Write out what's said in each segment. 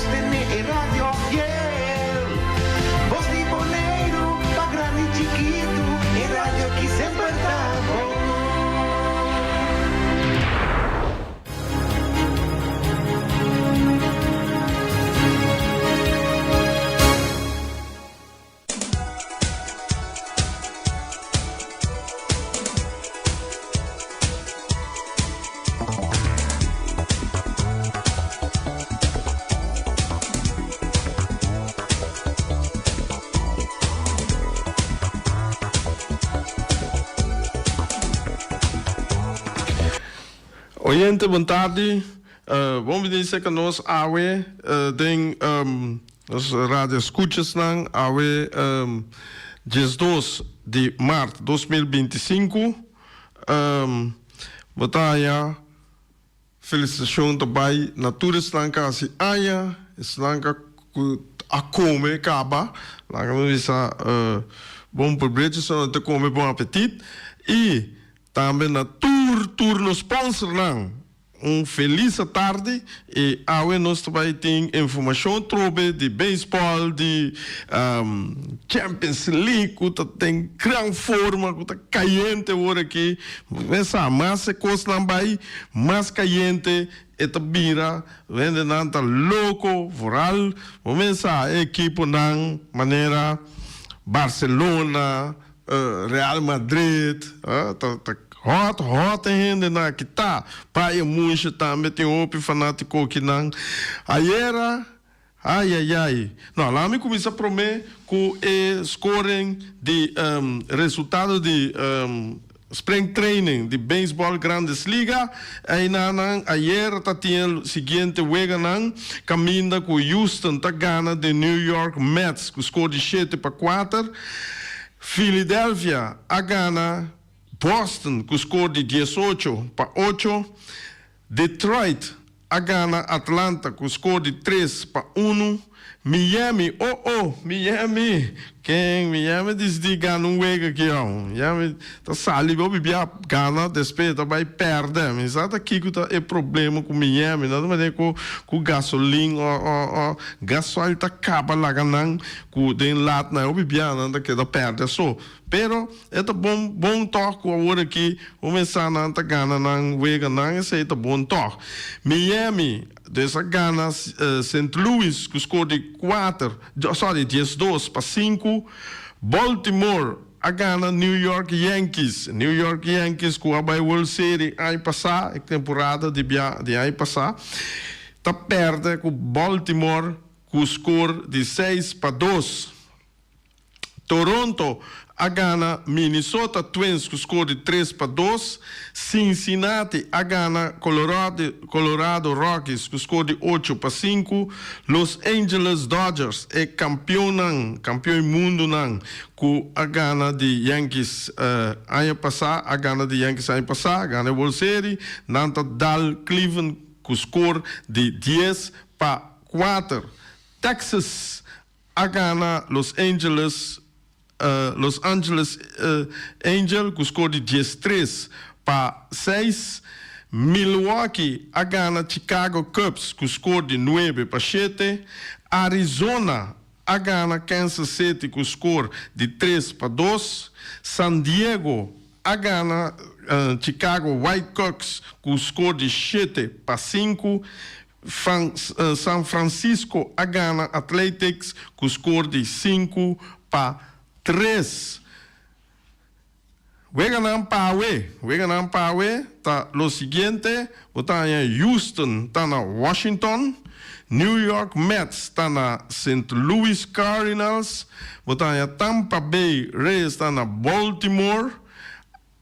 Sostene e radio fiel. Bos di Boneiru, pa grandi i chikitu, e radio ki semper ta bon. Oyente bon tardi, bon bini serka nos awe den Nos radio escuchasnan awe 12 di maart 2025 bo ta haña felicitacion ta bay na tur esnan ka haci aña, esnan ka cu a come caba, laga nos bisa bon probecho esnan ta come bon apetit y tambe na tur tur nos sponsornan. Un felis atardi y awe nos ta bay tin informacion trobe di baseball, di Champions League cu ta den gran forma, cu ta cayente awor aki. Bo sa, mas e cosnan bay, mas cayente e ta bira. Hendenan ta loco, vooral bo mesa e equiponan manera Barcelona, Real Madrid ta hot hot e hendenan aki ta. Bayern Munchen tambe tin hopi fanatico kinan. Ayera ay ay ay. No, laat mi cuminsa prome cu e scoring di resultado di spring training di baseball Grandes Liga. Einanan ayera ta tin e siguiente weganan caminda cu Houston ta gana di New York Mets cu score di 7-4. Philadelphia a gana Boston ku skor di 18-8. Detroit a gana Atlanta ku skor di 3-1. Miami, oh oh, Miami! Ken Miami disidí gana un wega aki aun? Miami ta sali hopi bia gana, despues ta bai pèrdè. Mi sa ta kiko ta e problema ku Miami. No ta manera ku ku gasolin o o o gasoil ta kaba laga nan Ku den lat nan hopi bia nan ta keda pèrdè so. Pero e ta bon bon tòg ku awor aki kuminsá nan ta gana nan weganan esei ta bon tòg. Miami des a gana Sint Louis ku skor di kuater sorry 12-5. Baltimore a gana New York Yankees. New York Yankees ku a bai World Series aña pasá e temporada di bia di aña pasá ta pèrdè ku Baltimore Ku skor di 6-2. Toronto a gana Minnesota Twins ku skor di 3-2. Cincinnati a gana Colorado Colorado Rockies ku skor di 8-5. Los Angeles Dodgers e kampionnan kampion mundunan ku a gana di Yankees aña pasá a gana di Yankees aña pasá a gana e World Series. Nan ta dal Cleveland ku skor di 10-4. Texas a gana Los Angeles Los Angeles Angel ku skor di 13-6. Milwaukee a gana Chicago Cubs ku skor di 9-7. Arizona a gana Kansas City ku skor di 3-2. San Diego a gana Chicago White Sox ku skor di 7-5. San Francisco a gana Athletics ku skor di 5-3. Weganan pa awe Weganan pa awe ta lo siguiente, bo ta haña Houston ta na Washington, New York Mets ta na Sint Louis Cardinals, bo ta haña Tampa Bay Rays ta na Baltimore,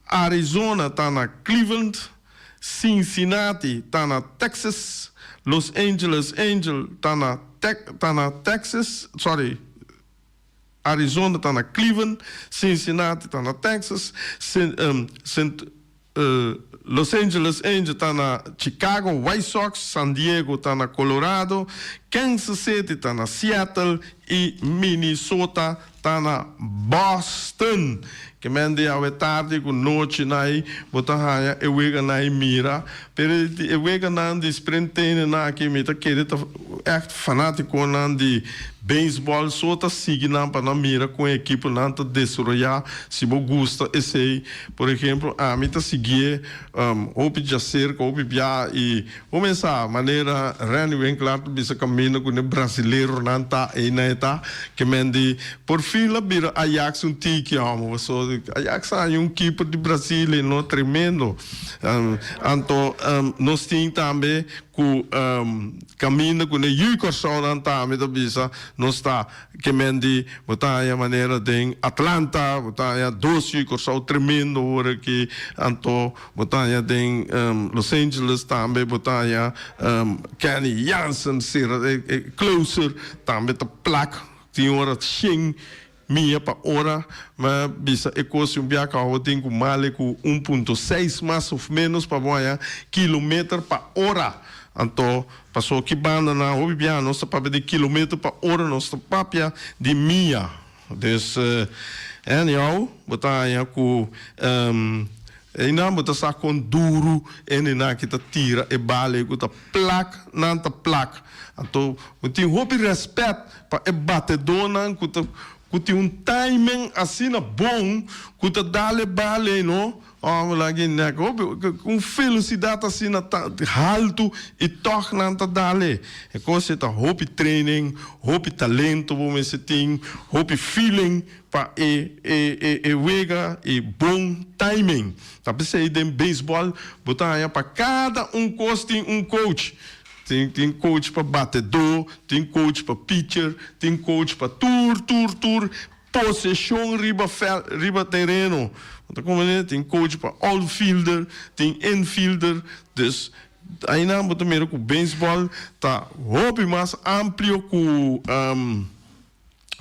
Arizona ta na Cleveland, Cincinnati ta na Texas, Los Angeles Angel ta na ta na Texas, sorry, Arizona ta na Cleveland, Cincinnati ta na Texas, Sint Los Angeles Angel ta na Chicago White Sox, San Diego ta na Colorado, Kansas City ta na Seattle i Minnesota ta na Boston. Ke men di awe tardi ku nochi nai bo ta haña e weganan i mira. Pero e weganan di sprintainenan aki mi ta kere ta ègt fanátikonan di beisbòl so ta sigui nan pa nan mira kon e ekiponan ta desaroyá. Si bo gusta esei, por ehemplo ami ta siguié hopi djaserka, hopi bia i Kuminsá manera Renny Winklaar ta bisa kaminda ku ne brasileronan ta einan e ta ke men di por fin la bira Ajax un tiki homo paso Ajax a haña un keeper di Brasil ei no tremendo anto nos tin tambe ku kaminda ku ne yu Kòrsounan tambe ta bisa nos ta Ke men di bo ta haña manera den Atlanta, bo ta haña dos yu Kòrsou tremendo ora aki, anto bo ta haña den Los Angeles tambe bo ta haña Kenny Jansen sera e closer tambe ta plak tin ora shen mia pa ora, mi a bisa e kos un biaha ku bo tin ku male ku un punto seis mas of menos pa bo haña kilometer pa ora, anto Paso ki banda nan hopi biaha nos ta papia di kilometer pa ora nos ta papia di mia. Dus anyhow bo ta haña ku einan bo ta sa kon duru hendenan ki ta tira e bala ei ku ta plak nan ta plak. Anto bo tin hopi rèspèt pa e batedónan ku ta ku tin un timing asina bon ku ta dal e bala ei no. Hòmber laga e nèk hopi ku un felosidat asina ta haltu i tòg nan ta dal e. E kos ei ta hopi training, hopi talento bo mester tin, hopi feeling pa e e e wega i bon timing. Ta p'esei den beisbòl bo ta haña pa kada un kos tin un coach. Tin tin coach pa batedó, tin coach pa pitcher, tin coach pa tur tur tur. Poseshon riba vèlt, riba tereno. Bo ta komprendé? Tin coach pa outfielder, tin infielder. Dus ainan bo ta mira ku beisbòl ta hopi mas amplio ku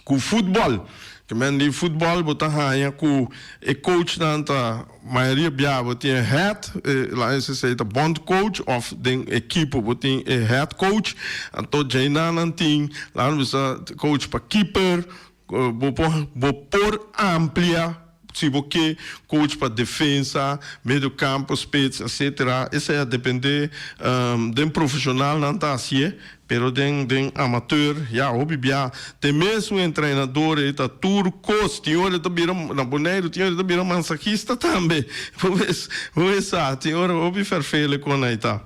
ku futbòl. Ke men di futbòl bo ta haña ku e coachnan ta mayoria bia bo tin e head, laga nos esei ta bondcoach òf den ekipo bo tin e head coach. Anto djainan nan tin laga nos bisa coach pa keeper, Bo por bo por amplia si bo ke coach pa defensa, medio campo, spits etcetera. Esei a depende den profesional nan ta hacié, pero den den amateur ya hopi bia te mesun entrenador ei ta tur cos. Tin ora e ta bira na Boneiru tin ora e ta bira mansahista tambe. Bo mes bo mes sa tin ora hopi ferfele con ei ta.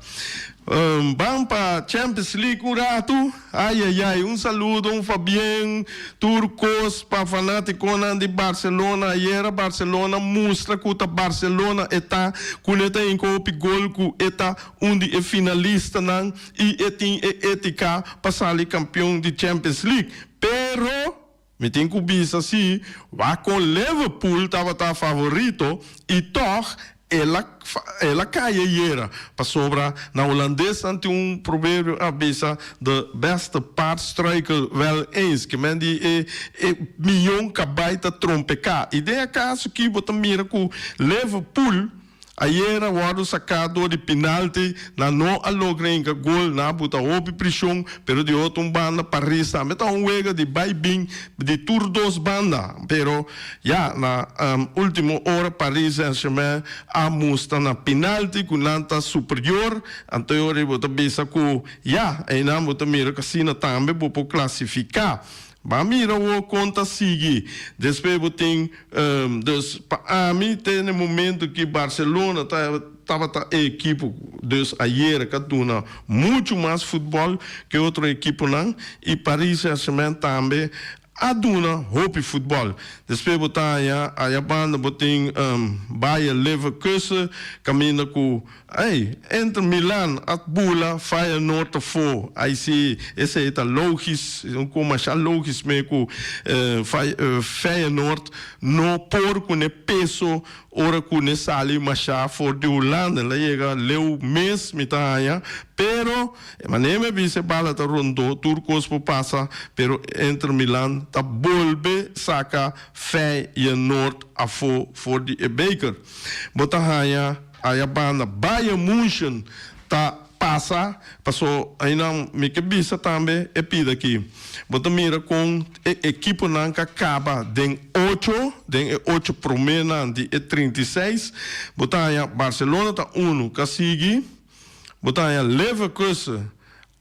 Ban pa Champions League un ratu. Ay ay ay un saludo un fabien tur cos pa fanaticonan di Barcelona ayera Barcelona mustra cu ta Barcelona e ta cu ne ta hinca hopi gol cu e ta un di e finalistanan y e tin e etica pa sali campeon di Champions League pero Mi tin ku bisa si, wak kon Liverpool tabata favorito i tòg el a el a kai ayera, pasobra na hulandes nan tin un proverbio a bisa de beste paard struikelt wel eens, ke men di e e mion kabai ta trompeká. I den e kaso aki bo ta mira ku Liverpool Ayera wòrdu saká dor di pinalti, nan no a logra hinka gol, nan a buta hopi prishon, pero di otro un banda Paris tambe ta un wega di bai bin di tur dos banda, pero ya na ultimo ora Paris Saint Germain a mustra na pinalti ku nan ta superior, anto e ora bo ta bisa ku ya einan bo ta mira ku asina tambe bo por klasifiká. Ba mira awor kon ta sigui. Despues bo tin, dus pa ami te na e momento ki Barcelona ta tabata e ekipo, dus ayera ka duna muchu mas futbòl ke otro ekiponan i Paris Saint-Germain tambe a duna hopi futbòl. Despues bo ta haña aya banda bo tin Bayer Leverkusen kaminda ku Ey, Inter Milan a bula Feyenoord afó. Ay si, esey ta logis, un ko masha logis me ku Feyenoord no por ku ne peso ora ku ne sali masha for di Hulanda. El a yega leu mes mi ta haña, pero e manera mi a bisa e bala ta rondó, tur kos por pasa, pero Inter Milan ta bolbe saka Feyenoord afó for di e beker. Bo ta haña. Aya banda Bayern München ta pasa, paso einan mi ke bisa tambe e pida aki. Bo ta mira kon e ekiponan ka kaba den ocho, den e ocho proménan di e 36. Bo ta haña Barcelona ta unu ka sigui, bo ta haña Leverkusen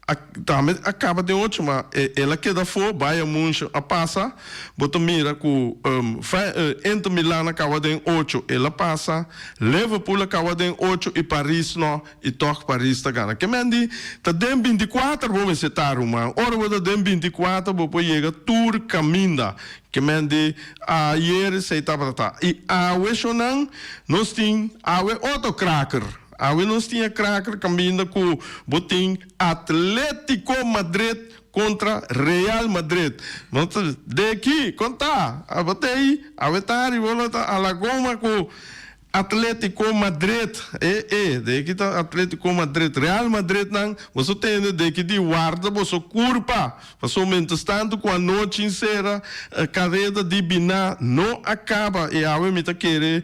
a tambe a kaba den ocho ma el a keda afó, Bayern München a pasa. Bo ta mira ku Inter Milan a kaba den ocho, el a pasa, Liverpool a kaba den ocho i Paris no. I tòg Paris ta gana. Ke men di, ta den 24 bo mester ta, ruman. Ora bo ta den 24 bo por yega tur kaminda. Ke men di, ayer esei tabata ta. I awe shonnan, nos tin awe otro kraker. Awe nos tin e kraker kaminda ku bo tin Atletico Madrid kontra Real Madrid. No ta de aki, kon ta? Abo ta ei, awe ta ariba lo ta a la goma ku Atletico Madrid, e e, de ki ta Atletico Madrid, Real Madrid nan, boso tende de ki di warda boso kurpa, paso mientras tanto ku anochi sera kareda di biná no a kaba i awe mi ta kere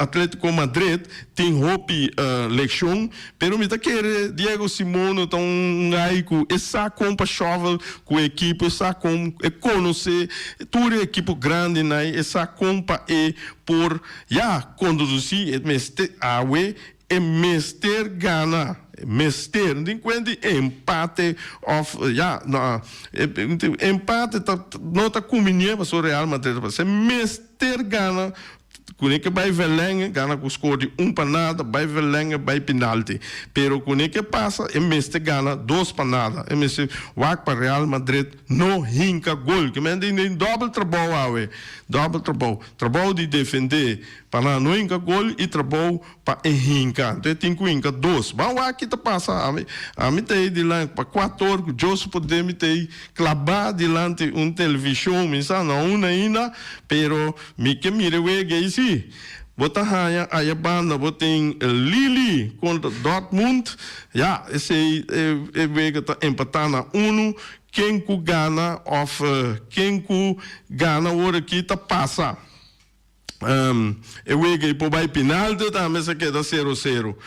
Atletico Madrid tin hopi lekshon, pero mi ta kere Diego Simone ta un gai ku e sa kon pa shovel ku e ekipo, e sa kon e konosé tur e ekipo grandinan, e sa kon pa e por ya kondusí e mester awe e mester gana mester no tin kuenta di empate òf ya no empate ta no ta kumbiní pasobra Real Madrid ta pasa e mester gana kuné ke bai verlenge gana ku skor di un pa nada bai verlenge bai penalti pero kuné ke pasa e mester gana dos pa nada e mester wak pa Real Madrid no hinka gol ke men tin den dòbel trabou awe dòbel trabou. Trabou di defendé pa nan no hinka gol i trabou pa e hinka. Anto e tin ku hinka dos. Ban wak ki ta pasa. Ami, ami ta ei dilanti pa kuator ku Dios poder mi ta ei klabá dilanti un televishon. Mi sa no un ainda, pero mi ke mira e wega ei si. Bo ta haña aya banda bo tin Lille kontra Dortmund. Ya, esei e wega ta empatá na unu. Ken ku gana òf ken ku gana awor aki ta pasa. E wega ei por bai penalti tambe sa keda sero sero.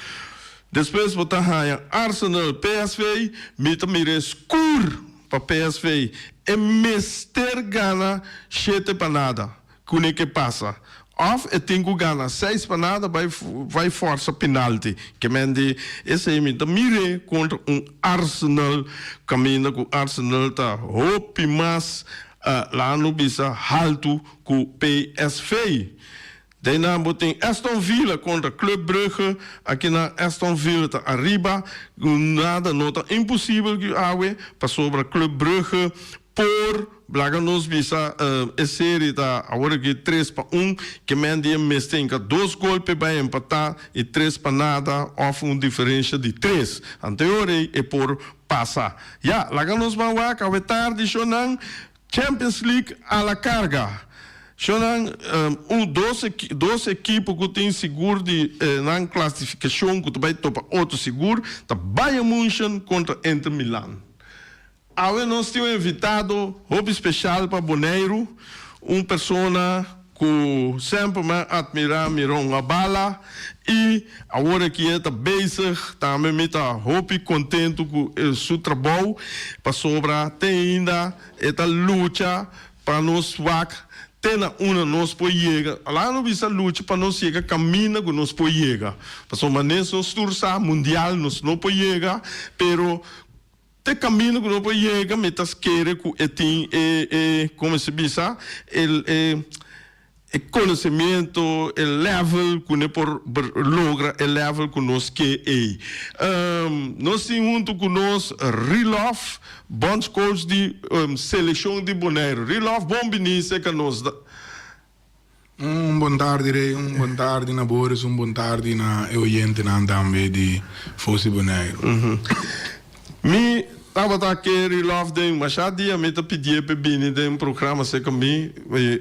Despues bo ta haña Arsenal PSV, mi ta mira e skur pa PSV. E mester gana shete pa nada. Kune ke pasa? Of e tin ku gana seis pa nada bai bai forsa penalti. Ke men di esei mi ta mir'é kontra un Arsenal kaminda ku Arsenal ta hopi mas laga no bisa haltu ku PSV. Deinan bo tin Aston Villa kontra Club Brugge. Akinan Aston Villa ta ariba. Nada no ta imposibel ku awe pasobra Club Brugge por Laga nos bisa e serie ta awor aki tres pa un, ke men di e mester hinka dos gol p'e bai empatá i tres pa nada òf un diferensha di tres. Anteor ei e por pasa. Ya, laga nos ban wak awe tardi shownan Champions League a la carga. Shownan un dos dos ekipo ku tin sigur di nan klasifikashon ku ta bai topa otro sigur ta Bayern Munchen kontra Inter Milan. Awe nos tin un invitado hopi special pa Boneiru, un persona cu semper mi a admira mira un a bala y awor aki e ta bezig, tambe mi ta hopi contento cu su trabou pasobra te ainda e ta lucha pa nos wak te na unda nos por yega. Laga nos bisa lucha pa nos yega caminda cu nos por yega, pasobra manes nos tur sa mundial nos no por yega, pero Te camino cu no por yega mi ta kere cu e tin e e como se bisa el e e conocimiento e level cu ne por logra e level cu nos ke ey. Nos tin hunto cu nos Rilof bondscoach di seleccion di Bonaire. Rilof bon bini cerca nos. Un bon tardi Rey, un bon tardi na Boris, un bon tardi na e oyentenan tambe di Fosi Boneiru. Mi. tabata ke Rilòf den masha dia mi ta pidié p'e bini den programa serka mi.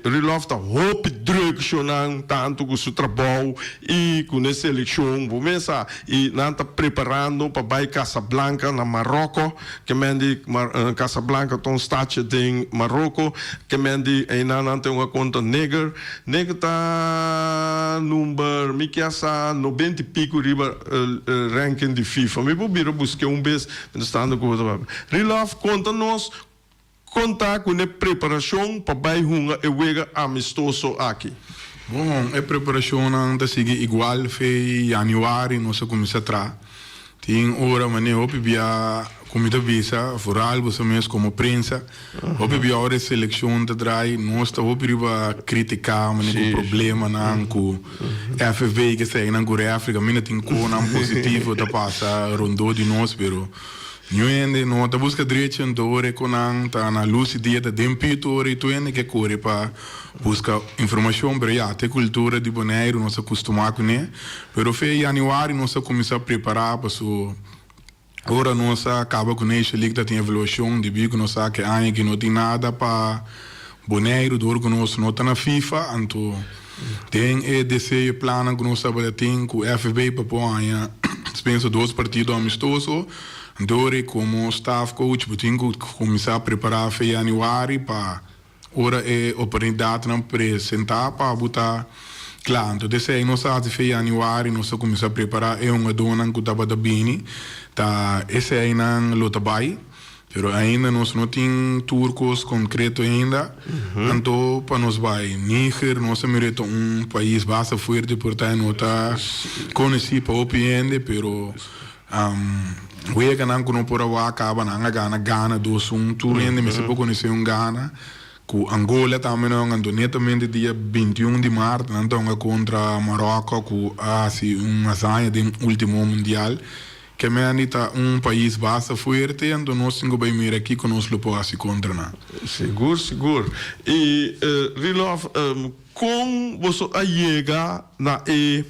Rilòf ta hopi drùk shownan tantu ku su trabou i ku n'e selekshon bo mes sa i nan ta preparando pa bai Casablanca na Maròkò. Ke men di Casablanca ta un stadje den Maroko. Ke men di einan nan ta hunga kontra Neger. Neger ta number mi kia sa nobenta i pico riba ranking di FIFA. Mi por bira busk'é un bes mientras ku bo ta papia. Rilòf konta nos kon ta ku n'e preparashon pa bai hunga e wega amistoso aki. Bon, e preparashonnan ta sigui igual fe yanüari nos a kuminsá traha. Tin ora manera hopi bia ku mi ta bisa, vooral boso mes komo prensa, hopi bia ora e selekshon ta draai nos ta hopi riba kritiká manera ku problemanan ku FFB ke eseinan ku refri kaminda tin konan positivo ta pasa rondó di nos pero niun hende no ta buska drechi anto ora e konan ta na lus di dia ta den pito ora i tur hende ke kore pa Buska informashon, pero ya, te kultura di Boneiru nos a kustumá kuné. Pero fe yanüari nos a kuminsá prepará paso ora nos a kaba ku Nation League ta tin evaluashon debí ku nos sa ku e aña aki no tin nada pa Boneiru dor ku nos no ta na FIFA. Anto den e deseo e plannan ku nos tabata tin ku FFB pa por haña spensa dos partido amistoso. Anto ora komo staff coach bo tin ku kuminsá prepará fe yanüari pa Ora e oportunidatnan presentá pa bo ta kla. Anto desei nos a hasi fe yanüari nos a kuminsá prepará e hungadónan ku tabata bini. Ta eseinan lo ta bai, pero ainda nos no tin tur kos konkreto ainda. Anto pa nos bai Níger nos a mira e ta un pais basta fuerte por ta e no ta konosí pa hopi hende, pero Weganan ku no por a wak kaba nan a gana Gana dos un. Tur hende mester por konosé un Gana. Ku Angola tambe nan a hunga. Netamente dia 21 di mart nan ta hunga kontra Maròkò ku a hasi un hazaña den ultimo mundial. Kemeni ta un pais basta fuerte anto nos tin ku bai mira kiko nos lo por hasi kontra nan. Sigur sigur. I Rilòf kon boso a yega na e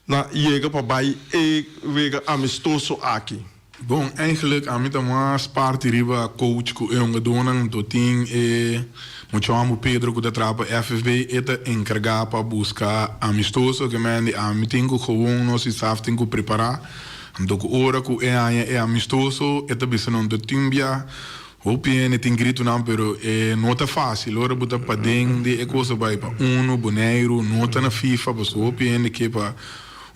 na yega pa bai e wega amistoso aki? Bon, eigenlijk ami ta mas parti riba coach ku e hungadónan. Anto tin e mucha hòmber Pedro ku ta traha pa FFB, e ta enkargá pa buska amistoso. Ke mende ami tin ku gewoon nos di staf tin ku prepará. Anto ku ora ku e haña e amistoso e ta bisa nan ta tin bia. Hopi hende tin gritonan pero e no ta facil ora bo ta paden di e cos a bay pa uno Boneiru no ta na FIFA pasobra hopi hende ke pa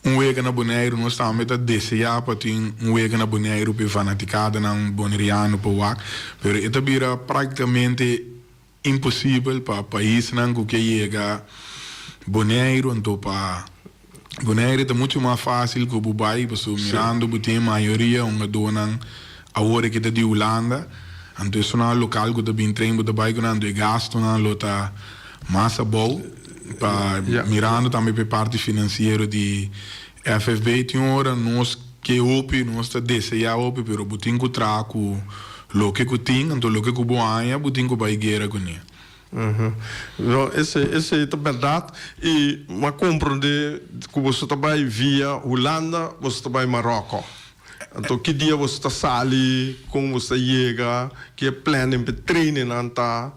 un wega na Boneiru nos tambe ta desea pa tin un wega na Boneiru pa e fanaticadanan boneriano por wak pero e ta bira practicamente Imposibel pa paisnan ku ke yega Boneiru anto pa Boneiru ta muchu mas fásil ku bo bai pasobra mirando bo tin e mayoria hungadónan awor ke ta di Hulanda anto esunnan lokal ku ta bin train bo ta bai ku nan anto e gastunan lo ta mas abou pa mirando tambe pa e parti finansiero di FFB tin ora nos ke hopi, nos ta deseá hopi, pero bo tin ku traha ku loke ku tin, anto loke ku bo haña bo tin ku bai guera kuné. No, esei, esei ta bèrdat. I m'a komprondé ku boso ta bai via Hulanda, boso ta bai Maròkò. Anto ki dia boso ta sali, kon boso ta yega, ki e planning p'e trainingnan ta?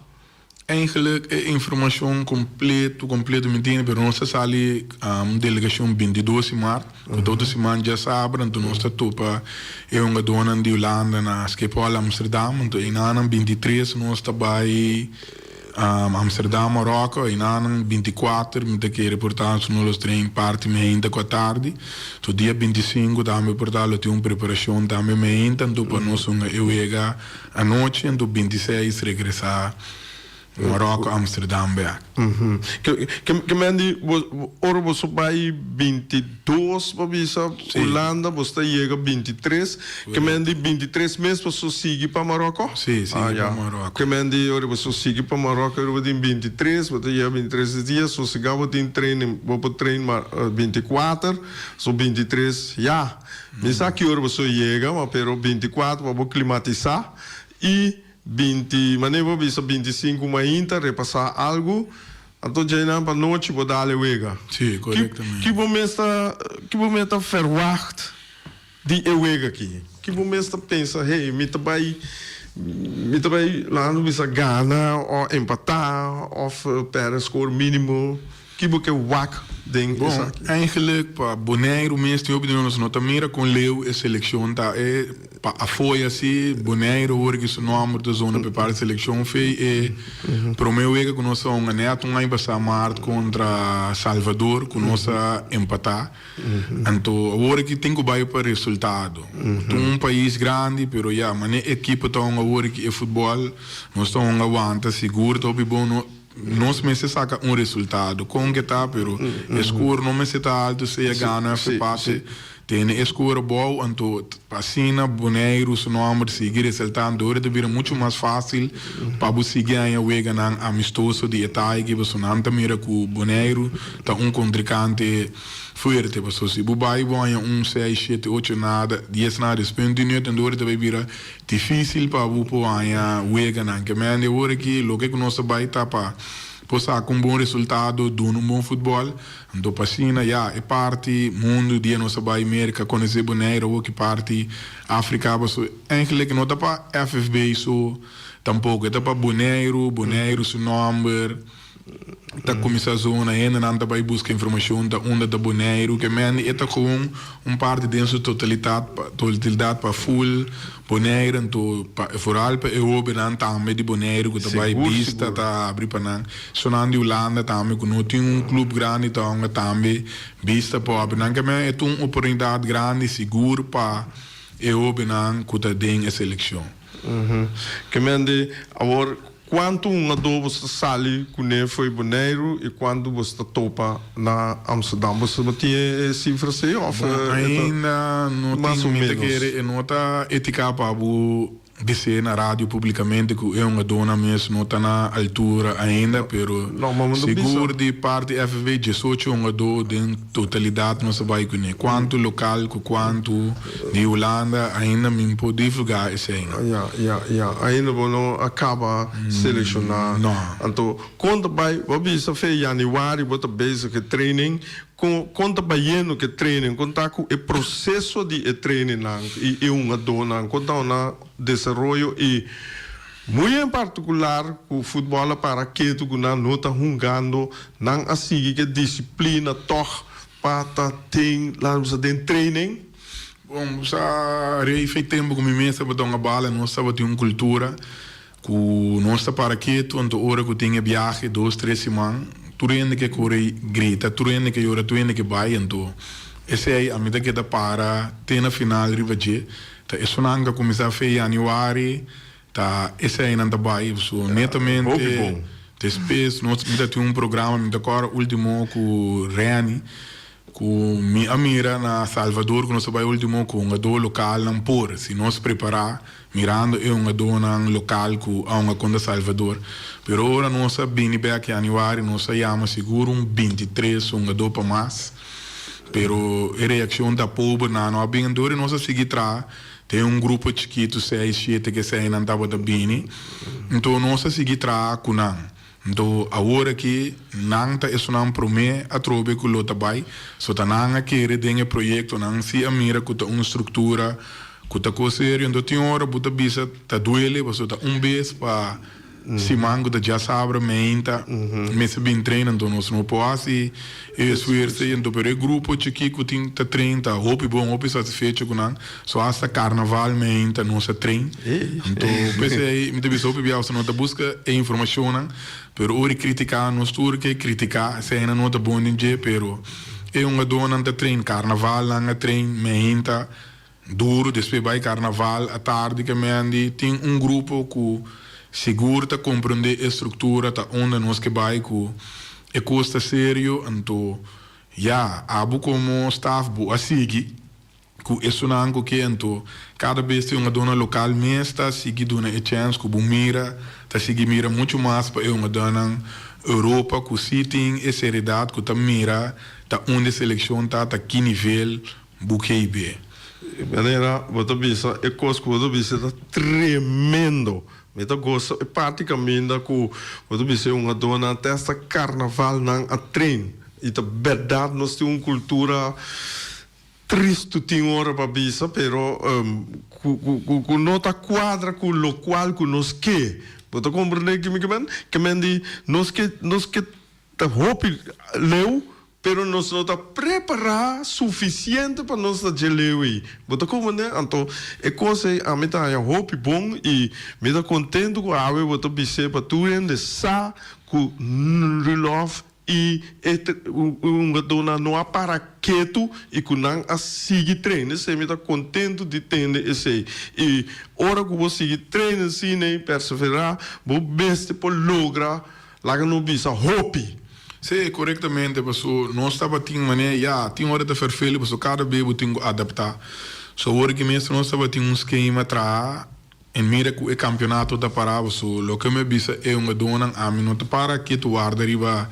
Eigenlijk e informacion completo completo mi tene pero nos ta sali un delegacion 22 di maart cu ta otro siman djasabra anto nos ta topa e hungadornan di Hulanda na Schiphol Amsterdam anto einanan 23 nos ta bay Amsterdam Marokko einanan 24 mi ta kere por ta nos lo train parti meinta cu atardi anto dia 25 tambe por ta lo tin un preparacion tambe meinta anto pa nos hunga e wega Anochi anto 26 regresá Maròko Amsterdam bèk. Ke men di ora boso bai 22 pa bisa Hulanda boso ta yega 23 ke men di 23 mes boso sigui pa Maròko? Sí, sigui pa Maròko. Ke men di ora boso sigui pa Maròko ora bo tin 23 bo ta yega 23 dia sosegá bo tin training bo por train 24 so 23 ya. Mi sa ki ora boso yega, ma pero 24 pa bo klimatisá i 20, manera bo bisa 25 mainta repasá algu, anto djeinan pa nochi bo dal e wega. Sí, korektamente. Ki bo mes ta, ki bo mes ta verwagt di e wega aki? Ki bo mes ta pensa, hey, mi ta bai, mi ta bai, laga nos bisa gana o empatá of pèrdè score mínimo? Ki bo ke wak den Bon, esaki? eigenlijk pa Boneiru mes tin hopi di nos no ta mira kon leu e selekshon ta. E pa afó i asi, Boneiru hoor ki su nòmber ta zona pa e parti selekshon fei e promé wega ku nos a hunga nèt un aña pasá mart kontra Salvador ku nos a empatá. Anto awor aki tin ku bai pa resultado. Ta un pais grandi pero ya manera ekipo ta hunga awor aki e futbòl nos ta hunga wanta sigur ta hopi bon. No nos mester saka un resultado kon ke ta pero e score no mester ta alto sea gana of empate tene e score abou anto asina Boneiru su nomber sigui resalta anto ora ta bira mucho mas facil pa bo sigui haña weganan amistoso di e taye ki pasobra nan ta mira ku Boneiru ta un kontrinkante fuerte pasobra si bo bai bo haña un seis shete ocho nada dies nada des punto i anto ora ta bai bira Difícil pa bo por haña weganan. Ke mende awor aki loke ku nos ta bai ta pa por saka un bon resultado, duna un bon futbòl. Anto pa asina ya e parti mundu dia nos a bai Merka konosé Boneiru awor ki parti Afrika paso eigenlijk no ta pa FFB so tampoko e ta pa Boneiru, Boneiru su nòmber. Ta kuminsá zona, hendenan ta bai buska informashon ta unda ta Boneiru, ke mende e ta gewoon un parti den su totalitat pa totalidat pa ful Boneiru, anto pa vooral pa e hobennan tambe di Boneiru ku ta bai Sigur, bista sigur. ta abri pa nan, esnan di Hulanda tambe ku no tin un klup grandi ta hunga tambe bista por abri nan, ke men e ta un oportunidat grandi sigur pa e hobennan ku ta den e selekshon. Ke mende awor Kuantu un adobo ta sali kuné fo'i Boneiru i kuantu bo ta topa na Amsterdam? Bo sa bo tin e sifra si òf Bon, e ta ainda no mas tin, o mi ta ménos? kere e no ta etica pa bo bis'é na radio publicamente cu e hungadónan mes no ta na altura ainda, pero No, ma bo no bisa. sigur di parti FFB diesocho hungadó den totalidad nos a bai kuné. Kuantu local cu kuantu di Hulanda ainda mi por divulga esei no. Ya, ya, ya. Ainda bo no a caba selecciona. No. Anto, con ta bai, bo a bisa fe januari bo ta bezig cu e training, con, con ta bayendo cu e training, con ta cu e proceso di e trainingnan y e hungadónan, con ta una desaroyo y muy en particular cu futbol a para ketu cu nan no ta hungando, nan a sigui cu e disciplina toch pa ta den, laat bisa, den training. Bon, bo sa Rey, fe tempo cu mi mes tabata un abala nos tabatin un cultura cu nos ta para ketu, anto ora cu tin e biahe dos, tres siman, tur hende ke core grita, tur hende ke yora, tur hende ke bay, anto esey ami ta keda para te na final riba dje. Ta esunnan cu a cuminsa fe januari, Ta eseinan ta bai so netamente despues nos mi ta tin un programa mi ta kòrda ultimo ku Renny ku mi a mira na Salvador ku nos a bai ultimo ku hungadó lokalnan por si nos prepará mirando e hungadónan lokal ku a hunga kontra Salvador pero ora nos a bini bèk yanüari nos a yama sigur un bintitres hungadó pa mas pero e reakshon ta pober nan no a bin anto nos a sigui traha. Den un grupo chikitu, seis, shete ke eseinan tabata bini. Nto nos a sigui traha ku nan. Nto awor aki nan ta esunnan promé atrobe ku lo ta bai. So ta nan a kere den e proyekto, nan si a mira ku ta un struktura ku ta kos serio. Nto tin ora bo ta bisa ta duele pasobra ta un bes pa Siman ku ta djasabra meinta mester bin train anto nos no por hasi e esfuerso ei anto pero e grupo chikí ku tin ta train ta hopi bon hopi satisfecho ku nan so hasta karnaval meinta nos a train anto p'esei mi ta bisa hopi biaha no ta buska e informashonnan pero ora e kritiká nos tur ke kritiká eseinan no ta bon den dje pero e hungadónan ta train karnaval nan a train meinta. Duru despues bai karnaval atardi ke mendi tin un grupo ku sigur ta komprende e struktura ta unda nos ke bai ku e kos ta serio anto ya abo komo staf bo a sigui ku esunnan ku ke anto kada bes tin un adona lokal mes ta sigui duna e chèns ku bo mira ta sigui mira muchu mas pa e hungadónan Europa ku si tin e seriedat ku ta mira ta unda e selekshon ta ta ki nivel Bu KB. Manera bo ta bisa e kos ku bo ta bisa ta tremendo. Mi ta gosa e parti kaminda ku bo ta bisa e hungadónan te hasta karnaval nan a train. I ta bèrdat nos tin un kultura. Tristu tin ora pa bisa, pero ku ku ku no ta kuadra ku lokual ku nos ke. Bo ta komprendé ki mi ke men? Ke men di nos ke nos ke ta hopi leu, pero nos no ta prepará sufisiente pa nos ta dje leu ei. Bo ta komprendé? Anto e kos ei ami ta haña hopi bon i mi ta kontentu ku awe bo ta bis'é pa tur hende sa ku Rudolf I e hungadónan no a para ketu i ku nan a sigui train. Esei mi ta kontentu di tende esei. I ora ku bo sigui train asina i perseverá, bo mester por logra, laga nos bisa, hopi. Sí, korektamente, paso nos tabatin manera, ya, tin ora ta ferfelu paso kada bes bo tin ku adaptá. So awor ki mes nos tabatin un skema traha. E mira ku e kampionato ta pará paso loke mi a bisa e hungadónan ami no ta para ketu warda riba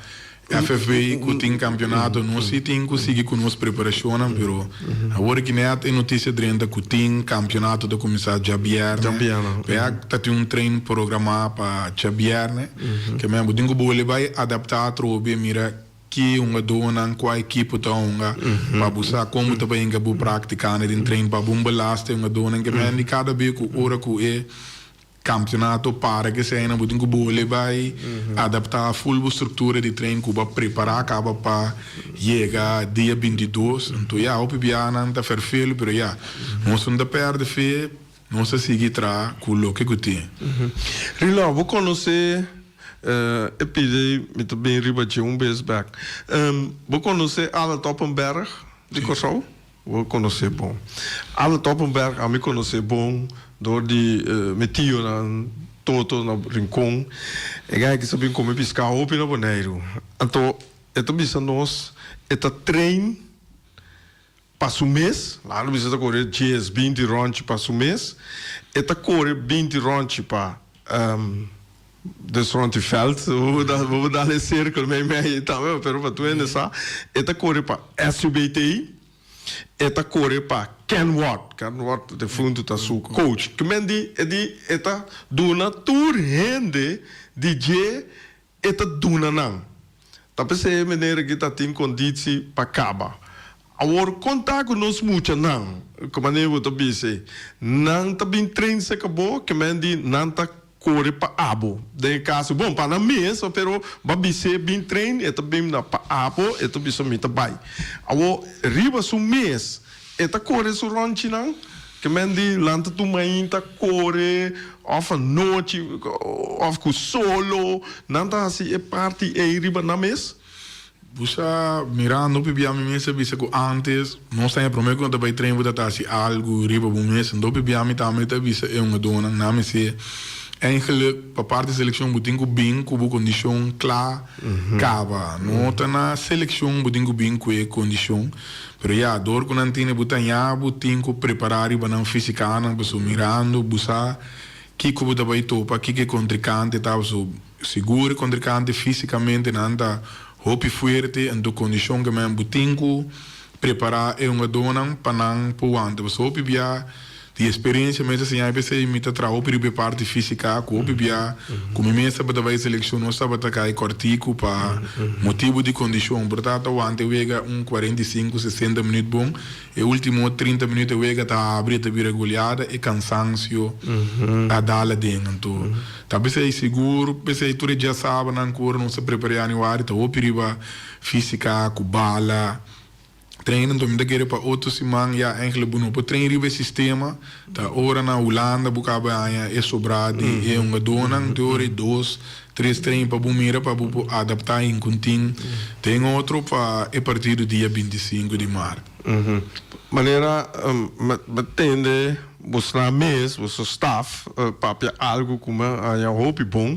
FFB ku tin kampionato nos si tin ku sigui ku nos preparashonnan pero awor ki nèt e notisia drenta ku tin kampionato ta kuminsá djabièrnè p'e ta tin un train programá pa djabièrnè ke men bo tin ku bole bai adaptá atrobe mira Ki hungadónan, kua ekipo ta hunga, pa bo sa kon bo ta bai hinka bo praktikando den train pa bo un belaste hungadónan ke men di kada be ku ora ku e kampionato para ke esei nan bo tin ku bole bai adaptá ful bo struktura di train ku bo a prepará kaba pa yega dia 22. Anto ya hopi biaha nan ta ferfelu pero ya nos no ta pèrdè fe. Nos ta sigui traha ku loke ku tin. Rilo, bo konosé e pide mi ta bin riba dje un bes bek. Bo konosé Ala Toppenberg di Kòrsou? Bo konosé bon. Ala Toppenberg ami konosé bon dor di mi tionan Toto na Rincon. E guy aki sa bin kome piská hopi na Boneiru. Anto e ta bisa nos e ta train. Pa su mes, laga bisa ta kore dies, 20 ròntji pa su mes, e ta kore 20 ròntji pa dus rònt di vèlt, bo por dal e sirkel mei mei ei tambe, pero pa tur hende sa, e ta kore pa SUBT, e ta kore pa Ken Ward, Ken Ward defuntu ta su coach, ki men di e di e ta duna tur hende di dje E ta duna nan. Ta p'esei e manera ki ta tin konditsi pa kaba. Awor kon ta ku nos muchanan, ku manera bo ta bisa ei? Nan ta bin train serka bo, ke men di nan ta kore pa abo. Den e kaso, bon, pa nan mes, pero bo a bis'é bin train, e ta bin na pa abo, e ta bisa mi ta bai. Awor, riba su mes, E ta kore su rònchinan, ke men di lanta tur mainta kore òf anochi òf ku solo, nan ta hasi e parti ei riba nan mes. Bo sa mirando hopi bia mi mes a bisa ku ántes nos taña promé ku no ta bai tren bo ta ta hasi algu riba bo mes, anto hopi bia mi tambe ta bisa e hungadónan nan mester eigenlijk pa parti selekshon bo tin ku bin ku bo kondishon kla kaba, no ta na selekshon bo tin ku bin ku e kondishon. Pero ya, dor ku nan tene bo tañá bo tin ku prepará riba nan físikanan pasobra mirando bo sa kiko bo ta bai topa, kiko e kontrikante ta pasobra sigur e kontrikante físikamente nan ta hopi fuerte anto kondishon ke men bo tin ku prepará e hungadónan pa nan por wanta pasobra hopi bia Di experiencia mes a siña p'esey mi ta traha hopi riba e parti fisica cu hopi bia cu mi mes tabata bay seleccion nos tabata cay cortico pa motibo di condicion por ta ta wanta e wega un 45 60 minuut bon e ultimo 30 minuut e wega ta habri e ta bira goleada e cansancio a dal aden anto ta p'esey sigur p'esey tur e diasabanan cu ora nos ta prepara januari ta hopi riba fisica cu bala. Train anto mi ta kere pa otro siman ya eigenlijk bo no por train riba e sistema ta ora na Hulanda bo kaba haña e sobrá di e hungadónan te ora e dos tres train pa bo mira pa bo por adaptá inkuntin den otro pa e partido dia 25 di mart. Manera mi tende bosnan mes, boso staf papia algu ku mi a haña hopi bon.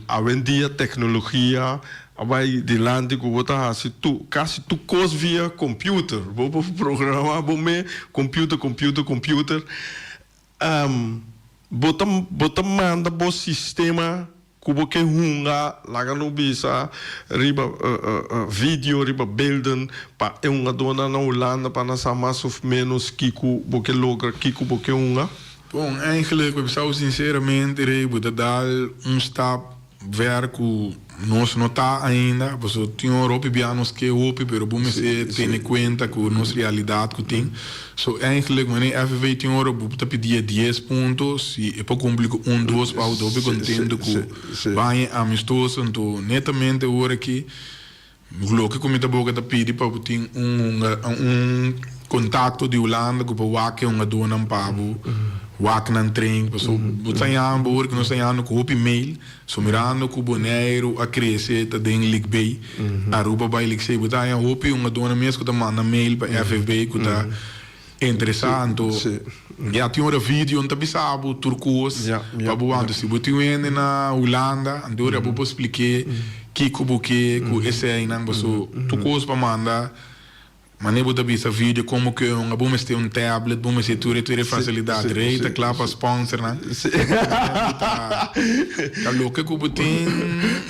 Awendia teknologia A bai dilanti ku bo ta hasi tu kasi tur kos via computer. Bo por programa bo me computer, computer, computer. Bo ta bo ta manda bo sistema ku bo ke hunga, laga no bisa riba video, riba beelden pa e hungadónan na Hulanda pa nan sa mas of ménos kiko bo ke logra, kiko bo ke hunga. Bon, eigenlijk, pa bisa bo sinceramente, Rey, bo ta dal un stap. Ver ku nos no ta ainda, pasobra tin ora hopi bia nos ke hopi pero bo mester tene kuenta ku nos realidat ku tin. So eigenlijk manera FFA tin ora bo ta pidié dies punto, si e por kumpli ku un dos pa bo ta hopi kontento ku baña amistoso. Anto netamente ora aki Loke ku mi ta boka ta pidi pa bo tin un un kontakto di Hulanda ku por wak e hungadónan pa bo wak nan train. Pasobra bo ta hañando bo ora ku nos ta hañando ku hopi mail. So mirando ku Boneiru a krese ta den League B, Aruba bai League C, bo ta haña hopi hungadónan mes ku ta manda mail pa FFB ku ta Interesá anto ya tin ora video no ta bisa bo tur kos pa bo anto si bo tin un hende na Hulanda anto ora bo por splik'é kiko bo ke ku eseinan paso tur kos pa manda manera bo ta bisa video kon bo ke un bo mester un tablet bo mester tur e tur e fasilidat rei ta kla pa sponsornan ta loke ku bo tin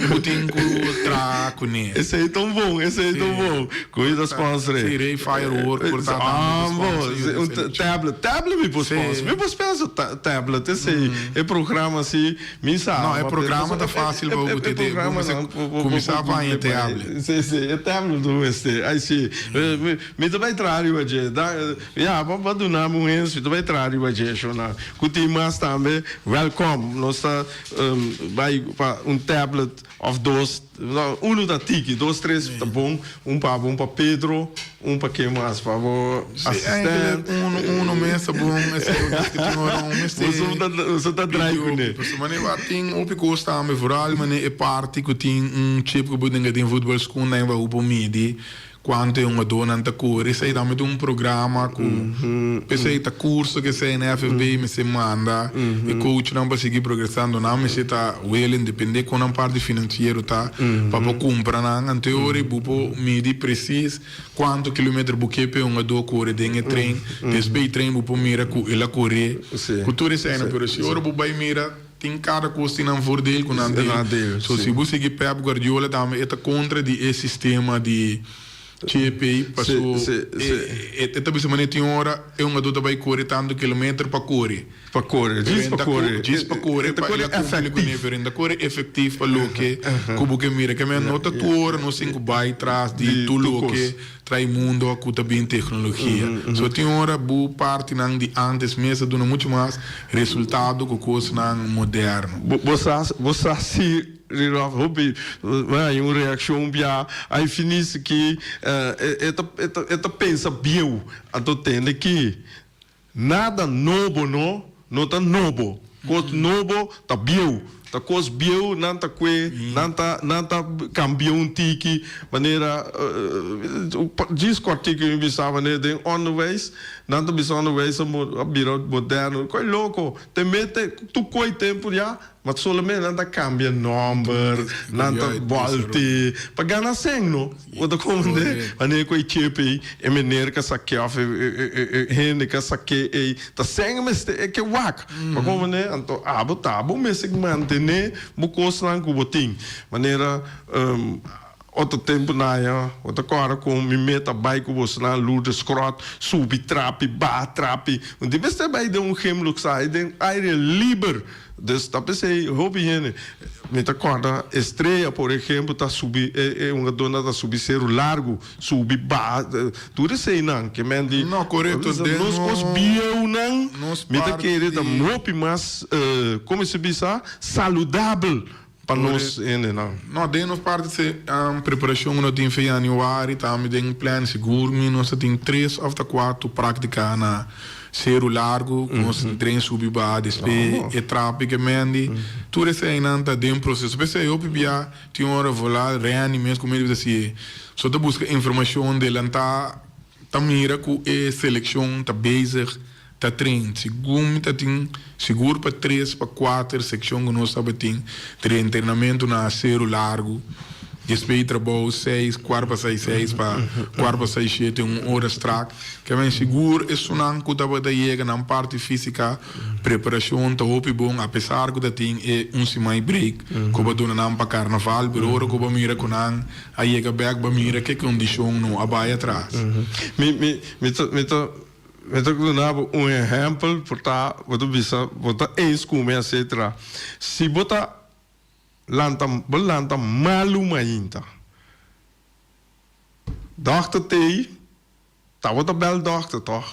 bo tin ku traha kuné. Esei ta un bon esei ta un bon. Cu ta sponsor e? Si, Ray Firework por ta tambe ta sponsor yu di seleccion. Tablet, tablet mi por sponsor. Mi por sponsor tablet, esey e programa si mi sa. No, e programa ta facil pa bo tete, bo mester cuminsa pa haña e tablet. Si, si, e tablet bo mester, ay si. Mi ta bay traha riba dje, ya, bo a duna mi un hens, mi ta bay traha riba dje, shona. Cu tin mas tambe, welcome. Nos ta bay pa un tablet of dos. Unu ta tiki, dos tres ta bon, un pa bo, un pa Pedro, un pa ken mas, pa bo asistent. Sí, eigenlijk unu, unu mes ta bon, esei bo discuti ora un mester. Boso ta draai kuné. Pasobra manera bo tin hopi kos tambe, vooral manera e parti ku tin un chip ku bo tin den voetbalschoen nan bo por midi Kuantu e hungadónan ta kore, esei tambe ta un programa ku p'esei ta kurso ku esei na FFB mester manda e coachnan pa sigui progresando. Nan mester ta willing, depende kon nan parti finansiero ta, pa por kumpra nan. Anto e ora bo por midi presis kuantu kilometer bo ke pa e hungadó kore den e tren. Despues e tren bo por mira ku el a kore ku tur eseinan. Pero si ora bo bai mira. Tin kada kos tin nan voordeel ku nan deel. So si bo sigui Pep Guardiola tambe e ta kontra di e sistema di chip paso e ta bisa manera tin ora e hungadó ta bai kore tantu kilometer pa kore. Pa kore, djis pa kore. Djis pa kore pa el a kumpli kuné pero e ta kore efektief pa loke ku bo ke mira. Ke men no ta tur ora nos tin ku bai tras di tur loke. Trae mundo cu ta bin tecnologia. So tin ora bu partinan di antes mes a duna mucho mas resultado cu cosnan moderno. Bo sa bo sa si Rudolf hopi bo haña un reaccion bia ay finis ki e ta e ta pensa bieu anto tende ki Nada nobo no, no ta nobo. Kos nobo ta bieu. Ta kos bieu nan ta kue, nan ta nan ta kambia un tiki manera djis kòrtiku mi bisa manera den onderwijs nan ta bisa onderwijs a bira moderno. Koi loko, te mete tur koi tempu ya. Ma solamente nan ta cambia nomber, nan ta bolte pa gana cen no. Bo ta comprende? Wanneer cu e chip ey, e meneer ka sake of e hende ka sake ey, ta cen mester e ke wak. Bo comprende? Anto abo ta bo mester mantene bo cosnan cu bo tin. Manera Otro tempu na aña, bo ta kòrda kon mi meta bai ku bosonan Lourdes Skròt, subi trapi, baha trapi. Un di mester bai den un gym luksá i den aire liber. Dus ta p'esei hopi hende, mi ta kòrda Estrella por ehempel ta subi, e hungadónan ta subi seru largu, subi baha, tur eseinan ke men di No, korekto. Den nos kos bieunan mi ta kere ta hopi mas, komo se bisa, saludabel. Pa nos hendenan. No, den nos parti se preparashon ku nos tin fe yanüari tambe den plan sigur mi nos ta tin tres òf ta kuatu práktika na Seru Largu ku nos tin tren subi baha despe e trapi ke mendi tur eseinan ta den proseso p'esei hopi bia tin ora volá Renny mes ku mi ta bisa si so ta buska informashon delantá ta mira ku e selekshon ta bezig. Ta train, segun mi ta tin sigur pa tres pa kuater sekshon ku nos tabatin den entrenamentu na Seru Largu, despei trabou seis, kuart pa seis seis pa kuart pa seis shete, un ora strak. Ke men sigur esunnan ku tabata yega nan parti físika, preparashon ta hopi bon apesar ku ta tin e un siman break ku bo a duna nan pa karnaval, pero ora ku bo mira ku nan a yega bèk bo a mira ke kondishon no a bai atras. Mi mi mi ta mi ta Mi ta duna bo un ehèmpel por ta bo ta bisa bo ta eens ku mi etcetera. Si bo ta. lanta bo lanta malu mainta. Dòkter t'ei, tabata bèl dòkter tòg?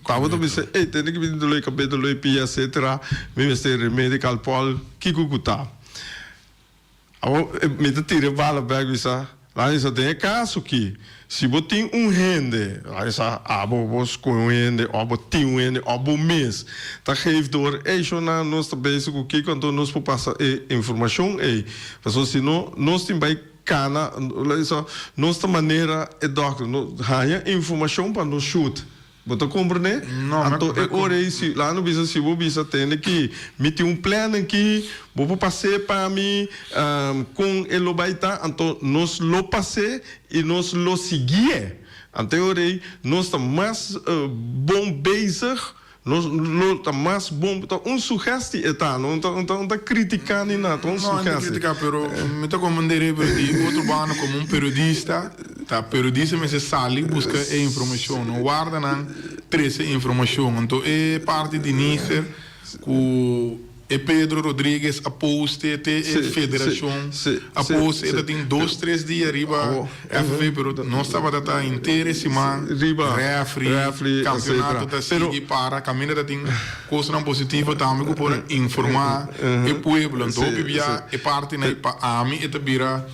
Tabata bisa, ey, tene ki bini doló di kabes, doló di pia, etcetera, mi mester remedi Calpol, kiko ku ta? Awor mi ta tira e bala bèk bisa, Laat bisa den e kaso ki, si bo tin un hende, laat bisa abo bo skohe un hende òf bo tin un hende òf bo mes ta geef door, ey shona nos ta bezig ku kiko anto nos por pasa e informashon ey, pasobra si no nos tin bai kana, laat bisa nos ta manera e dòkter, no haña informashon pa nos shoot. Bo ta komprendé? No, mi Anto e ora ei si laat no bisa si bo bisa tende ki mi tin un plan aki, bo por pas'é pa mi, kon e lo bai ta, anto nos lo pas'é i nos lo siguié. Anto e ora ei nos ta mas bon bezig, nos lo ta mas bon, ta un sugesti e ta, no ta no ta kritiká ni nada, ta un No, no ta sugesti. kritiká, pero mi ta komprendé riba di otro banda komo un periodista. Ta periodista mester sali buska e informashon, no warda nan trese informashon. Anto e parti di Níger ku e Pedro Rodriguez a poste te e federashon a poste e ta tin dos tres dia riba FV pero nos tabata ta henter e siman refri, kampeonato ta sigui para kaminda ta tin kosnan positivo tambe ku por a informa e pueblo. Anto hopi bia e partinan pa ami e ta bira.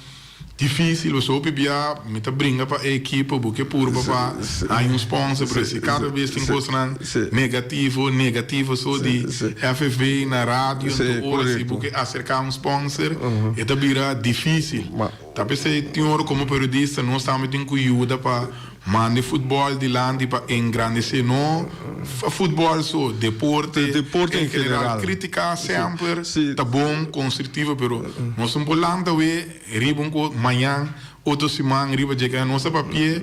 Difícil, pasobra hopi bia mi ta bringa pa e ekipo, bo ke purba pa haña un sponsor, pero si kada bes tin kosnan negativo, negativo so di FFB na radio, anto ora si bo ke aserká un sponsor e ta bira difícil. Ta p'esei tin ora komo periodista nos tambe tin ku yuda pa manda e futbòl dilanti pa engrandesé no futbòl so, deporte en general. Kritiká semper ta bon, konstruktivo, pero nos no por lanta awe riba un kos, mañan otro siman riba dje kaya nos ta papia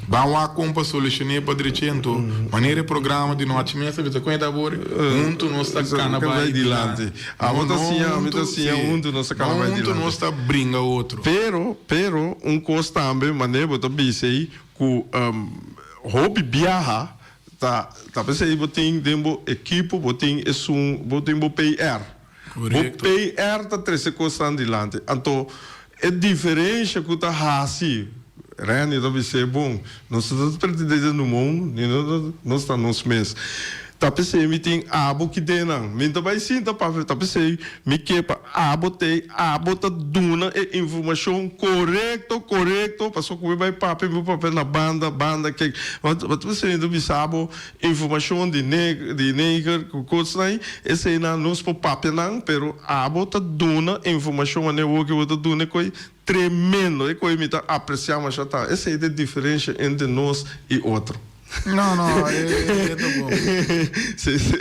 ban wak kon pa solushoné pa drechi. Anto manera e programa di nochi mes ta bisa kon e ta abor huntu nos ta kana bai dilanti. Abo ta siña, ami ta siña, huntu nos ta kana bai dilanti. No huntu nos ta bringa otro. Pero, pero, un kos tambe manera bo ta bisa ei ku hopi biaha ta ta p'esei bo tin den bo ekipo bo tin esun bo tin bo PR. Bo PR ta trese kosnan dilanti. Anto e diferensha ku ta hasi, Randy ta bis'é bon, nos no ta pretendé ta number un, ni nos ta nos mes. Ta p'esei mi tin abo ki den nan. Mi ta bai sinta papia, ta p'esei mi ke pa abo t'ei, abo ta duna e informashon korekto, korekto, pasobra ku mi bai papia, mi por papia na banda, banda, kek. Ta p'esei mi ta bisa abo Informacion di di neger cu cosnan eseinan nos por papia nan pero abo ta duna informacion manera wou ki bo ta duna e coi tremendo e coi mi ta aprecia masha ta esey ta e diferencia entre nos y otro. No no e ta bon. Si si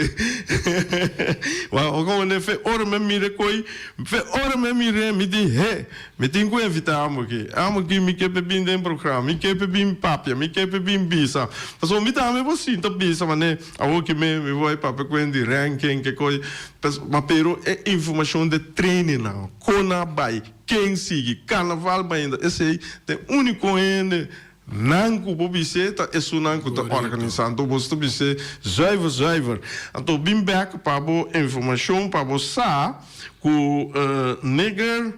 wou como ne fe ora mi a mira e coi fe ora mi a mira mi di he Mi tin ku evitá amo aki. Amo aki mi ke p'e bin den programa, mi ke p'e bin papia, mi ke p'e bin bisa. Pasobra mi tambe por sinta bisa manera awor ki mi mi bai papia ku hende di ranking, ke kos. Ma pero e informashon de trainingnan, kon a bai, ken sigui, karnaval bai ainda, esei ta e úniko hende Nan ku bo bis'é ta esunnan ku ta organisá. Anto boso ta bis'é zuiver, zuiver. Anto bin bèk pa bo informashon pa bo sa ku Nigger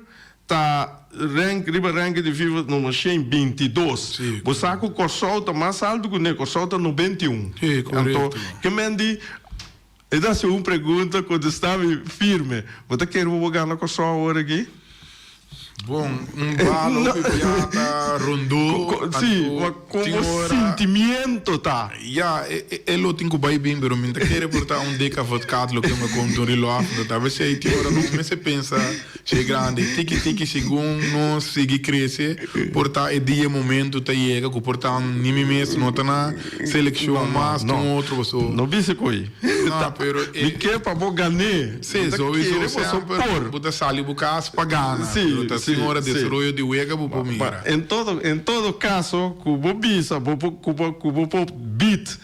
ta rank riba ranking di FIFA number 122. Bo sa ku Kòrsou ta mas altu ku Nigger, Kòrsou ta 91. Anto ke men di e ta hasi un pregunta kontestá mi firme. Bo ta kere bo bo gana Kòrsou awor aki? Bon, un balo hopi bia ta rondó, Sí, ma anto kon tin bo ora. sintimiento ta? Ya, e lo tin ku bai bin, pero mi ta kere por ta un dik avotkaat loke mi konta un rilof, anto ta p'esei tin ora no mester pensa dje grandi. Tiki tiki segun nos sigui krese, por ta e dia e momento ta yega ku por ta ni mi mes no ta na selekshon mas ku un otro paso. No bisa koe. No, pero e. Mi ke pa bo gané. Sí, sowieso semper bo ta sali bo kas pa gana. Sí, Pero ta sí, sin ora sí. desaroyo di wega bo por Ma mira. en todo, en todo caso ku bo bisa bo por ku bo ku bo por beat.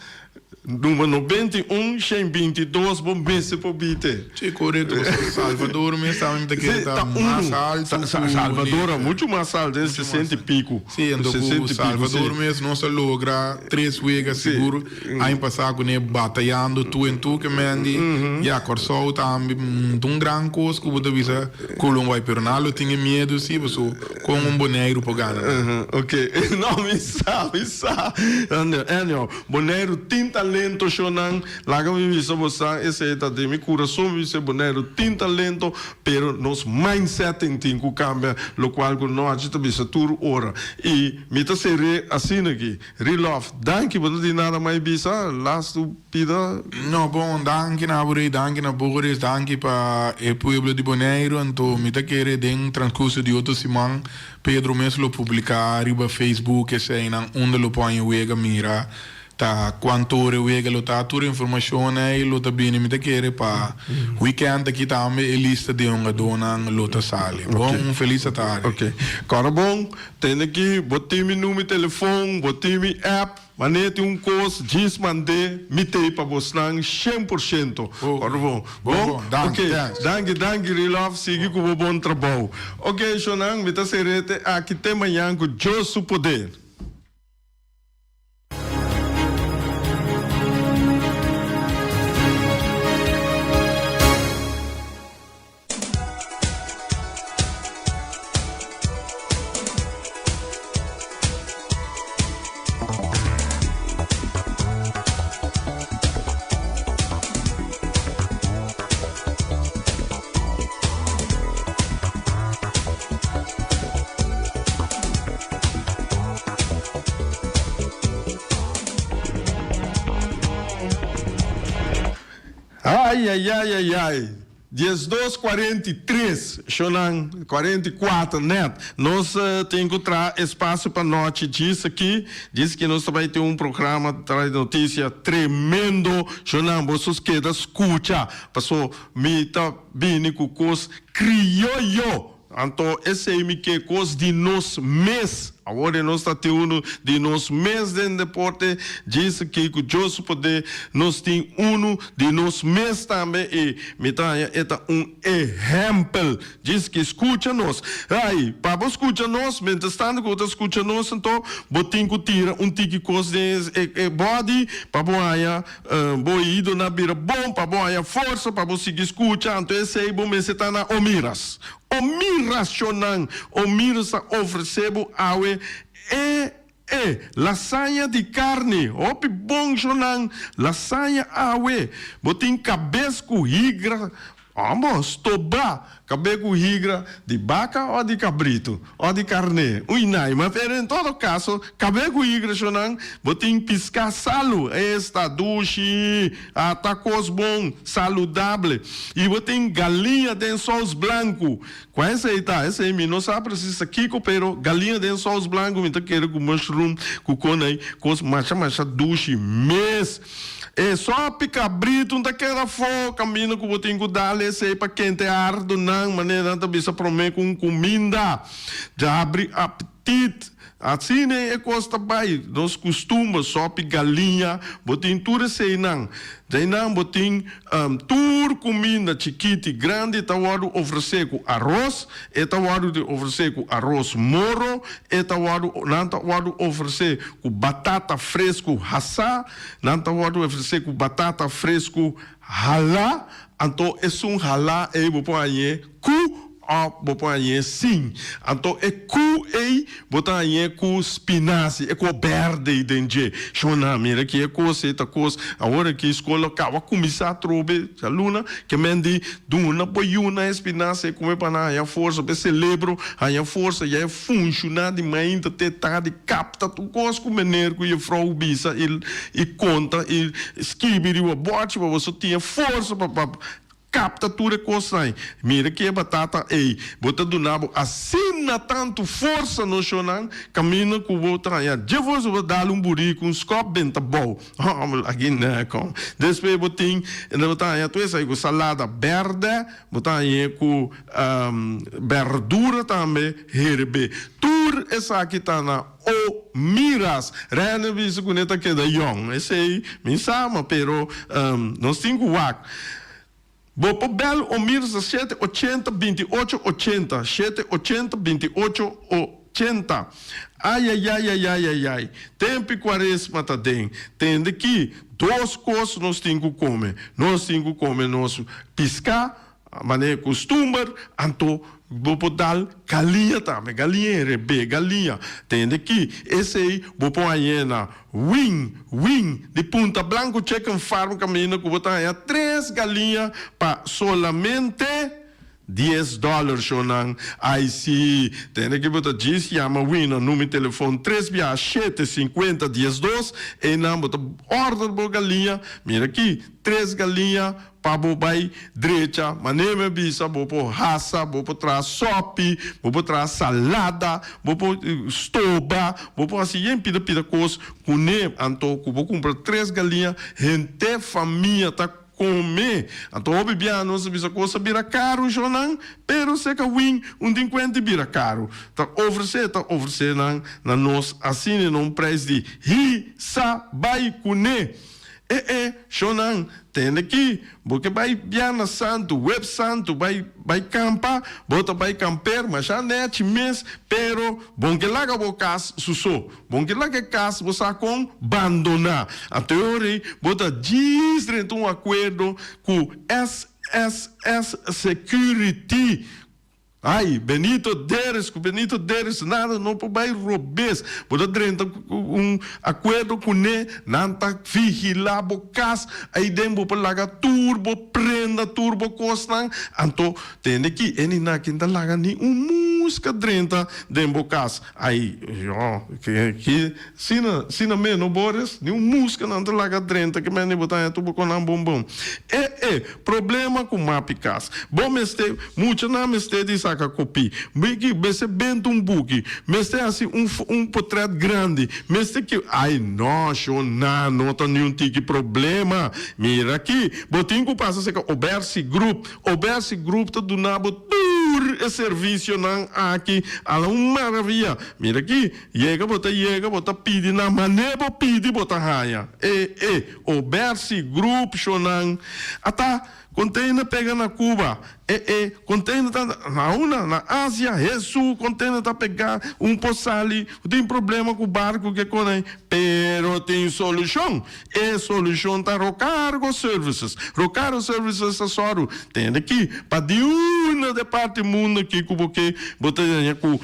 Number 91 122 bo mester por bite. Si, korekto, pasobra Salvador mes tambe mi ta kere ta mas alto ku Salvador a muchu mas alto, den 60 i piku. Si, anto ku Salvador mes nos a logra tres wega sigur aña pasá kuné batayando tu en tu ke Mendy. Ya, Kòrsou tambe ta un gran kos ku bo ta bisa ku lo bai, pero nan lo tin e miedu si, pasobra kon un Boneiru por gana nan? Ok, no mi sa, mi sa. Anyhow. Boneiru tin talento shownan, laga mi bisa bosan esei ta den mi kurason mi bisa Boneiru tin talento pero nos mindsetting tin ku kambia lokual ku Nochi ta bisa tur ora i mi ta ser'é asina aki Rilof danki bo no tin nada mai bisa lastu pida. No bon danki na bo Rey danki na Boris danki pa e pueblo di Boneiru anto mi ta kere den transkurso di otro siman Pedro mes lo publica riba Facebook eseinan unda lo por haña wega mira ta cuanto ora e wega lo ta tur informacion ey lo ta bini mi ta kere pa weekend aki tambe e lista di hungadornan lo ta sali bon un feliz atardi. Ok kòrda bon tende aki bo tin mi numero telefon bo tin mi app. Manera tin un kos djis mand'é mi tei pa bosnan 100%. Ora bon. Bon? Ok. Danki, danki Rilov. Sigui ku bo bon trabou. Ok, shonnan, mi ta ser'é te aki te mañan ku Dios su poder. Ai ai ai ai ai. 12 43, shonan 44 nèt. Nos tin ku traha espasio pa nochi djis aki. Djis ki nos ta bai tin un programa trae notisia tremendo. Shonan boso keda skucha paso mi ta bini ku kos krioyo. Anto esei mi ke kos di nos mes. Awor e nos ta tin unu di nos mes den deporte, djis aki ku Dios su poder nos tin unu di nos mes tambe i mi ta haña e ta un ehèmpel. Djis ki skucha nos. Ai, pa bo skucha nos, mientrastanto ku bo ta skucha nos anto bo tin ku tira un tiki kos den e bòdi pa bo haña bo oidonan bira bon, pa bo haña forsa pa bo sigui skucha, anto esei bo mester ta na Omiras. Omiracionnan, Omiras ta ofrece bo awe e e lasaña di carni. Hopi bon shonan, lasaña awe. Bo tin cabes cu higra, amo, stoba, cabe cu higra di baca o di cabrito o di carne. Uy nai, ma pero en todo caso, cabe cu higra shonan, bo tin pisca salu, esta dushi. A ta kos bon, saludable. I bo tin galiña den sous blanku. Kua esei ta? Esei mi no sa presis ta kiko, pero galiña den sous blanku mi ta kere ku mushroom, ku konai, kos masha masha dushi mes. E sopi kabritu no ta keda afó, kaminda ku bo tin ku dal esei pa kente ardunan, manera nan ta bisa promé ku un kuminda. Djabri apetit. Asina e kos ta bai, nos kustumber, sòpi galiña, bo tin tur eseinan. Djainan bo tin tur kuminda chikit i grandi ta wòrdu ofresé ku aros, e ta wòrdu di ofresé ku aros moro, e ta wòrdu nan ta wòrdu ofresé ku batata fresku hasá, nan ta wòrdu ofresé ku batata fresku halá, anto esun halá ei bo por hañ'é ku Òf bo por hañ'é sin. Anto e ku ei bo ta hañ'é ku spinasi, e kos bèrdè ei den dje. Shona, mira ki e kos ei ta kos. Awor aki skol a kaba kuminsá atrobe djaluna, ke men di duna bo yuna e spinasi ei kume pa nan haña forsa, pa e selebro haña forsa, ya e funshoná di mainta te tardi, kapta tur kos ku mener ku jefrou bisa i i konta i skibi riba bòchi pa boso tin e forsa pa pa Kapta tur e kosnan ei. Mira ki e batata ei. Bo ta duna bo asina tantu forsa no shonnan, kaminda ku bo ta haña dje forsa bo ta dal un buriku un skòp benta bou. Hòmber aki nè kon. Despues bo tin bo ta haña tur esei ku salada bèrdè, bo ta hañ'é ku bèrdura tambe herebé. Tur. Tur esaki ta na O Miras. Rene bisa ku ne ta keda yòn. Esei mi sa, ma pero nos tin ku wak. Bo por bèl O Miras na shete ochenta binti ocho ochenta, shete ochenta binti ocho ochenta. Ayayayayayayay, tempu i kuaresma ta den. Tende ki dos kos nos tin ku kome. Nos tin ku kome nos piská Manera kustumber, anto bo por dal galiña tambe, galiña herebé, galiña. Tende ki esei bo por hañ'é na Wing, Wing di Punta Blanco Chicken Farm kaminda ku bo ta haña tres galiña pa solamente dies dòler, shownan. Ai si, tende ki bo ta djis yama Wing na number di telefon tres biaha shete sinkuenta dies dos, einan bo ta òrder bo galiña. Mira ki, tres galiña Pa bo bai drecha, manera mi a bisa, bo por hasa, bo por traha sopi, bo por traha salada, bo por stoba, bo por hasi yen pida pida kos kuné. Anto ku bo kumpra tres galiña, henter famia ta kome. Anto hopi biaha nos a bisa kos a bira karu shownan, pero seka win un tin kuenta i bira karu. Ta ofresé, ta ofresé nan na nos asina na un preis di hisa bai kuné. E e, shownan, tende ki, bo ke bai Bierna Santu, Web Santu, bai bai kampa, bo ta bai kamper, masha nechi mes, pero bon ke laga bo kas su so, bon ke laga e kas bo sa kon bandoná. Anto e ora ei bo ta djis drenta un akuerdo ku SSS Security, Ai, Benito Deres ku Benito Deres nada no por bai robes. Bo ta drenta un akuerdo kuné, nan ta vigilá bo kas, aiden bo por laga tur bo prenda, tur bo kosnan. Anto tende ki e ni na kin ta laga ni un muska drenta den bo kas. Ai, yo, ki sina, sina meno Boris, ni un muska nan ta laga drenta ke mende bo ta haña tur bo konan bon bon. E, e, problema ku mapi kas. Bo mester, muchanan mester di saka kopi. Miki mester benta un buki, mester hasi un un potret grandi, mester ki, ai no, sho na, no ta niun tiki problema. Mira aki, bo tin ku pasa seka Obersi Group. Obersi Group ta duna bo tur e servicionan aki a la un maravilla. Mira aki, yega bo ta yega, bo ta pidi na mane bo pidi bo ta haña. E e Obersi Group shonan a ta container pega na Cuba. E e container ta na una na Asia, Hesu container ta pega un por sali, tin problema cu barco ke con pero tin solucion. E solushon ta Rocargo Services. Rocargo Services ta sòru tende ki pa di una de parti mundo ki ku bo ke bo ta haña ku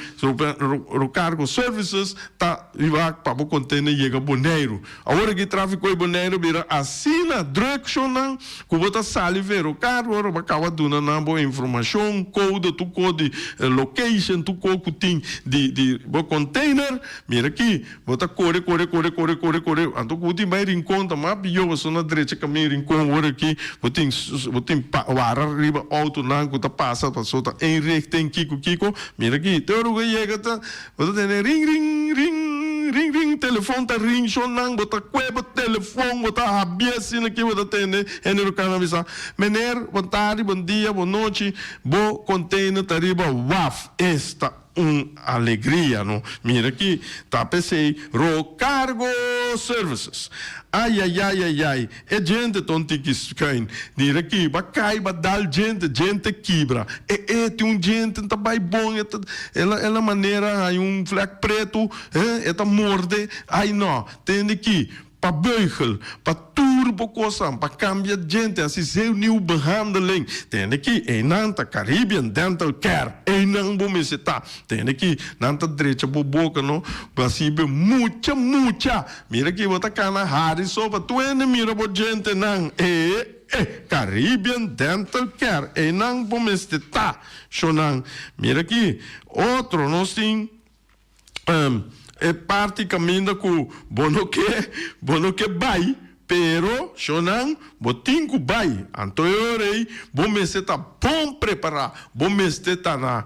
Rocargo Services ta riba pa bo container yega Boneiru. Awor aki trafiko di Boneiru bira asina druk shonnan ku bo ta sali fe Rocargo ora bo a kaba duna nan bo informashon, kode, tur ko di location, tur ko ku tin di di bo container. Mira aki. Bo ta kore, kore, kore, kore, kore, kore, anto ku bo tin bai Rincon ta mas pió, pasobra na drecha kamin Rincon ora aki bo tin bo tin wara riba outonan ku ta pasa pasobra ta een richting kiko kiko, mira aki te ora ku a yega ta bo ta tende ring ring ring ring ring telefon ta ring shonnan bo ta kue bo telefon bo ta habia asina aki bo ta tende hende lo kana bisa meneer bon tardi bon dia bon nochi bo container ta riba waf esta. Un alegria no. Mira aki ta p'esey Rocargo Services. Ayayayayay e djente ta un tiki schuin. Mira aki ba cay ba dal djente, djente kibra. E e tin un djente ta bay bon e ta el a manera hay un vlek preto e ta morde. Ay no tende aki Pa beugel, pa tur bo kosan, pa kambia djente, hasi zenuw behandeling. Tende ki einan ta Caribbean Dental Care, einan bo mester ta. Tende ki nan ta drecha bo boka no, bo hasi be mucha mucha. Mira ki bo ta kana hari so pa tur hende mira bo djentenan. E e Caribbean Dental Care, einan bo mester ta. Shonnan, mira ki otro nos tin. E parti kaminda ku bo no ke, bo no ke bai, pero shonnan bo tin ku bai. Anto e ora ei bo mester ta bon prepará, bo mester ta na.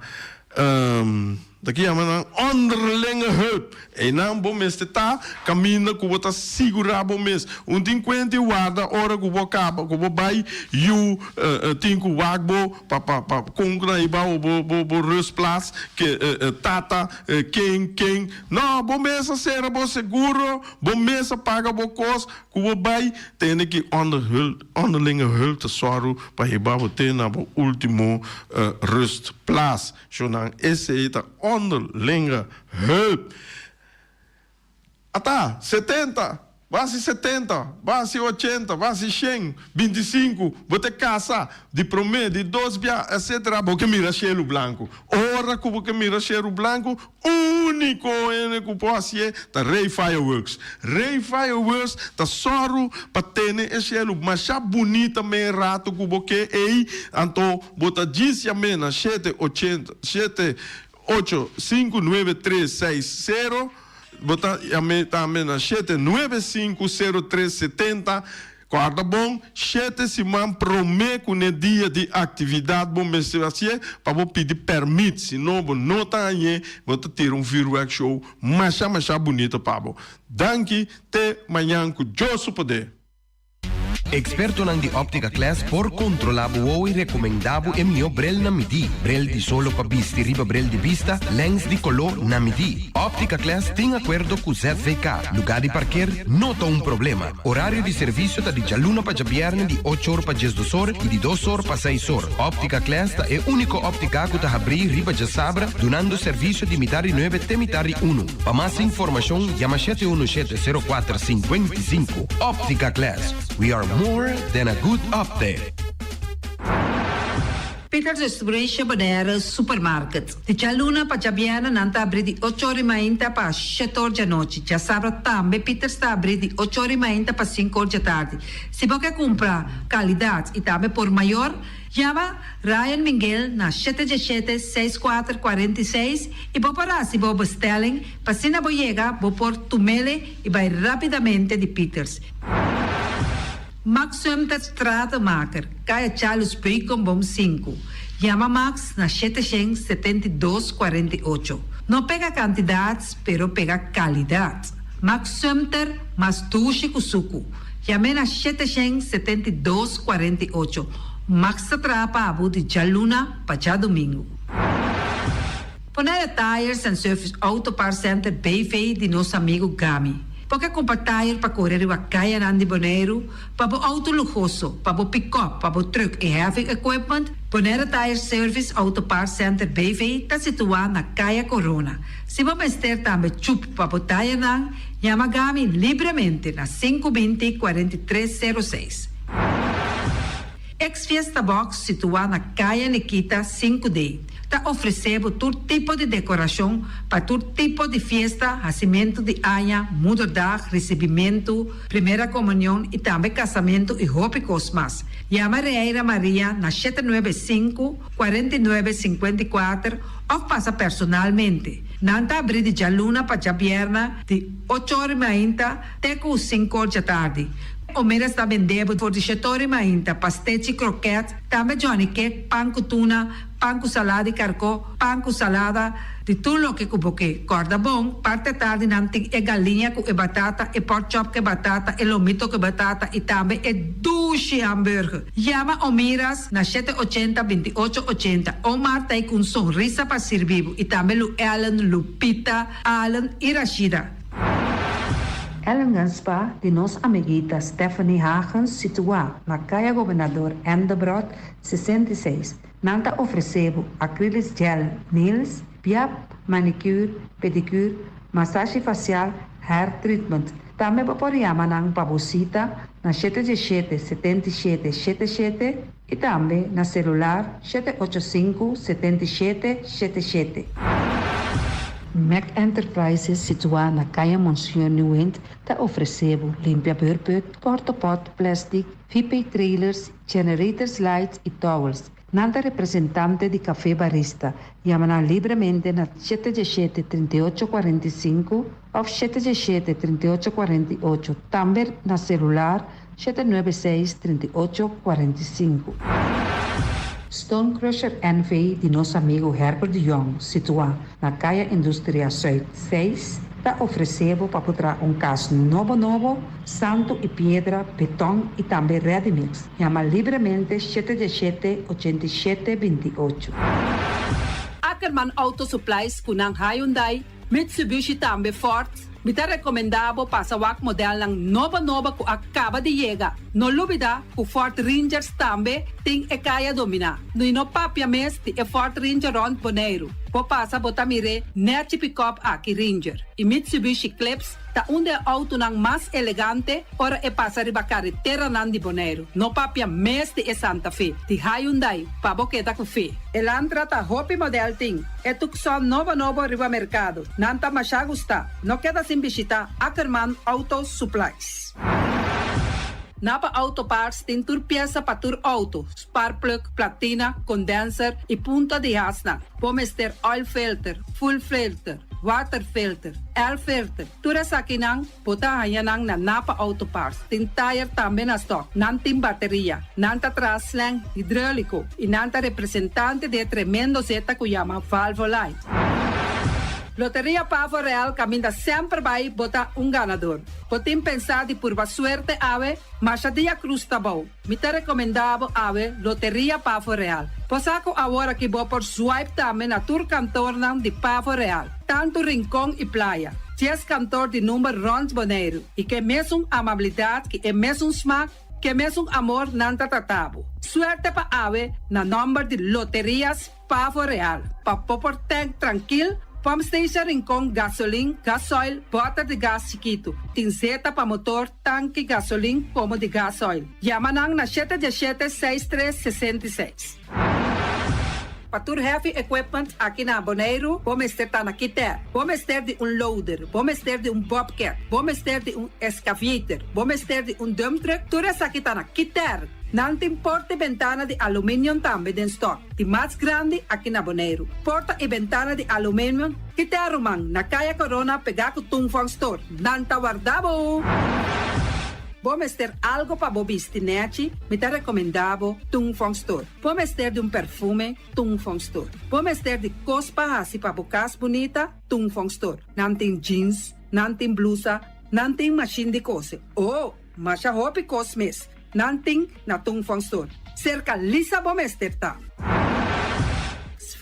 Ta ki yama nan onderlinge hulp. Einan bo mester ta kaminda ku bo ta sigurá bo mes. Un tin kuenta i warda ora ku bo kaba ku bo bai yu tin ku wak bo pa pa pa kon ku nan hiba bo bo bo bo rustplaats ke tata ken ken. No, bo mes a sera bo seguro, bo mes a paga bo kos ku bo bai tende ki onderlinge hulp ta sòru pa hiba bo te na bo ultimo rustplaats. Shonnan esei ta onderlinge hulp. Ata, 70, basi 70, basi 80, basi shen, 25, bo ta kasa, di promé, di dos bia, etcetera, bo ke mira shelu blanku. Ora ku bo ke mira shelu blanku, úniko hende ku por hasié ta Rey Fireworks. Rey Fireworks ta sòru pa tene e shelu masha bunita me rato ku bo ke ei, anto Bo ta djis yam'é na shete ochenta, shete ocho sinku nuebe tres seis sero. Bo ta yam'é tambe na shete nuebe sinku sero tres setenta. Kòrda bon, shete siman promé ku n'e dia di aktividat bo mester hasié pa bo pidi pèrmit, si no bo no ta hañ'é, bo ta tira un vürwèrk show masha masha bunita pa bo. Danki, te mañan ku Dios su poder! Ekspertonan di Optica Class por kontrolá bo wowo i rekomendá bo e mihó brel na midí. Brel di solo pa bisti riba brel di bista, lèns di koló na midí. Optica Class tin akuerdo ku ZVK. Lugá di parker no ta un problema. Orario di servisio ta di djaluna pa djabièrnè di ocho or pa diesdos or i di dos or pa seis or. Optica Class ta e úniko óptika ku ta habrí riba djasabra dunando servisio di mitar di nuebe te mitar di unu. Pa mas informashon yama shete unu shete sero kuater sinkuenta i sinku. Optica Class, we are more than a good optic. Peters Restauration Bonaire Supermarket. Di djaluna pa djabièrnè nan ta abrí di ocho or di mainta pa shete or djanochi. Djasabra tambe Peters ta abrí di ocho or di mainta pa sinku or djatardi. Si bo ke kumpra kalidat i tambe por mayor, Yama Ryan Minguel na shete djeshete seis kuater 46 i bo por hasi bo bestelling pa asina bo yega bo por tumele i bai rapidamente di Pieters. Max Sumter Stratenmaker, Kaya Charles Beukenboom sinku. Yama Max na shete shen 72 48. No pega kantidat pero pega kalidat. Max Sumter mas dushi ku suku. Yam'é na 772 48. Max ta traha pa bo di djaluna pa djadumingu. Bonaire Tires and Service Auto Parts Center BV di nos amigu Gami. Bo ke kumpra tire pa kore riba kayanan di Boneiru, pa bo auto luhoso, pa bo pikòp, pa bo trùk i heavy equipment? Bonaire Tire Service Auto Parts Center BV ta situá na Kaya Corona. Si bo mester tambe chup pa bo tayenan, yama Gami libremente na sinku binti 43 sero seis. Ex Fiesta Box situá na Kaya Nikita sinku D ta ofresé bo tur tipo di dekorashon pa tur tipo di fiesta, hasimentu di aña, moederdag, risibimentu, primera komunion i tambe kasamentu i hopi kos mas. Yama Reira Maria na shete nuebe sinku, 49 54 òf pasa personalmente. Nan ta abrí di djaluna pa djabièrnè di ocho or i mainta te ku sinku or djatardi. Omeras ta bendé bo for di shete or i mainta, pastechi, krokèt, tambe johnny cake, pan ku tuna, pan ku salada di karkó, pan ku salada, di tur loke ku bo ke. Kòrda bon, parti atardi nan tin e galiña ku e batata, e pork chop ku e batata, e lomito ku e batata i tambe e dushi hamburger. Yama Omiras na shete ochenta, 28 ochenta. Omar ta ei ku un sonrisa pa sirbi bo i tambe Lu Ellen, Lupita, Allen i Rashida. Ellingen Spa di nos amiguita Stephanie Hagens situá na Kaya Gobernador Endebrot 66. Nan ta ofresé bo acrylic gel nails, piap, manicure, pedicure, masashi fasial, hair treatment. Tambe bo por yama nan pa bo sita na shete diesshete 77 shete shete i tambe na selular 785 77 shete shete. Mac Enterprises situá na Kaya Monsignor Nieuwind ta ofresé bo limpia beurput, portapot, plastic, VP trailers, generators lights i towels. Nan ta representante di Café Barista. Yama nan libremente na shete diesshete 38 45 òf shete diesshete 38 48, tambe na selular 796 38 45. Stone Crusher NV di nos amigu Herbert de Jong, situá na Kaya Industria Zuid seis, ta ofresé bo pa por traha un kas nobo nobo, santu i piedra, beton i tambe ready mix. Yama libremente shete diesshete, 87, 28. Ackerman Auto Supplies ku nan Hyundai, Mitsubishi tambe Ford, mi ta rekomendá bo pasa wak modelnan nobo nobo ku a kaba di yega. No lubidá ku Ford Rangers tambe tin e kaya dominá. I no papia mes di e Ford Ranger rònt Boneiru. Bo pasa bo ta mir'é nèchi pikòp aki Ranger. I Mitsubishi Eclipse ta un di e outonan mas elegante ora e pasa riba kareteranan di Boneiru. No papia mes di e Santa Fe di Hyundai pa bo keda ku fe. Elantra ta hopi model tin. E Tucson nobo nobo riba merkado. Nan ta masha gusta. No keda sin bishita Ackerman Auto Supplies. Napa Auto Parts tin tur piesa pa tur auto, sparkplug, platina, condenser y punta di hasnan. Bo mester oil filter, fuel filter, water filter, air filter. Tur esakinan bo ta haña nan na Napa Auto Parts. Tin tire tambe na stock. Nan tin bateria. Nan ta traha slang hidrolico y nan ta representante di e tremendo zeta cu yama Valvoline. Loteria Pavo Real caminda semper bay bo ta un ganador. Bo tin pensa di purba suerte awe? Masha dia cruz ta bou. Mi ta recomenda bo awe Loteria Pavo Real. Bo sa cu awor aki bo por swipe tambe na tur kantornan di Pavo Real, tanto Rincon y Playa. Dies kantor di number rond Boneiru y ke mesun amabilidad ki e mesun smaak, ke mesun amor nan ta trata bo. Suerte pa awe na nomber di Loterias Pavo Real, pa bo por tank trankil, pump station Rincon, gasolin, gasoil, bòter di gas chikitu, tin zeta pa motor, tanki gasolin komo di gasoil. Yama nan na shete diesshete seis tres 66. Pa tur heavy equipment aki na Boneiru, bo mester ta na Kiter. Bo mester di un loader, bo mester di un bobcat, bo mester di un excavator, bo mester di un dump truck, tur esaki ta na Kiter. Nan tin porta i bentana di aluminium tambe den stock, di mas grandi aki na Boneiru. Porta i bentana di aluminium Kiter ruman, na Kaya Corona pegá ku Tung Fong Store. Nan ta warda bo! Bo mester algo pa bo bisti nèchi? Mi ta rekomendá bo Tung Fong Store. Bo mester di un perfume? Tung Fong Store. Bo mester di kos pa hasi pa bo kas bunita? Tung Fong Store. Nan tin jeans, nan tin blusa, nan tin mashin di kose. Oh! Masha hopi kos mes nan tin na Tung Fong Store. Serka Lisa bo mester ta.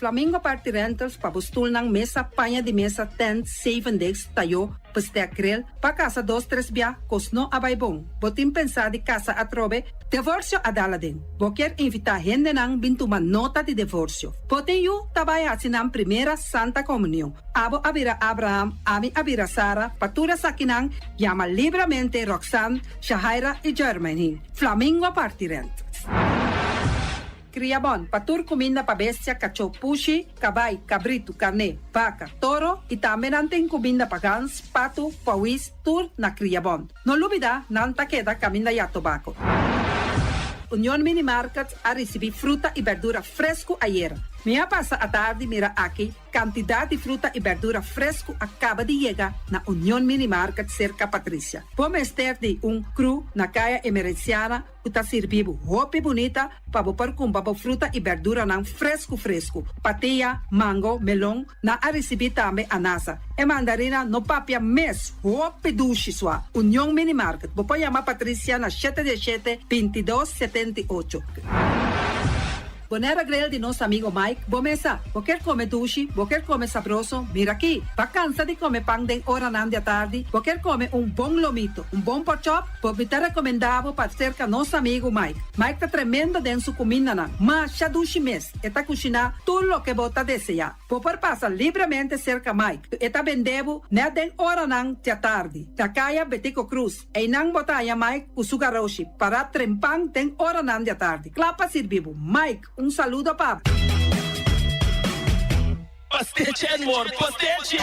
Flamingo Party Rentals pa bo stulnan, mesa, paña di mesa, tent, zeven desk, tayó, bestek, grill, pa kasa dos tres bia, kos no a bai bon. Bo tin pensá di kasa atrobe? Devorsio a dal aden. Bo kier invitá hendenan bin tuma nota di devorsio. Bo tin yu ta bai hasi nan primera Santa Komunion. Abo a bira Abraham, ami a bira Sara, pa tur esakinan Yama libramente Roxanne, Shahaira i Jermaine. Flamingo parti rent. Kria bon pa tur kuminda pa bestia, kachó, pushi, kabai, kabritu, karné, baka, toro i tambe nan tin kuminda pa gans, patu, pawis, tur na Kria Bon. No lubida nan ta keda kaminda ya tobako. Union Mini Market a risibí fruta i berdura fresku ayera. Mi a pasa atardi mira aki Kantidat di fruta i bèrdura fresku a kaba di yega na Union Mini Market serka Patricia. Bo mester di un kru na Kaya Emerenciana ku ta sirbi bo hopi bunita pa bo por kumpra bo fruta i bèrduranan fresku fresku. Patia, mango, melon, nan a risibí tambe anasa. E mandarina no papia mes, hopi dushi sua. Union Mini Market, bo por yama Patricia na shete diesshete, 22, 78. Bonaire Grill di nos amigo Mike, bo mesa. Bo kier come dushi, bo kier come sabroso, mira aki. Bo a cansa di come pan den oranan di atardi, bo kier come un bon lomito, un bon porkchop, bo mi ta recomenda bo pa cerca nos amigo Mike. Mike ta tremendo den su cumindanan, masha dushi mes, e ta cushina tur loke bo ta desea. Bo por pasa libremente cerca Mike, e ta bende bo net den oranan di atardi, na caya Betico Croes. Einan bo ta haña Mike ku su garoshi pará trempan den oranan di atardi, kla pa sirbi bo. Mike, un saludo pa bo. Pastechi Edward, pastechi!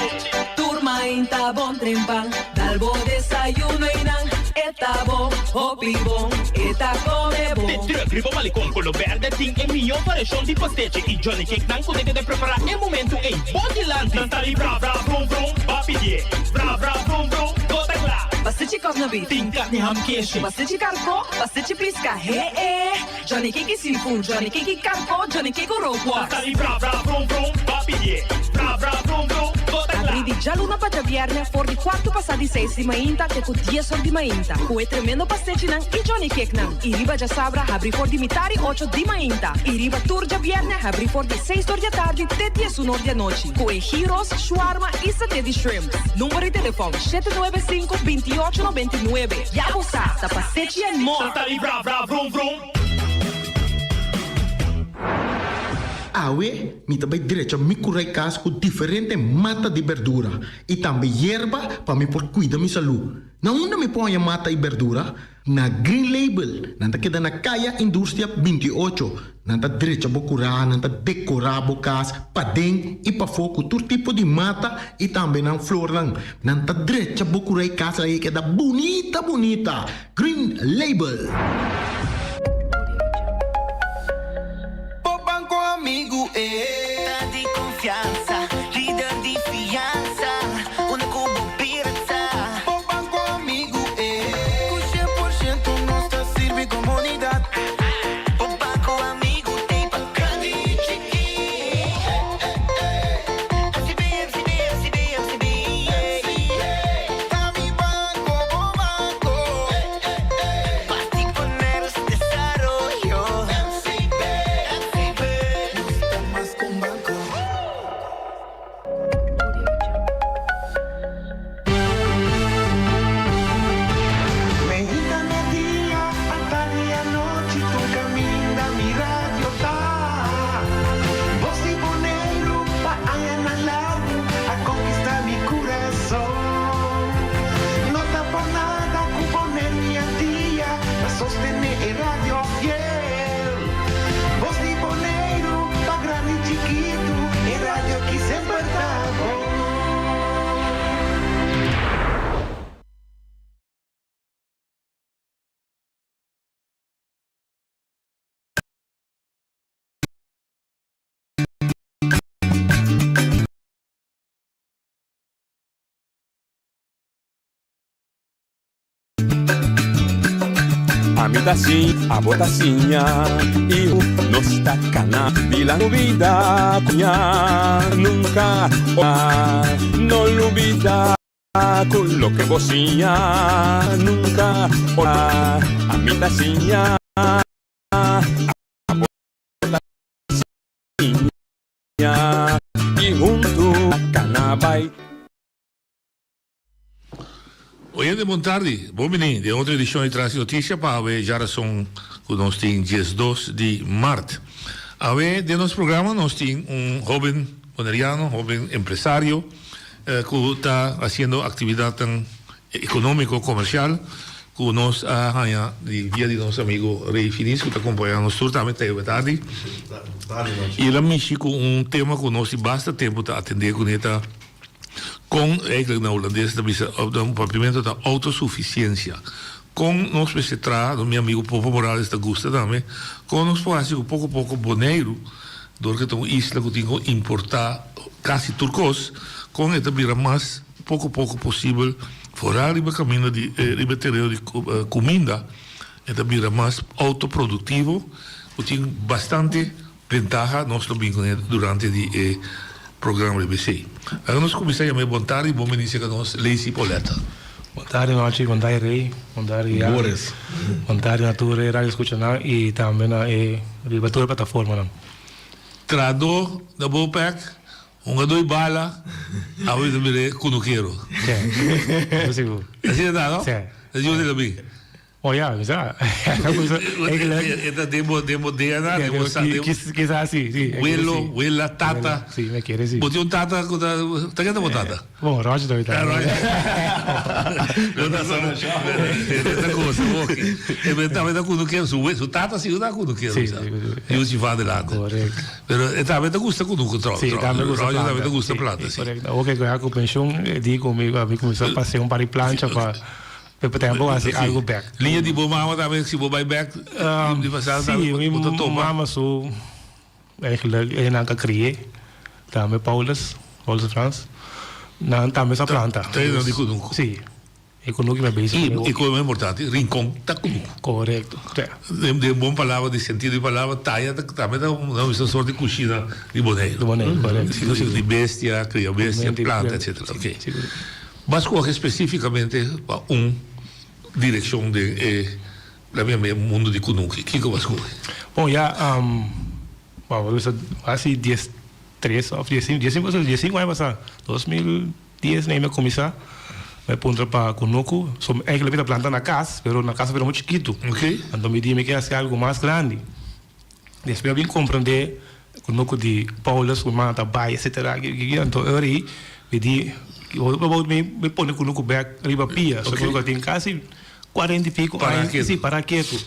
Tur mainta bon trempan, dal bo desayuno einan, e ta bon, hopi bon, e ta come bon. De truck riba Malecon Colo Berde tin e mihó variashon di pastechi i Johnny Cake nan ku ta keda prepará e momentu ei bo dilanti. Nan ta di bra bra vrum vrum, ba pidié. Bra bra vrum vrum, bo ta kla. Pastechi. kòp na beef. Tin karni ham keshi. Pastechi karkó, pastechi piska, he e. Johnny Cake i seafood, Johnny Cake i karkó, Johnny Cake ku rookworst. Ta sali bra bra vrum vrum, bo a pidié. Bra bra vrum vrum, bo ta kla. Abrí di djaluna pa djabièrnè for di kuartu pasá di seis di mainta te ku dies or di mainta ku e tremendo pastechinan i Johnny Cakenan. I riba djasabra habrí for di mitá di ocho di mainta i riba tur djabièrnè habrí for di seis or di atardi te diesun or di anochi ku e gyros, shawarma i saté di shrimp. Number di telefòn, 795 28 99. Ya bo sa, ta Pastechi and More! Ta sali bra bra vrum vrum. Awe mi ta bai drecha mi kurai kas ku diferente mata di berdura i tambe yerba pa mi por kuida mi salú. Na unda mi por haña mata i berdura? Na Green Label, nan ta keda na Kaya Industria 28. Nan ta drecha bo kurá, nan ta dekorá bo kas paden i pafó ku tur tipo di mata i tambe nan flornan. Nan ta drecha bo kurá i kas ei keda bunita bunita. Green Label. Bo banco amigu e ta di confiansa, lider di fiansa, unda cu bo bira ta. Bo banco amigu e cu cien por ciento nos ta sirbi comunidad. Bo banco amigu t'ey pa grandi y chiki. MCB, MCB, MCB, MCB, yeah. Ta mi banco, bo banco. Parti poner su desaroyo. MCB, MCB, nos ta mas cu un banco. Meinta media, atardi anochi tur caminda mi radio ta. Bos di Boneiru pa añanan largu a conquista mi curason. No ta por nada cu Boneiru y Antia ta sostene e radio fiel. Bos di Boneiru pa grandi y chikitu, e radio aki semper ta bon. Ami ta siña, abo ta siña, i nos ta cana bila bida cuña. Nunca no lubida cu loke bo siña. Nunca ami ta siña, abo ta siña, i huntu cana bai. Oyente bon tardi, bon bini den otro edicion di Tras di Noticia pa awe djarason cu nos tin 12 di maart. Awe den nos programa nos tin un hoben boneriano, hoben empresario cu ta haciendo actividadnan economico comercial cu nos a haña di via di nos amigo Rey Finis cu ta acompaña nos tur tambe ta awe tardi. Y el a mishi cu un tema cu nos di basta tempo ta atende cune ta. Kon, eigenlijk na Hulandes ta bisa, op na Papiamento ta autosuficiencia. Kon nos mester traha, mi amigo Popo Morales ta gusta tambe, kon nos por hasi ku poko poko Boneiru, dor ku ta un isla ku tin ku importa kasi tur kos, kon e ta bira mas poko poko posibel, foral riba kaminda di, riba e tereno di kuminda, e ta bira mas autoproductivo, ku tin bastante. Ventaha nos lo bin kuné durante di e programa di BC. Laga nos kuminsá yama e bon tardi bon bini serka nos Lacey Pauletta. Bon tardi nochi, bon tardi Rey, bon tardi Jan, Boris. Bon tardi na tur e radio escuchanan y tambe na e riba tur e plataformanan. Trahadó na Bopec, hungadó di bala, awe ta bira e kunukero. Sí, sigur. Asina ta no? Sí. Asina ta bin. Oh ya, mi sa. E ta den bo, den bo DNA, den bo sangre. Kisas si, si. Welo, wela, tata. Si, mi kere si. Bo tin un tata ku ta, ta ken ta bo tata? Bon, Roger ta mi tata. Roger. Bo ta sa, ta kosa hoki. E men tambe ta kunukero, su su tata sigur ta kunukero. Si, si. Yuchi van de Lande. Correcto. Pero e tambe ta gusta kunuku tro. Si, tambe gusta planta. Roger tambe ta gusta planta, si. Correcto. Awor ku ya ku penshun, e di ku mi, mi kuminsá pas'é un par di plancha pa. Pero tempo bo hasi algo bek. Liña di bo mama tambe si bo bai bek di pasado tambe bo ta topa. Si, mi mama su eigenlijk e nan ka kri'é tambe Paulus, Paulus Frans, nan tambe sa planta. Ta e nan di kunuku. Si. E kunuku mi a bezig I ku i koe mas importante, Rincon ta kunuku. Korekto, ja. Den den bon palabra, di sentido di palabra, taya ta tambe ta un un sort di kushina di Boneiru. Di Boneiru, korekto. Si nos di bestia, kria bestia, Di planta, bestia, etcetera. si, Oké. sigur. Bo a skohe spesífikamente pa un direkshon den e la mi mundu di kunuki. Kiko bo a skohe? Bon, ya, bo a bisa hasi 13 of 15, 15, 15 aña pasá, 2010 mi a kuminsá, mi a puntra pa kunuku, so eigenlijk mi ta planta na kas, pero na kas a bira muchu chikitu. Anto mi di mi ke hasi algu mas grandi. Despues mi a bin komprendé kunuku di Paulus ku mi mama ta bai etcetera, anto e ora ei mi di mi pone kunuku bèk riba pia, so kunuku a tin kasi 40 i piko aña, si, pará ketu.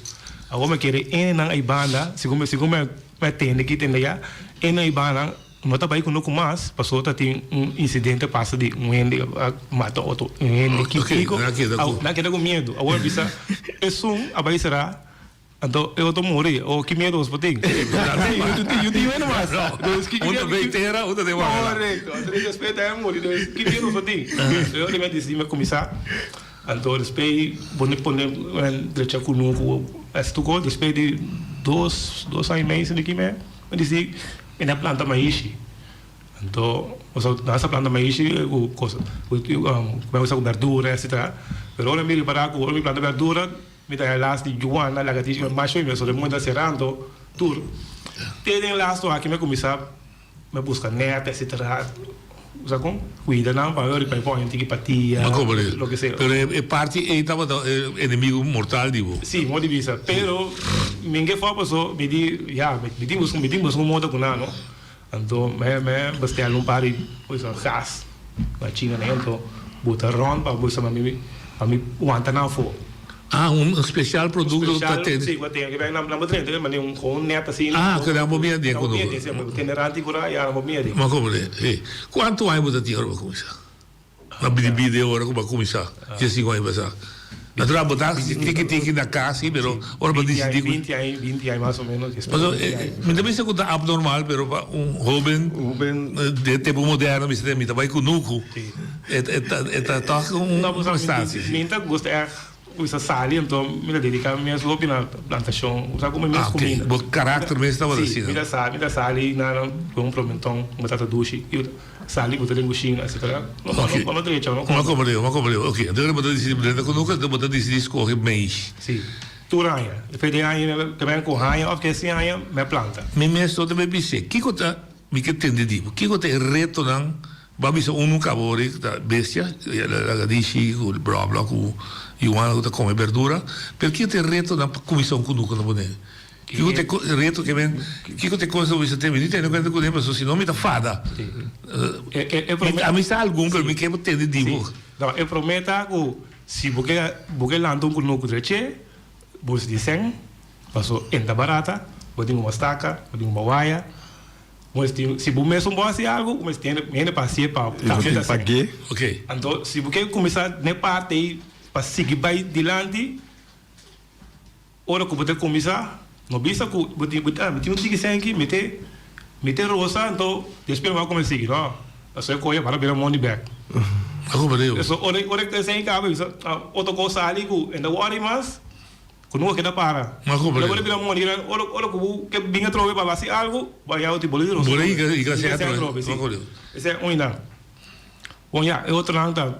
Awor mi kere enenan ei banda, segun segun mi a tende aki tende allá, enenan ei banda no ta bai kunuku mas pasobra ta tin un insidente pasa di un hende a mata otro un hende ki kiko, nan a keda ku miedu. Awor mi bisa esun a bai será anto e otro muri, o ki miedu nos por tin? Yu tin miedu mas. Un ta bay tera, un ta den wangala. Korekto, anto despues ta e muri, ki miedu nos por tin? E ora mi a disidi mi a kuminsá. Anto despues bo no pone drecha kunuku es tur kos despues di dos dos aña y medio esaki mi a disi mi na planta maishi anto nos a planta maishi ku kos ku mester ku berdura etcetera pero ora mi ripara ku ora mi planta berdura mi ta las di yuana laga di masha mi pasobra e mundo ta serando tur te den lasto aki mi a kuminsa. Mi a buska net etcetera sa kon cuida nan pa ori pa e pon tiki patia Ma como le lo que sea. Pero e parti ey tabata e enemigo mortal di bo. Si, modo di bisa. Pero mi ke for paso mi di ya mi tin busca mi tin busca un modo cu nan no. Anto mi mi bestel un par di gas na China nan anto buta rond pa busca pa mi pa mi wanta nan afo. Ah, un special producto ta tene. Si, cu a tene. Nan bo drenta mane un con un net asina. Ah, cu nan bo mira den cu no. Si, bo tene ranti cu ra, ya nan bo mira den. Ma como de, si. Cuanto aña bo ta tin ora bo a cuminsa? Na bidi bidi ora cu bo a cuminsa, diescinco aña pasa. Natural bo ta tiki tiki na cas si, pero ora bo dicidi cu. Binti aña, binti aña mas o menos. Paso, mi ta bisa cu ta abnormal, pero pa un hoben den tempo moderno mi ta bay cunucu. E ta toch un prestatie. Mi ta gusta erg usa sali, anto mi ta dedica mi mes hopi na plantacion, usa como mi mes cuminda. Bo karakter mes tabata asina. Si, mi ta sali, mi ta sali na con un promenton, un batata dushi, y sali buta den cushina, etcetera. No no drecha, no Bo comprende, bo comprende. Ok, anto bo ta dicidi drenta cunucu, anto bo ta dicidi scoge maish. Si, tur aña. Despues di aña, te ben cu haña of ke sin haña, mi a planta. Mi mes no ta bay bis'é, kico ta, mi ke tende di bo, kico ta e retonan Bo a bisa unu cabo ori ta bestia, lagadishi cu blòblò cu yuana cu ta come berdura, pero kico ta e retonan pa cuminsa un cunucu na Boneiru? Kico ta e reto ke men, kico ta e cosa cu bo bisa te mi tene cuenta cune pasobra si no mi ta fada. A mi sa algun pero mi ke bo tende di bo. No, e prome ta cu si bo ke bo ke lanta un cunucu dreche, bo di sèn, pasobra e ta barata, bo tin cu staka, bo tin cu waya. Bo mester, si bo mes un bo hasi algu, bo mester hende, hende pa hasié pa I bo tin pag'é. Ok. Anto, si bo ke kuminsá n'e parti ei pa sigui bai dilanti, ora ku bo ta kuminsá, no bisa ku bo tin, bo tin, ah, mi tin un tiki sènki, mi te, mi te rosa, anto despues mi a kuminsá sigui. No, pasobra e kohe para bira mondi bèk. Pasobra ora, ora e sènki kaba, bisa, ah, otro kos sali ku e no ta wòri mas. Ku nunka keda para. Ma ku Ora bira moni keda ora ora ku bo ke bin atrobe pa hasi algu bo a yau ti boli di rosa. Boli i gracia atrobe. Si. Esei un nan. Bon ya e otronan ta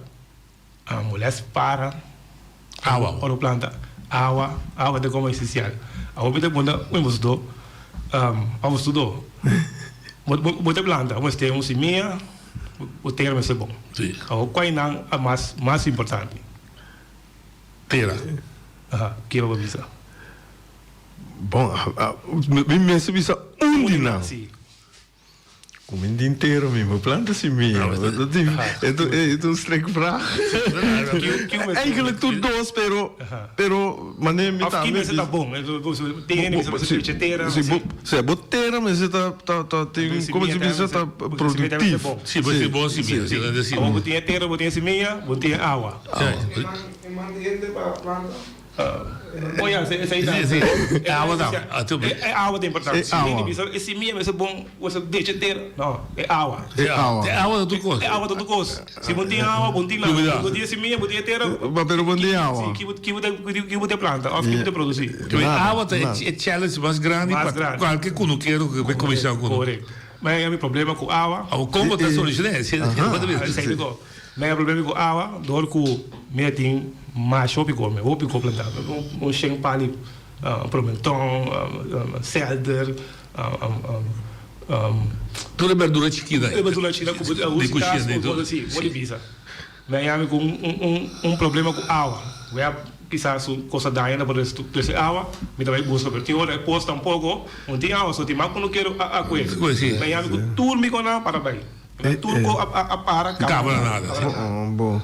moles para. Awa. Ora bo planta awa awa ta komo esensial. Awa mi ta punta un boso do a boso do bo bo ta planta bo mester un simia bo tera mester bon. Si. Awa kua nan a mas mas importante. Tera. Aha, kier bo bisa? Bon, mi mester bisa un di nan. Si. Ku mi tin tera mi por planta simia. E ta un strikvraag. Eigenlijk tur dos, pero, pero manera mi Of tambe ki mester ta bon? Tin hende mester bisa picha tera. Si, bo, si, bo tera mester ta, ta, ta tin, komo se bisa, ta produktief. Si, bo tin bon simia. Abo bo tin e tera, bo tin e simia, bo tin e awa. E man di hende pa planta. Oh ya, esei ta. Sí, e awa ta. E awa ta importante. E awa. E simia mester bon, mester decha tera. No, e awa. E awa. E awa ta tur kos. E awa ta tur kos. Si bo tin awa, bo tin nada. Bo tin e simia, bo tin e tera. Pero bo tin awa. Sí, ki bo ta, ki bo ta planta òf ki bo ta produsí. E awa ta e challenge mas grandi pa kualke kunukero ku ke kuminsá ku. Korekto. Mi a mi problema ku awa. Awa kon bo ta solushoná esei? Esei ta Mi a problema ku awa dor ku mi a tin masha hopi kome, hopi ko plantá. Un shen pali promenton, selder, Tur e berdura chikita. E berdura chikita ku bo ta usa kas ku bo ta si, bo di bisa. Mi a yami ku un problema ku awa. Wea kisas un kos a daña na por trese awa, mi ta bai buska pero tin ora e pos tampoko no tin awa so tin mas ku no kere a kue. Mi a yami ku tur mi konan para bai. Tur ko a para kaba na nada.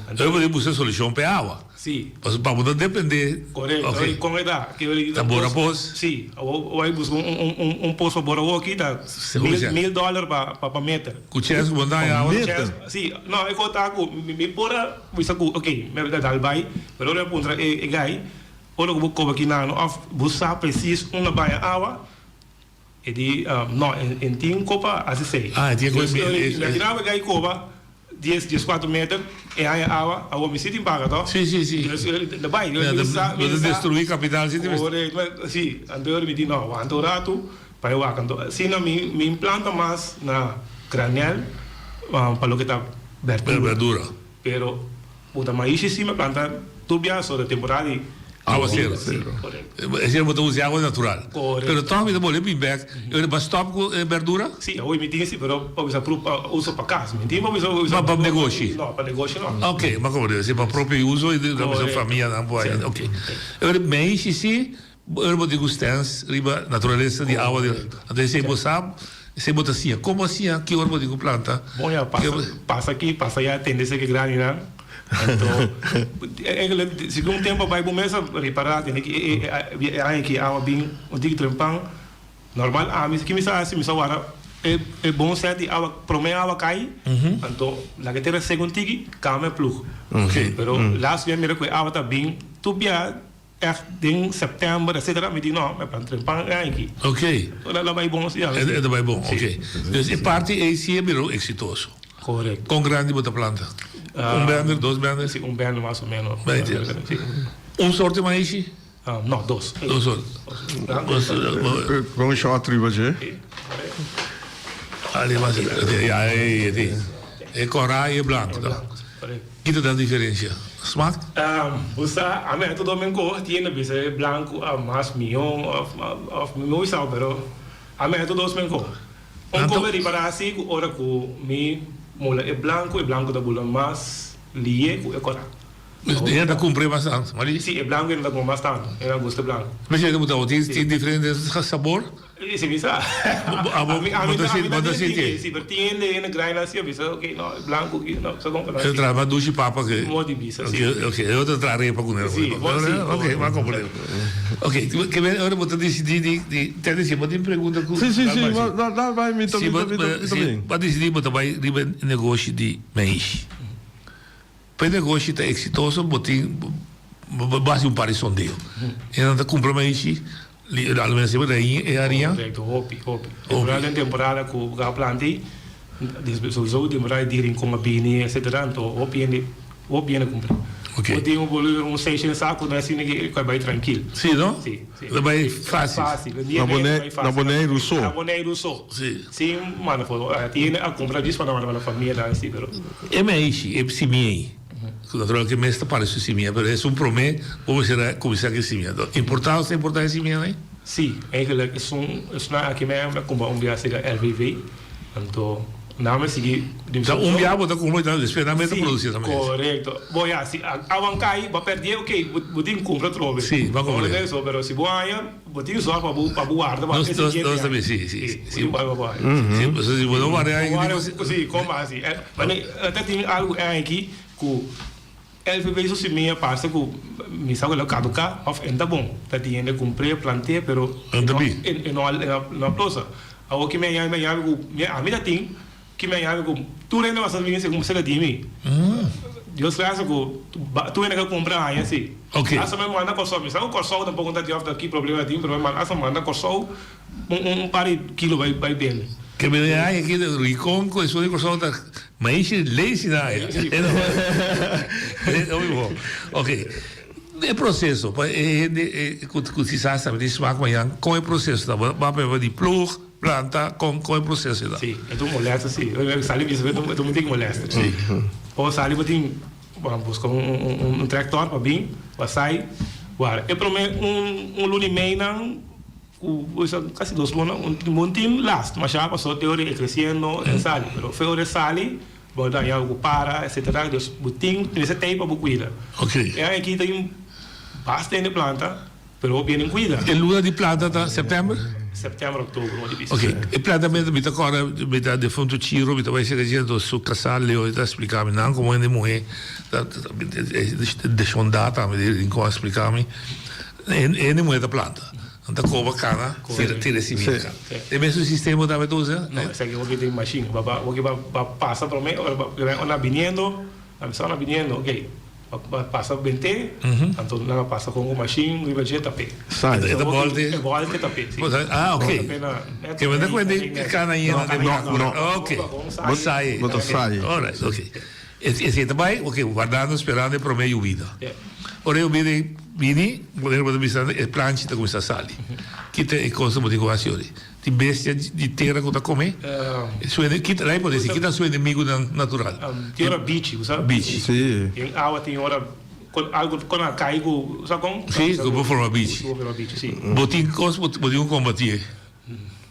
Entonces bo tin buska solushon pa e awa. Si. Pasobra pa bo no depende. Korekto. Ok. Kon e ta? Ta bora pos? Si. Bo bai buska un pos pa bora awoki ta mil dòler pa meter. Ku chèns ku bo no ta haña awa? Si. No, e ko ta ku mi por a bisa ku ok, mi a dal bai, pero ora mi a puntra e guy, ora ku bo koba kinan òf bo sa presis unda baña awa, E di, No, e tin kopa hasi sei. Ah, e tin kopa. Imagina bo gai koba dies, dieskuater meter, e haña awa, awor mi si tin paga to? Si, si, si. Ta bai. Bo ta destrui kapital si. Korekto, si. Anto mi di, no, wanta un ratu pa e wak. Anto asina mi mi planta mas na granel pa loke ta berdura. Berdura. Pero bo ta maishi si mi planta tur bia so ta temporada di Aguacero. Si, korekto. Esei bo ta usa awa natural. Korekto. Pero tòg mi ta bolbe bin bèk. E bo a stòp ku e berdura? Si, awor mi tin si, pero pa bisa pru pa uso pa kas. Mi tin pa bisa Pa pa negoshi? No, pa negoshi no. Oke, mi a komprende. Si pa propio uso i pa bisa famianan por haña. Oke. E maishi si Ora bo tin ku stens riba naturalesa di awa di anto esei bo sa, esei bo ta siña. Komo a siña ki ora bo tin ku planta? Bon ya, pasa pasa aki, pasa ya, tende esei ke grandinan. Anto, eigenlijk segun tempo a bai bo mes a ripará tende ki e e aña aki awa bin un tiki trempan. Normal ami ki mi sa hasi, mi sa wara e e bon sèt di awa, promé awa kai, anto laga e tera seka un tiki, kama e plug. Pero last bia mi mira ku e awa ta bin tur bia. Echt den september etcetera mi di no mi a planta pan e aña aki. Ok. La la bai bon si ya. E ta bai bon ok. Dus e parti ei si a bira un exitoso. Correcto. Kon grandi bo ta planta? Un bender, dos bender? Si un bender mas o menos. Si. Un sorti maishi? No, dos. Dos sorti. Kon short riba dje? Ali mas ya e e e kora i e blanco ta. Kiko ta diferencia? Smaak? Bo sa, ami a todo men ko tiene bisa e blanco a mas mion of of mi no sa pero ami a todo men ko. Un ko mi ripara si ku ora ku mi mula e blanco, e blanco ta bula mas liye ku e kora. E ta kumpra mas tantu, mari? Si, e blanco e ta kumpra mas tantu, e ta gusta e blanco. Mester e ta tin diferente sabor? Si mi sa. Abo bo ta sinti, bo ta sinti. Si, pero tin hende hende grandi nan si a bisa ok no e blanco aki no sa kon E traha mas dushi papa ke. Mo di bisa si. Ok, e otro traha repa ku nan. Si, bo si. Ok, bo a komprende. Ok, ke men ora bo ta disidi di di te disi bo tin pregunta ku. Si si si, dal bai mi ta mi ta mi ta bin. Bo a disidi bo ta bai riba e negoshi di maishi. Pa e negoshi ta eksitoso bo tin bo hasi un par di sondeo. E nan ta kumpra maishi. Almeno siempre ta e haria. Correcto, hopi, hopi. Temporada den temporada cu bo a planta ey, sowieso temporada di rincon a bini etcetera, anto hopi hende, hopi hende cumpra. Ok. Bo tin un seiscientos saco no asina cu a bay tranquil. Si no? Si, si. Ta bay facil. Facil. Na Boneiru so. Na Boneiru so. Si. Sin manda for, tin hende a cumpra djis pa nan manda pa nan famia dan si, pero. E meishi, e simia ey. Natural ke mes ta parse su simia, pero esun prome bo mester a kuminsá ku e simia. Importá bo ta importá e simianan ei? Sí, eigenlijk esun esunnan aki mi a kumpra un bia serka LVV, anto nan mi sigui di Ta un bia bo ta kumpra i nan despues nan mes ta produsí nan mes. Korekto. Bo ya, si awan kai bo a pèrdí oke, bo tin kumpra atrobe. Sí, bo a kumpra. Pero si bo haña Bo tin zorg pa bo pa bo warda pa Nos e nos siguiente nos aña. tambe si si Sí, bo si tin warda pa bo haña. si pasobra si bo no warda Bo aña warda ki si kon ba hasi. Mane ta tin algu aña aki ku LVB su simia parse ku mi sa ku el a kaduká òf e no ta bon. Ta tin hende kumpr'é plant'é pero E no ta bi. e no e no a plosa. Awor ki mi a yabi mi a yabi ku mi ami ta tin ki mi a yabi ku tur hende basa bini segun sega di mi. Dios gracia ku tur hende ka kumpra haña si. Ok. Asta mi manda Kòrsou, mi sa ku Kòrsou tampoko no ta di òf ta ki problema tin, pero mi manda asta manda Kòrsou un un par di kilo bai bai bende. Ke mi haña aki den Rincon ku esun di Kòrsou ta maishi lazy na haña. Ok. E proseso pa e hende ku kisas ta bini smak mañan, kon e proseso ta? Bo a prueba di plug, planta, kon kon e proseso ta? Si, e ta un molèster si. Sali bisa e ta un dik molèster. Si. Bo sali bo tin bo a buska un un tractor pa bin, bo a sai wara. E promé un un luna i mei nan ku kasi dos luna un tin last masha pasobra te ora e kresiendo e sali. Pero fe ora e sali Bo ta haña ku para etcetera dus bo tin mester tei pa bo kuida. Ok. E aña aki ta tin basta hende planta pero bo bienen kuida. E luna di planta ta september? September october bo di bisa. Ok e plantamento mi ta kòrda mi ta defunto Chiro mi ta bai serka dje enton su kasá Leo ta splika mi nan komo hende muhé ta deshondá tambe di rincon a splika mi e hende muhé ta planta. Nan ta koba kana tira tira e simia. E mesun sistema tambe ta usa? No, esaki hopi tin machine. Ba ba hopi ba ba pasa prome ora ba ora nan biniendo, nan bisa ora nan biniendo, ok, ba ba pasa bente, anto nan a pasa kon ku machine riba dje tap'é. Sai. E ta bolte. E bolte tap'é, si. Ah, ok. Ke bo ta kuenta e kana yena den No, no. Ok. Bo sai. Bo ta sai. Alright, ok. Esei ta bai, ok, wardando, sperando e prome yubida. Ora e yubida ei bini, bo ta bisa e planchi ta kuminsá sali. Kita e kos bo tin ku hasi ori? Tin bestia di tera ku ta kome? Su ene, kita, lai por desi, kita su enemigunan natural? Tin ora bichi, bo sa? Bichi. Si. Den awa tin ora kon algu kon a kai ku, bo sa kon? Si, ku por forma bichi. Ku por forma bichi, si. Bo tin kos bo tin ku kombatié.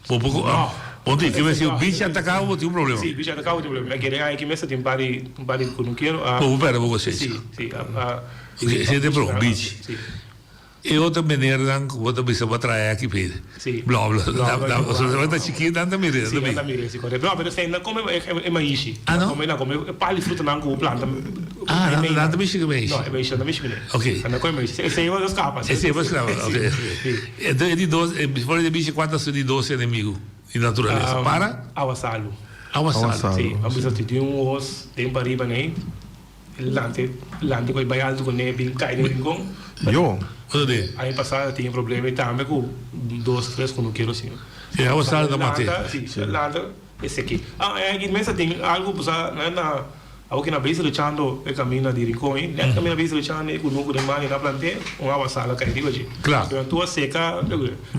Bo por No. Bo tin, si un bichi ataká bo, bo tin un problema. Si, bichi ataká bo tin un problema. Mi a kere ai ki mester tin un par di, un par di kunukero a. Bo por pèrdè bo kosecha. Si, si, a, a. Ok, esei ta e problema, bichi. Si. E otro menernan ku bo ta bisa bo a trae aki p'e. Si. Blò, blò. Blò, blò. Pasobra ora ta chikí nan ta mir'é, nan ta Si, nan ta mir'é, si, korekto. No, pero esei nan kome e maishi. Ah, no? Nan kome, nan kome e par di frutanan ku bo planta. Ah, nan, nan ta mishi ku maishi. No, e maishi nan ta mishi kuné. Ok. Nan ta kome maishi. Esei bo ta skapa. Esei bo skapa, ok. Si. Enton e di dos, for di bichi kua ta su di dos enemigu di naturalesa? Para? Awa salu. Awa salu. Si, a bisa si tin un os den pariba nei, lante, lante ku e bai altu kuné bin kai den rincon. Yo. Unda den? Aña pasado tin e problema ei tambe ku dos, tres kunukero asina. Si, awa salu ta mat'é. Si, lanta eseki. Ah, e aki mester tin algu ku sa na. Awor ki na bezig luchando e kaminda di Rincon ei, nèt kaminda bezig luchando e kunuku den mani na plant'é, un awa sal a kai riba dje. Kla. Pero tur a seka.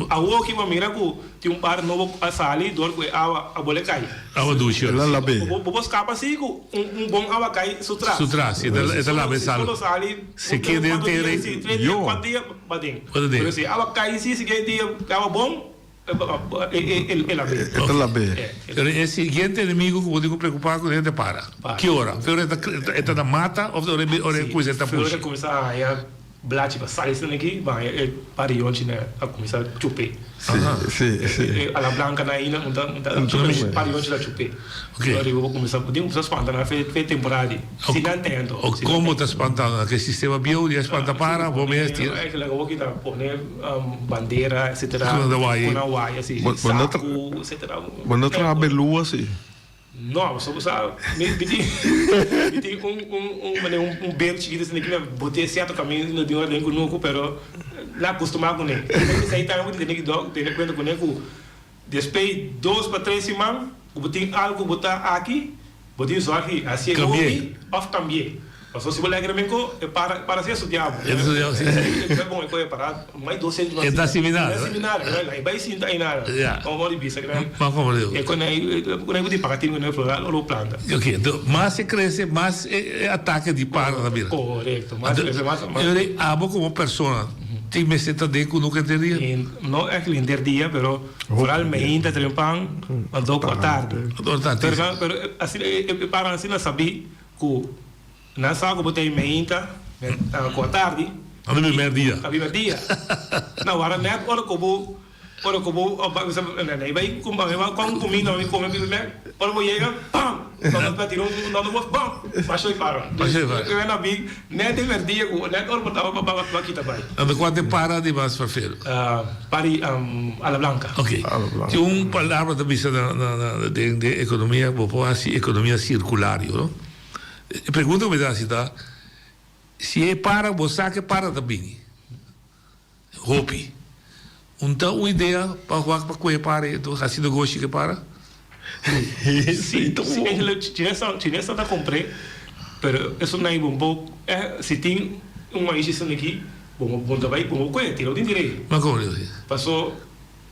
Awor ki bo a mira ku tin un par nobo a sali dor ku e awa a bole kai. Awa dushi. El a lab'é. Bo por skapa si ku un bon awa kai su tras. Su tras, e ta laba e sal. Si solo sali. Sek'é den tera ei. Si, tres dia, kuater dia, baden. Pero si awa kai si, siguiente dia awa bon. E ta lab'é. Pero e siguiente enemigo ku bo tin ku preokupá ku e ta para. Ki ora? Ki ora e ta na mata òf ora e kuminsá ta pushi? Ora e kuminsá haña blachi pa sali esnan aki, bo haña e par di yonchi nan a kuminsá chup'é. Sí, sí. E ala blanka nan ainda un ta un par di yonchi ta chup'é. Ora bo kuminsá, bo tin ku kuminsá spanta nan fe temporada di. Si nan ten anto. Kon bo ta spanta nan? Ke sistema bieu di a spanta para, bo mes tira? Eigenlijk awor ki ta pone bandera etcetera. Ku nan waya. Ku nan waya si. Saku etcetera. Bo no traha belua si? No, so bo sa mi tin mi tin un un un manera un bel chikito asina ki mi a bote sierto kaminda no tin ora den kunuku pero nan a kustumá kuné. Esei tambe bo tin tene ki tene kuenta kuné ku Despues dos pa tres siman ku bo tin algu bo ta aki, bo tin zorg hasié hopi òf kambié. Pasobra si bo lèk remenko e para para si e studiá bo. E ta studiá bo, si. E ta bon e kohe para mai dosente E ta asimilar. E ta asimilar, e bai sinta ainda. Ya. Komo di bisa kren. Mas komo di. E kone kone bo tin paga tin kone floral ora bo planta. Oke, enton mas e krese mas e atake di para ta bira. Korekto, mas e krese mas. E ora abo komo persona tin mester ta den ku nunka henter dia? No ègt henter dia, pero. Vooral meinta trempan anto ku atardi. Pero pero asina e paran asina sabí ku nan sa ku bo ta e meinta ku atardi. Nan ta primer dia. Ta primer dia. Nan wara nèt ora ku bo ora ku bo nan bai kon kuminda mi kome ora bo yega pam. Cuando ta tira un dado bos, bam! Basho y para. Basho y para. Yo na bi net e merdia cu net ora bo taba ba ba kita bay. Anto cua te para di mas farfero? Pari Ala Blanca. Ok. Tin un palabra ta bisa na na na den den economia bo por haci economia circulario no. E pregunta ku mi ta hasi ta, si e para, bo sa ku e para ta bini. Hopi. Un ta un idea pa wak pa kohe para i hasi negoshi ku e para? Si, si eigenlijk Chinesa, Chinesa ta compr'é, pero esun nan bo bo si tin un maishi esun aki, bo bo ta bai bo bo kohe, tira bo tin tir'é. Ma como dios si? Paso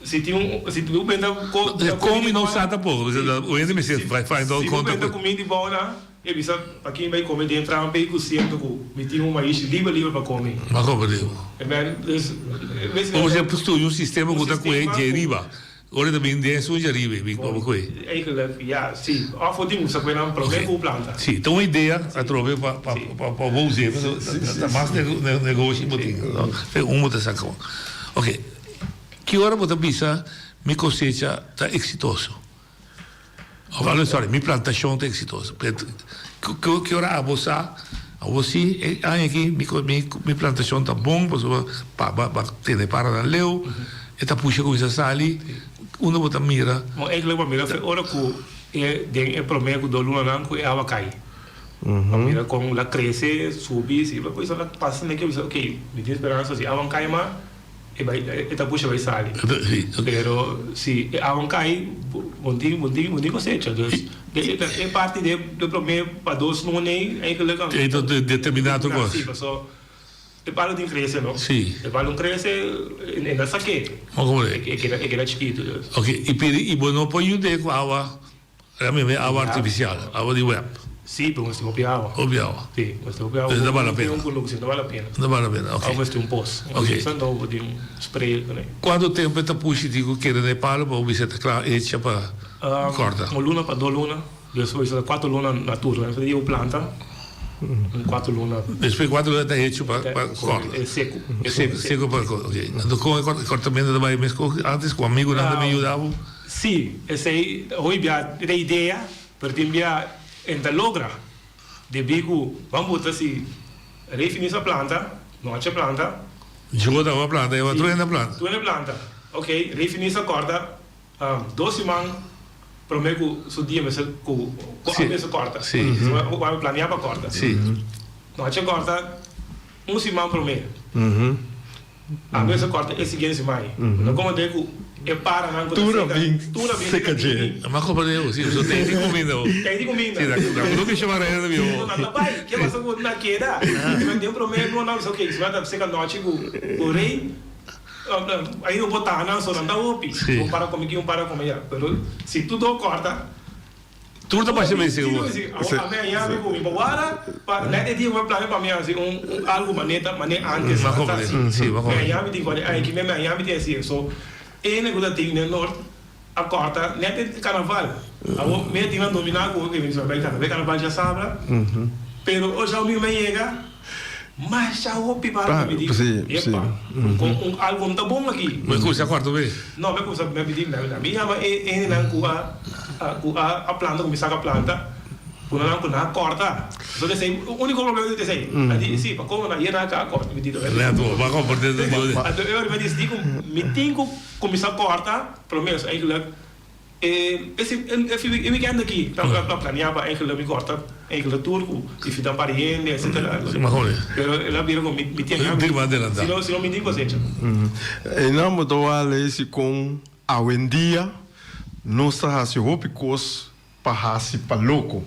si tin un si bo benta ko Komi no sa tampoco, un hende mester find out Si bo benta comida di bou nan. E bisa, Pa kin bai kome den trampa ei ku siento ku mi tin un maishi liber liber pa kome? Ma komo digo? Amen. Dus, Bo mester studia un sistema ku ta kue dje riba. Ora ta bin den esun dje riba e bin komo kue. Eigenlijk, ya, si. Of bo tin usa kue nan prome ku planta. Si, ta un idea atrobe pa pa pa bo us'é. Ta mas negoshi bo tin. Un bo ta saka. Oke, ki ora bo ta bisa mi kosecha ta eksitoso? Of alo sorry, mi plantashon ta eksitoso. Ki ora abo sa, abo si e aña aki mi mi plantashon ta bon pasobra pa pa tene paranan leu, e ta pusha kuminsá sali, unda bo ta mira? Bon, eigenlijk bo mira ora ku e den e promé ku dos lunanan ku e awa kai. Bo mira kon la krese, subi, si bo kuminsá pasa na ke bo bisa ok, mi tin speransa si awa kai mas. E bai e ta pusha bai sali. Pero si e awa kai bo tin bo tin bo tin kosecha. Dus e parti de de prome pa dos luna ei eigenlijk Ei ta determina tur kos. Si paso e palu tin krese no. Si. E palu krese e na sake. E keda e keda chikitu dus. Ok i pidi i bo no por yud'é ku awa Era mi mi awa artificial, awa di web. Sí, pero mester hopi awa. Hopi awa. Sí, mester hopi awa. Entonces no bal la pena. Un kunuku, sí, no bal la pena. No bal la pena, ok. Awa mester un pos. Ok. Anto bo tin un spray kuné. Kuantu tempu e ta pushi tin ku keda na e palo pa bo bisa e ta kla hecha pa kòrta? Un luna pa dos luna. Despues ta kuater luna na tur. Despues di bo planta, un kuater luna. Despues kuater luna ta hecho pa kòrta. E seku. Seku, seku pa kòrta, ok. Anto kon e kòrtamentu ta bai meskos ku antes ku amigunan ta bin yuda bo? Sí, esei hopi bia ta idea, pero tin bia e ta logra. Debí ku ban buta si Rey Finis a planta, nochi a planta. Djo tabata planta, e otro hende a planta. Tur hende a planta. Ok, Rey Finis a kòrta dos siman promé ku su dia mester ku ku a mester kòrta. Ku a plania pa kòrta. Nochi a kòrta un siman promé. A mester corta e siguiente siman. No como de cu e paranan cu ta Tur a seca. bin Tur a bin seca seca dje. dje. Ma como de si so tei di cuminda ho. Tei di cuminda. Si, da cu no kisha mara hende mi ho. Nan ta bai. Ke pasa cu nan keda? Nan den prome no nan bisa ok, si nan ta seca nochi cu cu rey, ahi no por taha nan so nan ta hopi. Un para come aki, un para come aya. Pero si tur do corta. Tur ta basha mester awor. Mi cuminsa cuarto be. No, mi a cuminsa, mi a pidi, mi yama e hendenan cu a, cu a a planta, cuminsa cu a planta, pone nan cu nan a corta. So esey, unico problema ta esey. A di, si, pa como nan yena a corta, mi di, Let bo, bo a comporta di Dios. Anto e ora mi a disidi cu mi tin cu cuminsa corta, prome eigenlijk E e weekend aki ta planea pa eigenlijk mi corta eigenlijk tur cu invita un par di hende etcetera. Pero el a bira cu mi tin si no mi tin cosecha. Einan bo ta wak lei con awendia nos ta haci hopi cos pa haci pa loco.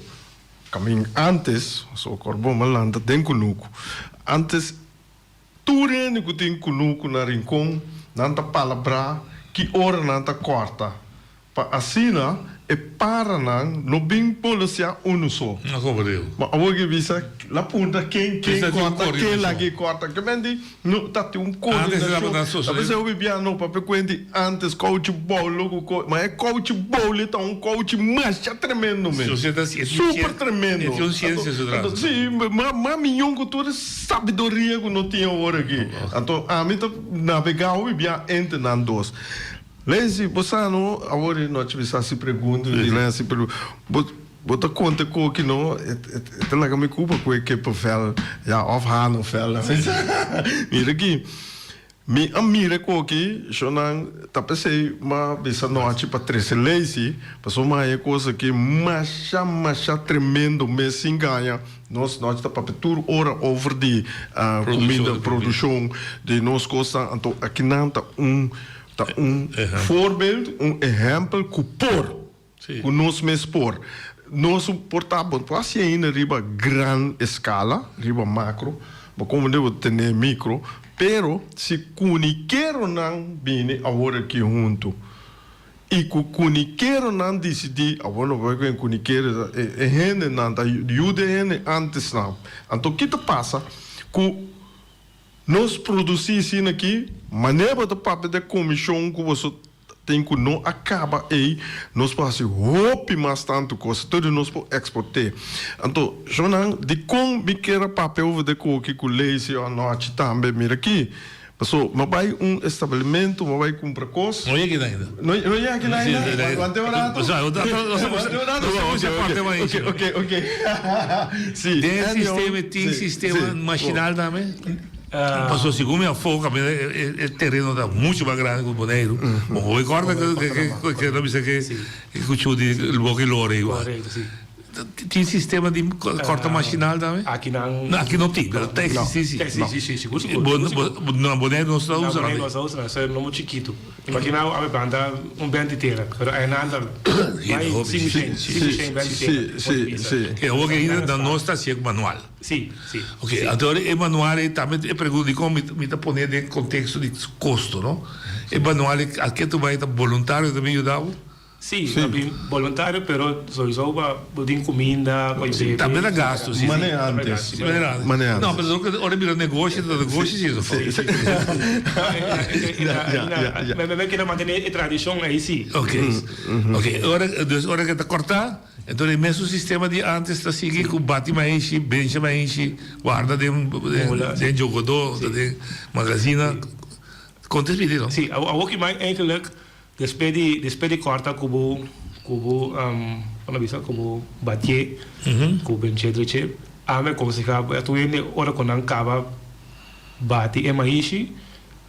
Camin antes, so cor bo a lanta den cunucu. Antes Tur hende ku tin kunuku na Rincon, nan ta palabrá ki ora nan ta kòrta, pa asina e paranan no bin bolosiá unu so. No komo Dios. Ma awor ke bisa, la punta ken ken kòrta, ken lag'é kòrta. Ke men di, no ta tin un koordinashon. Ta p'esei hopi bia no papia ku hende antes kouchi boulo ku ko, ma e kouchi boulo ta un kouchi masha tremendo mes. Super tremendo. Anto, si, ma miyon ku tur. Sabiduria ku no tin awor aki. Anto ami ta nabegá hopi bia entre nan dos. Lency, bo sa no, awor e nochi mi sa hasi pregunta di Lency, pero bo bo ta konta e koki no, e ta laga mi kupa ku e kippenvel, ya, òf hanenvel. Mira aki. Mi a mira ku aki shownan ta p'esei m'a bisa nochi pa trese Lacy pasobra m'a haña e kos aki masha masha tremendo mes sin gaña. Nos nochi ta papia tur ora over di kuminda produkshon di nos kosnan anto akinan ta un ta un voorbeeld un ehèmpel ku por ku nos mes por. Nos por ta bo por hasi ainda riba gran eskala, riba makro, bo komo debe tene mikro, pero si kunikeronan bini awor aki huntu i ku kunikeronan disidí, awor no bai ku e kunikero, e hendenan ta yuda e hende antesnan. Anto ki ta pasa? Ku nos produsí asina aki, manera bo ta papia di e komishon ku boso Tin ku no a kaba ei, nos por hasi hopi mas tantu kos, tur di nos por eksport'é. Anto, shownan, dikon mi kier a papia over de koki ku Lacy anochi tambe? Mira aki, paso mi a bai un establimiento, mi a bai kumpra kos. No yega ainda. No yega aki ainda? Wante un rato. Wante un rato. Ok, ok, ok. Si. Den sistema, tin sistema mashinal tambe? Pasobra segun mi a foca mi e tereno ta mucho mas grandi ku Boneiru. Bo hopi korta ke ta bisa ke kuchu di boka i lora igual. Tin sistema di korta mashinal tambe? Akinan No, aki no tin, pero ta existi si. Ta existi si, sigur sigur. Na Boneiru nos ta usa Na Boneiru nos ta usa, esei no mucho chikitu. Imagina bo awe planta un bent di tera, pero einan ta bai 500, 500 bent di tera. Si, si, si. E awor ke ainda nos ta hasié ku manual. Sí, sí. Ok, anto e manual ei tambe e pregunta dikon mi mi ta pone den konteksto di kosto, no? E manual ei a ke tu bai ta boluntario ta bin yuda bo? Sí, ta bin boluntario pero souiso pa bo tin kuminda pa bebe. Tambe ta gasto, sí. Mane antes. Mane antes. Mane antes. No, pero ora bira negoshi ta negoshi sí eso. Sí, sí. Ya, ya, ya. Mi keda mantene e tradishon ei sí. Ok, ok. Ora, dus ora ke ta kortá. Enton e mesun sistema di antes ta sigui ku bati maishi, bencha maishi, warda den den jogodó, den magazina. Kon ta esbiti no? Sí, awor ki mai eigenlijk despues di despues di kòrta ku bo ku bo kon ta bisa ku bo batié ku bench'é dreché, ami a konsehá bo tur hende ora ku nan kaba bati e maishi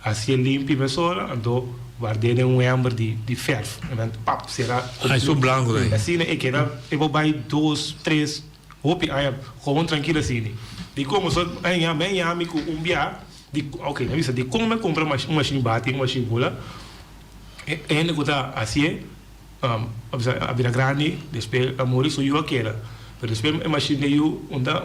Hacié limpi mesora, anto ward'é den un ember di di ferf. En dan pap, sera. Ah, esun blanco ta ahí. Asina e keda, e por bai dos, tres, hopi aña gewoon trankil asina. Dikon? Pasobra mi a mi a yami ku un bia di, ok, mi a bisa dikon mi a kumpra un mashin bati, un mashin bula? E hende ku ta hacié a bisa a bira grandi, despues a muri, su yu a keda. Pero despues e mashin den yu un ta,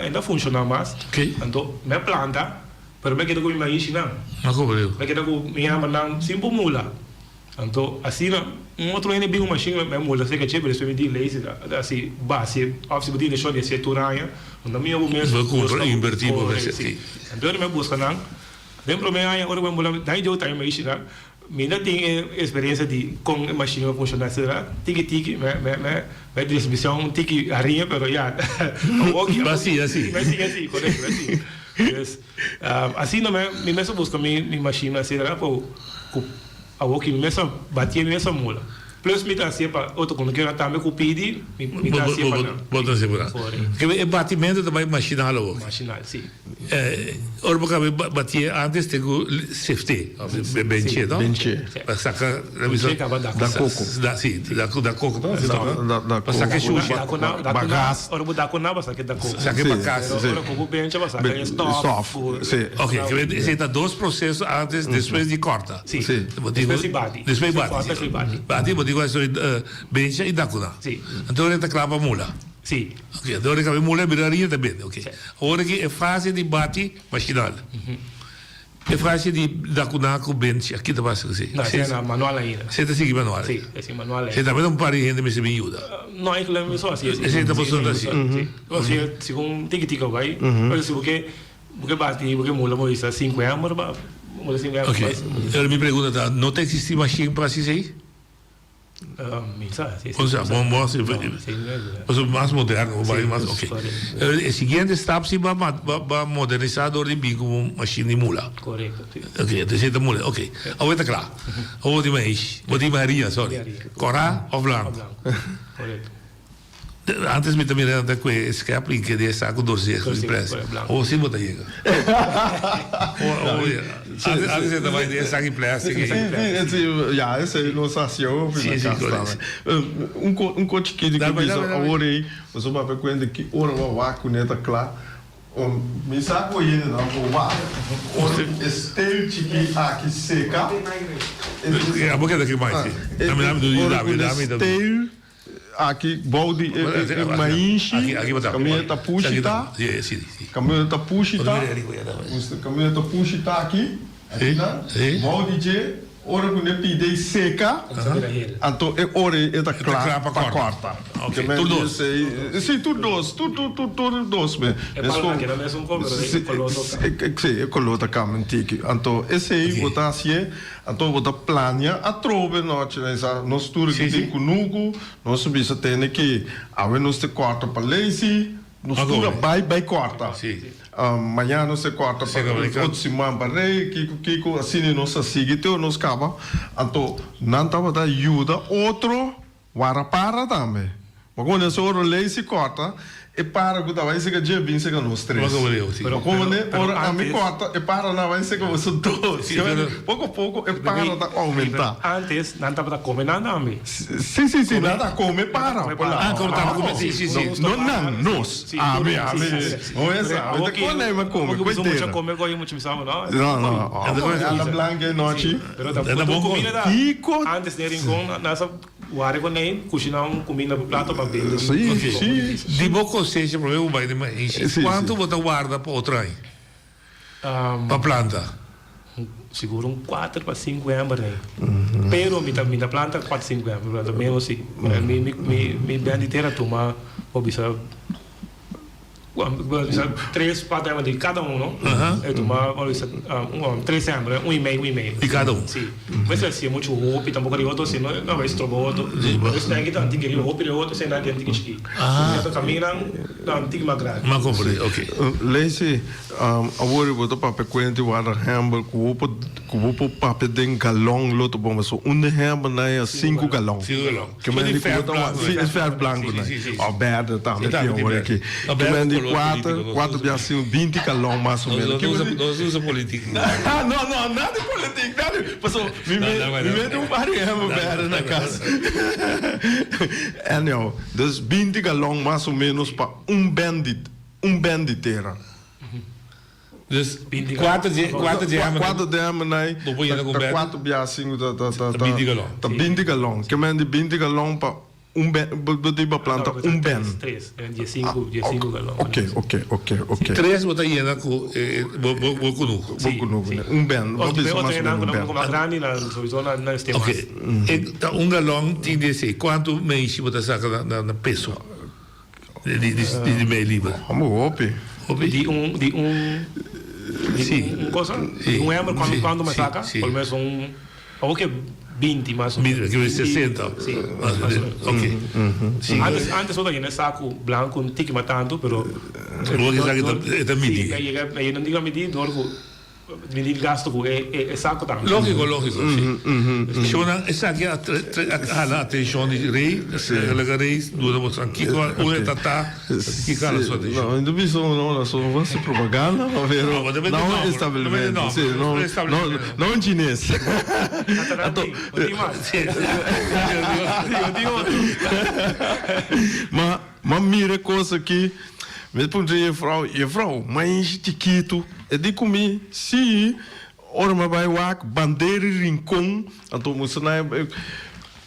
e ta funciona mas. Anto mi a planta. Pero mi a keda ku mi maishinan. A komo digo? Mi a keda ku mi hamanan sin por mula. Anto asina un otro hende bin ku mashin mi a mula serka dje, pero despues mi di Lacy asi basi òf si bo tin intenshon di hasié tur aña, unda mi bo mes Bo kumpra invertí bo mes si. Anto ora mi a buska nan, den promé aña ora ku mi a mula dai djou tambe maishinan, mi no tin e eksperensia di kon e mashin a funshoná etsetera, tiki tiki mi mi mi a dresbisiá un tiki hariña pero ya awor Bo a siña si. Mi a siña si, korekto mi a siña. Dus, asina mi mi mes a buska mi mi machine asina pa ku awor ki mi mes a batié mi mes a mula. Plus mi ta hasié pa otro ku no kere tambe ku pidi mi mi ta hasié pa nan. Bo ta hasié pa nan. Korekto. E batimentu ta bai machinal awor? Machinal, si. Ora bo kaba batié antes tin ku sefté, benché, no? Benché. Pa saka Benché kaba da Da koko. Da si, da da koko ta Da da Pa saka e shushi. Da kona da kona ora bo da kona bo saka e da koko. Saka e bakas. Pero ora ku bo bencha bo saka e stof. Si. Ok, esei ta dos proseso antes despues di kòrta. Si. Despues di bati. Despues di bati. Despues di bati. Bati bo tin ku hasi bencha i da kona. Si. Anto ora e ta kla pa mula. Si. Ok, anto ora e kaba e mula e bira hariña ta bende. Ok. Ora ki e fase di bati mashinal. E frase di Dakuná ku Benchi a kita basa ku esei? No, esei na manual ainda. Esei ta sigui manual? Si, esei manual ainda. Esei tambe ta un par di hende mester bin yuda? No, eigenlijk mi so hasi esei. Esei ta boso ta hasi? Si. Si, segun tiki tiki a bai. Pero si bo ke, bo ke bati, bo ke mula bo bisa sinku ember ba mula sinku ember. Ok. Pero mi pregunta ta, no ta existi mashin pa hasi esei? Mi sa, si, si. Osea, bon, bon, si, pasobra mas moderno, bo bai mas, ok. E siguiente stap si ba ba modernisá dor di bin ku un mashin di mula. Korekto, si. Ok, entonces e ta mula, ok. Awor ta kla. Awor bo tin maishi, bo tin haria, sorry. Kòrá òf blanku? Korekto. Antes mi ta mira nan ta kue e skepling ke den e saku dorsieg di plastic. Awor si bo ta yega. Antes e ta bai den e sak di plastic. Si, ya esei nos hasi hopi na kas tambe. Un un kos chikito ki bisa awor ei, boso papia kuenta ki ora bo a wak kuné ta kla. Mi sa ku hendenan por wak ora ku e steel chikí aki seka. Abo keda ki mai si. Ora ku e steel aki bou di e mainshi kaminda ta pushi ta, kaminda ta pushi ta, kaminda ta pushi ta aki, akinan, bou di dje. Ora ku ne pide i seka, anto e ora ei e ta kla pa kòrta. Oké, tur dos. Si, tur dos, tur tur tur tur dos me. E palo ta keda mesun kon, pero e koló ta kambia. Si, e koló ta kambia un tiki. Anto esei bo ta hasié, anto bo ta plania atrobe nochi. Nos tur aki tin kunuku, nos a bisa tene ki awe nos ta kòrta pa Lacy. Nos tur a bai bai kòrta. Mañana nos ta kòrta pa otro siman pa rei, kiko kiko, asina nos a sigui te ora nos kaba. Anto nan tabata yuda otro wara para tambe. Ma komo den ora lei si kòrta, e para ku ta bai seka dje bin seka nos tres. Ma komo den ora ami kòrta, e para nan bai seka boso dos. Poko poko e para ta oumentá. Antes nan tabata kome nan tambe. Si, si, si, nan ta kome para. Ah, kome ta kome, si, si, si. No nan, nos. Ami, ami. Bo mesa, ami ta kome, mi kome, koi tera. Kome koi mucho mi sa, no? No, no. Anda blanca e nochi. Pero ta bon comida ta. Kiko? Antes den Rincon, nan sa ware con nei, cushina un cuminda pa plato pa bende. Si, si. Di bo cosecha prome bo bai den maishi, cuanto bo ta warda pa otro aña? Pa planta? Sigur un kuater pa sinku hember nei. Pero mi ta mi ta planta kuater sinku hember, mi planta menos si. Mi mi mi mi ben di tera tuma bo bisa bo bisa tres kuater hember di kada uno. E tuma bo bisa un tres hember, un i mei un i mei. Di kada un? Si. Mester hasié muchu hopi tampoco riba otro si no no a stroba otro. Esnan ki ta antigua riba hopi riba otro esnan ki antigua chikí. Esnan ta kaminan ta antigua mas grandi. Mas comprende ok. Lacey, awor bo ta papia kuenta di warda hèmber ku bo por ku bo por papia den galòn lo ta bon pasobra un den hèmber nan ya sinku galòn. Sinku galòn. Ke men di ku bo ta warda si e fèrf blanku nan. Òf bèrdè tambe tin awor aki. Ke men di kuater kuater bia sinku binti galòn mas o ménos. Nos nos usa politik. No no nada di politik nada di pasobra mi mi mete un par di hèmber bèrdè na kas. Anyhow dus binti galòn mas o ménos pa un bèndit un bèn di tera. Dus kuater dje kuater dje hèmber Kuater dje hèmber nai bo por yena ku ta bèn kuater bia sinku ta ta ta ta binti galòn. Ta binti galòn. Ke men di binti galòn pa un bèn bo bo di bo planta un bèn. Tres dje sinku dje sinku galòn. Ok ok ok ok. Tres bo ta yena ku bo bo bo kunuku. Bo kunuku un bèn bo bisa mas o menos un bèn. Mas grandi nan souiso nan nan este mas. Ok e ta un galòn tin di esei kuantu meishi bo ta saka na na peso? Di di di mei liber. Hombre hopi. Hopi? Di un di un di Si. un cosa? Si. Di un ember cuando Si. cuando me Si. saca? Si. Por lo menos un awor ke binti mas o Binti, menos. ke bai sesenta. Si. Mas o menos. Ok. Si. Antes antes ota yena saco blanco un tiki mas tanto pero Awor ke esaki ta e ta midi. Si, a yega a yega un tiki a midi dor cu Mi di gasto ku e saku tambe. Lógiko, lógiko, si. Shownan, esaki a a hala atenshon di Rey, a laga Rey duna boso nan kiko unda e ta ta, kiko hala su atenshon. No, mi ta bisa un no, so no hasi propaganda, pero No, bo ta na mete un nomber, no mete establimiento, nomber, si, no, un establimiento. no un chines. Anto, tin mas. Ma, ma mira e kos aki. Mi puntra jefrouw, Jefrouw, maishi chikitu? E di ku mi, Sí, ora mi a bai wak bandera i rincon, anto musta na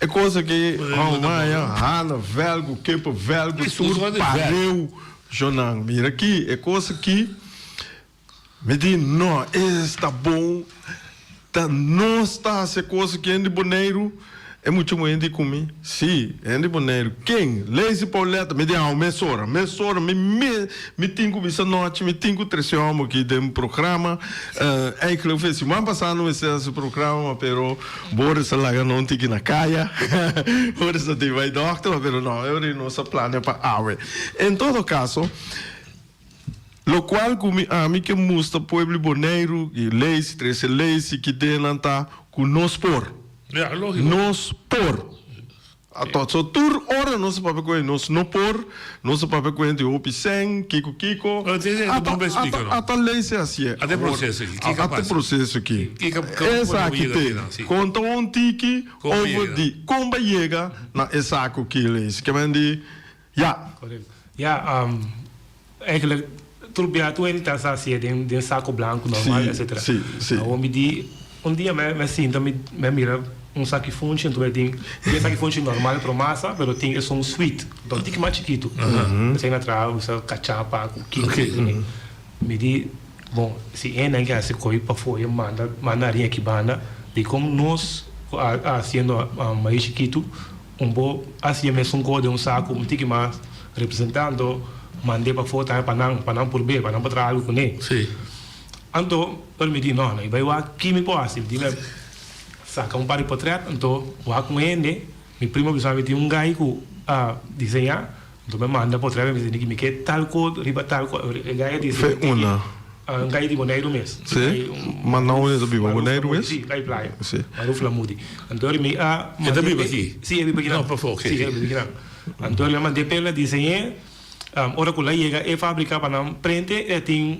e kos aki, hou maya, hana, velgu, kepa velgu, tur pareu. Jonan, mira aki, e kos aki, mi di, no, esta bon, ta nos ta hasi e kos aki hende Boneiru. E mucha muhé di ku mi, Sí, hende Boneiru. Ken? Lazy Pauletta. Mi di, Au, mesora, mesora, mi me, mi tin ku bisa nochi, mi tin ku trese hòmber aki den programa. Eigenlijk fe siman pasá no mester hasi programa, pero Boris a laga nos un tiki na kaya. Boris a tin bai dòkter, pero no, e ora ei nos a plania pa awe. En todo kaso, lokual ku mi ami ke mustra pueblo di Boneiru, i Lazy, trese Lazy ki den nan ta ku nos por. Ja, lógico. Nos por. Ato so tur ora nos a papia ku hende nos no por, nos a papia ku hende hopi sèn, kiko kiko. Ata ata ata lei se hasié. Ata e proseso aki, kiko a Ata e pasa? proseso aki. Kiko kon bo Esaki yega te akinan, si. konta un tiki Kon bo over yega? di kon bo yega na e saku ki lei. Si ke men di ya. Correcto. Ya, eigenlijk tur bia tur hende ta sa hasié den den saco blanco normal Si, etcetera. si, si. Awor mi di un dia mi mi sinta mi mi a mira un saki funchi anto mi tin tin e saki funchi normal pero masa pero tin esun sweet anto tiki mas chikitu. Esei na traha usa cachapa cu kiko Oké. Mi di bon si hende ke hasi koi pafó e manda manda haria aki banda dikon nos ku a hasiendo mai chikitu Un bo haci e mesun cos den un saco un tiki mas representando mand'e pafó tambe pa nan, pa nan por be, pa nan por traha algo cune. Sí. Anto ora mi di no, no, i bai wak ki mi por haci. Mi di mi saca un par di potret, anto wak un hende, mi primo a bisa mi tin un guy cu a diseña, anto mi a manda potret, mi bisa mi ke tal cos riba tal cos, e guy a diseña Fe una. Un gai di Boneiru mes. Sí? Ma nou e ta biba Boneiru mes? Sí, gai playa. Sí. Maruf Lamudi. Anto mi a E ta biba aki? Sí, e biba akinan. No, pafó, oké. Sí, e biba akinan. Anto mi a mand'é p'el a diseñ'é. Ora ku el a yega e fábrika pa nan prente, e tin,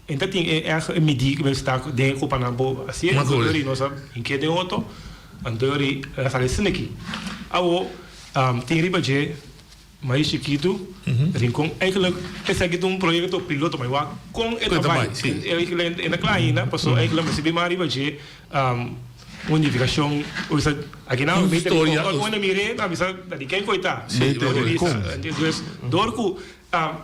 e ta tin e ègt e midí ku mester ta den e ku pa nan por hasié. Ma Anto nos a hink'é den oto. Anto el a sali asina aki. Awo, tin riba dje. Mai chikitu, Rincon eigenlijk esaki ta un proyecto piloto mai wak con e ta bai. Eigenlijk e na kla ainda paso eigenlijk mester bin mas riba dje un identificacion bisa aki nan Un historia. Ora mi mire nan bisa ta di ken koe ta. Dus door ku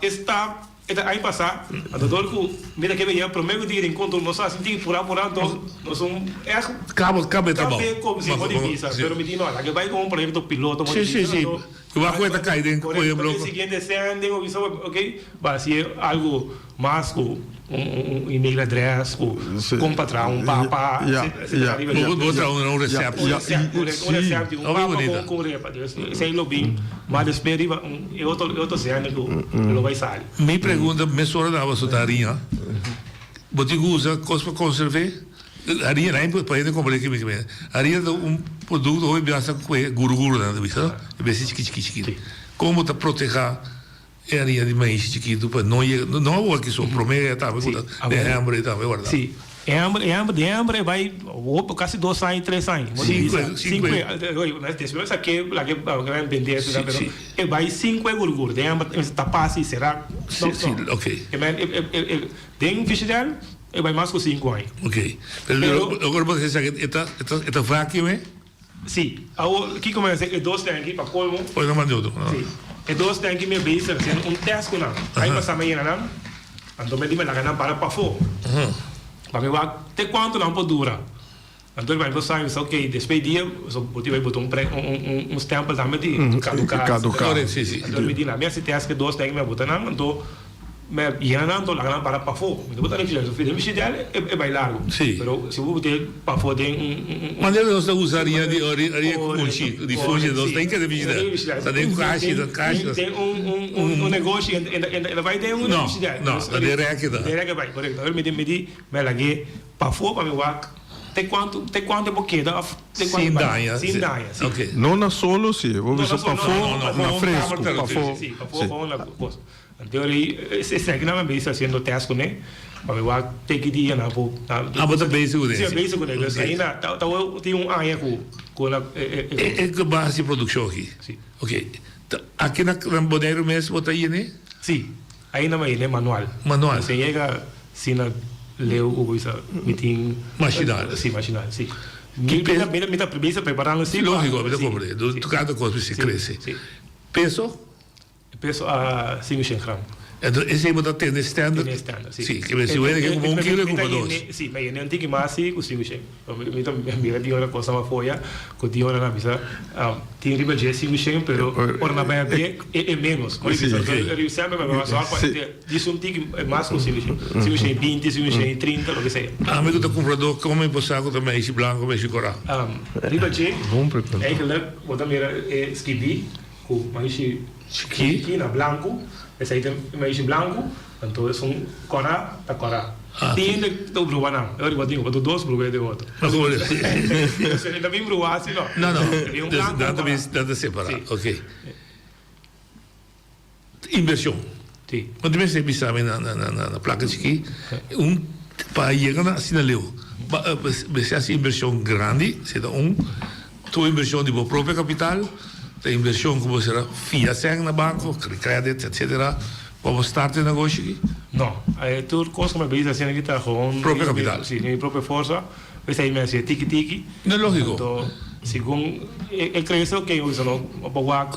e stap E ta aña pasá, anto dor ku mi ta kere yega promé ku di Rincon tur nos a sinti purá purá anto nos un ègt Kaba kaba e trabou. Kabe kom si bo di bisa, pero mi di no, laga bai komo un proyekto piloto bo di Si bisa si si, anto ku bo a kuenta kai den Korekto, pueblo. e siguiente sende bo bisa ok bo hasi algu mas ku un email adres ku kon pa traha un papa etcetera riba Bo bo traha un recept. Un recept korekto un recept di un papa kon repa dus esei lo bin mas despues riba un e otro e otro sende ku lo bai sali. Mi pregunta mesora daba su ta hariña bo tin ku usa kos pa konserve hariña na pa hende kompra kimi kimi hariña ta un produkto hopi biaha sa kue guru guru nan ta bisa no e besi chiki chiki chiki kon bo ta proteha E haria di maishi chikitu pa no yega, no awor ki so, prome e tambe ku ta den hèmber e tambe warda. Si, e hèmber, e hèmber, den hèmber e bai hopi, kasi dos aña, tres aña. Sinku, sinku, despues a ke laga e bende esei pero e bai sinku e gurgur, den hèmber tapá si, será. Si, si, ok. E men, e, den fishidèl e bai mas ku sinku aña. Ok, pero loke bo ta hasi e ta, e ta vacuum e? Sí. Awor, kiko mi a hasi? E dos tanki, pa kolmo. Oi, no manda otro. Sí. E dos tanki mi a bezig hasiendo un test ku nan. Ai pasá mi a yena nan, anto mi a di mi laga nan para pafó. Pa mi wak te kuantu nan por dura. Anto mi por sa, mi sa ok, despues di dia, so bo tin bai bota un pre, un, un stempel tambe di kaduká. Kaduká. Correct, sí, sí. Anto mi di nan, mi a hasi test ku e dos tanki, mi a bota nan, anto. Mi a yena nan anto laga nan para pafó. Mi ta bota den fridjidèr. Den fridjidèr e bai largu. Sí. Pero si bo bot'é pafó den un un. Manera nos ta usa haria di haria ku kunshi, di funshi, nos ta hinka den fridjidèr. Ta den kashi, ta kashi. Den un un un negoshi e ta bai den un fridjidèr. No, no, ta den rèki ta. Den rèki bai, korekto. Awor mi di mi di mi a lag'é pafó pa mi wak te kuantu te kuantu e por keda òf te kuantu Sin daña. Sin daña, si. Oké. No na solo si, bo bisa pafó na fresku, pafó. Si, pafó pa un kos. Anto ori esaki nan a bezig haciendo test cune pa mi wak te ki dia nan por Ah bo ta bezig cune? Si a bezig cune dus ainda ta tin un aña cu cu nan E e bo a haci produccion aki? Si. Ok aki na Boneiru mes bo ta yene? Si ainda mi a yene manual. Manual. Recién yega asina leu cu bo bisa mi tin Machinal. Si machinal si. Mi mi ta bezig preparando si. Logico mi ta comprende cada cos mester crece. Peso? E peso a 500 gram. Enton esei bo ta tene standard? Tene standard, si. Si, ke men si bo hende ke kumpra un kilo e kumpra dos. Si, mi a yene un tiki mas si ku 500. Mi ta mira di ora kosa mas foya ku di ora nan bisa tin riba dje 500 pero ora nan bai a bie e menos. Si. Semper mi a sòrg pa djis un tiki mas ku 500. 520, 530, loke sea. Ami ku ta kumpradó komo mi por sa ku ta meishi blanku o meishi kòrá? Riba dje eigenlijk bo ta mira e skibí. Ku maishi chikí na blanku, esei ta maishi blanku, anto esun kòrá ta kòrá. Tin hende ta bruha nan. E ora bo tin ku dos bruha den otro. E ta bin bruha asi no. No no. Nan ta bin nan ta separa. Ok. Inversion. Si. Bo ta mester bisa mi na na na plaka chiki un pa yega na asina leu mester hasi inversion grandi esei ta un. Tur inversion di bo propio kapital ta inversion ku bo sera fia sèn na banko, credit etcetera pa bo start e negoshi aki? No, tur kos ku mi a bisa asina aki ta gewoon Propio kapital. Si, mi propio forsa, esei mi a hasi tiki tiki. No logiko. Anto segun e krese oke mi bisa no bo wak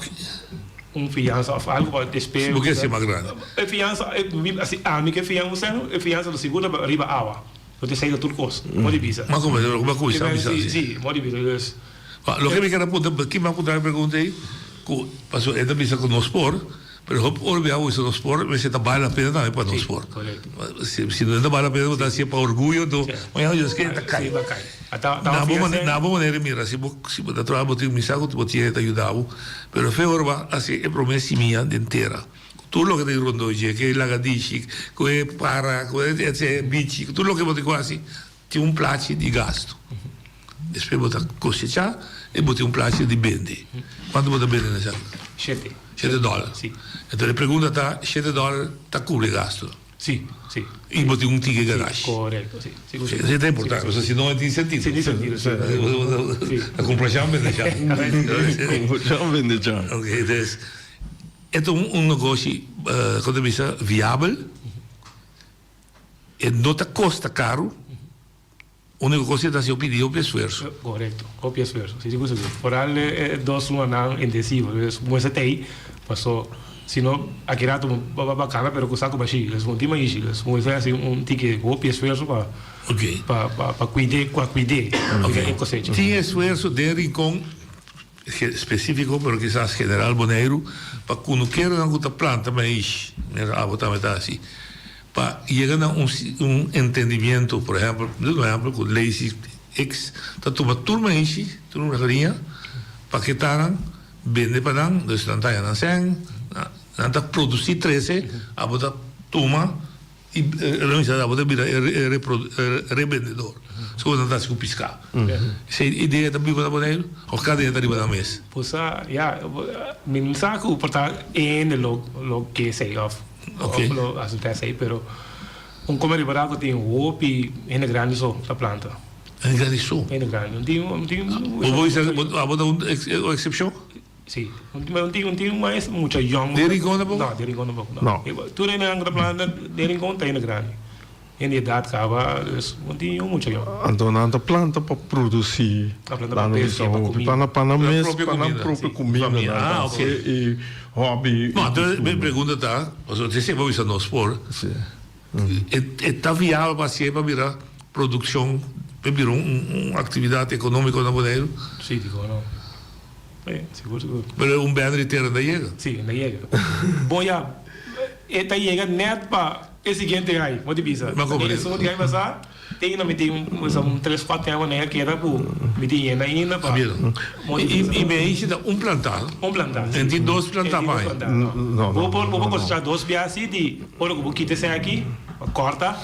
un fiansa of algo pa despues. Bo ke hasi mas grandi. E fiansa, asi ami ke fia un sèn, e fiansa lo sigur ta riba awa. No ta esei ta tur kos. Mo di bisa. Ma como bo a cuminsa bisa asi? Si, mo di bisa. Dus. Ma loke mi kier a puntra, ki mi a puntra e pregunta ei, cu pasobra e ta bisa cu nos por, pero hopi ora mi a bisa nos por, mester ta bale la pena tambe pa nos por. Si, corecto. Si no ta bale la pena bo ta hacié pa orguyo, anto mañana Dios ke ta cay. Si, ta cay. Na bo manera di mira, si bo si bo ta traha bo tin misa cu bo tin ta yuda bo, pero fe ora bo a haci e prome simia den tera. Tur loke ta rondó dje, ku e lagadishi, ku e para, ku e bichi, ku tur loke bo tin ku hasi, tin un plachi di gastu. Despues bo ta kosechá i bo tin un plachi di bende. Kuantu bo ta bende na esaki? Shete. Shete dòler. Si. Enton e pregunta ta, shete dòler ta kubri gastu? Si, si. I bo tin un tiki ganashi? Si, korekto, si. Esei ta importante, pasobra si no e tin sentido. Si, tin sentido, si. Ta kumpra chan bende chan. Kumpra chan bende chan. Oke, entonces. E ta un negoshi, kon ta bisa, viabel. E no ta kosta karu. Uniko kos e ta hasi hopi di hopi esfuerso. Korekto, hopi esfuerso. Si, sigur sigur. Foral e dos lunanan intensivo. Dus muestra ta ei, paso si no aki rato bo ba bakana pero ku saku bashí. Dus bo no tin maishi. Dus muestra hasi un tiki hopi esfuerso pa pa pa kuid'é, pa kuid'é e kosecha. Tin esfuerso den Rincon Spesífiko, pero kisas general Boneiru, pa kunukeronan ku ta planta maish, mira abo tambe ta hasi, pa yega na un un entendimiento, por ehèmpel, mi ta duna un ehèmpel ku Lazy X ta tuma tur maishi, tur hariña, paketá nan, bende pa nan, dus nan ta haña nan sèn, nan ta produsí trese, abo ta tuma. I lo mester tabata bira e rebendedor. So nan ta hasi ku piská. Esei idea ta biba na Boneiru òf kada hende ta riba nan mes? Bo sa, ya, mi no sa ku por ta e hende lo lo ke esei òf òf lo aseptá esei, pero un kome riba ra ku tin hopi hende grandi so ta planta. Hende grandi so? Hende grandi. Un tin un tin. Bo bisa abo ta un eksepshon? Sí, un tin un tin mas mucha yong. Den Rincon tampoco? No, den Rincon tampoco no. Tur hendenan ku ta planta den Rincon ta hende grandi. Hende di edat kaba, dus un tin un mucha yong. Anto nan ta planta pa produsí, Ta planta pa pesia, pa kumida. Pa nan mes, pa nan propio kumida. Ah, ok. I hòbi. No, anto mi pregunta ta, pasobra te siempre bo bisa nos por, e ta viabel pa hasié pa bira produkshon, pa bira un aktividat ekonómiko na Boneiru? Sí, dikon no. Sí, sigur, sigur. Pero un bèn di tera no yega. Sí, no yega. Bo ya, e ta yega nèt pa e siguiente gai, bo ta bisa. Ma komo E esun di gai pasá, tin mi tin un tres kuater tempu nan a keda ku mi tin yenda ainda pa. I mi a ta un plantá. Un plantá, si. En tin dos plantá pa ai. No, no. Bo por, bo por kosechá dos bia si di ora ku bo kita esei aki, bo kòrta.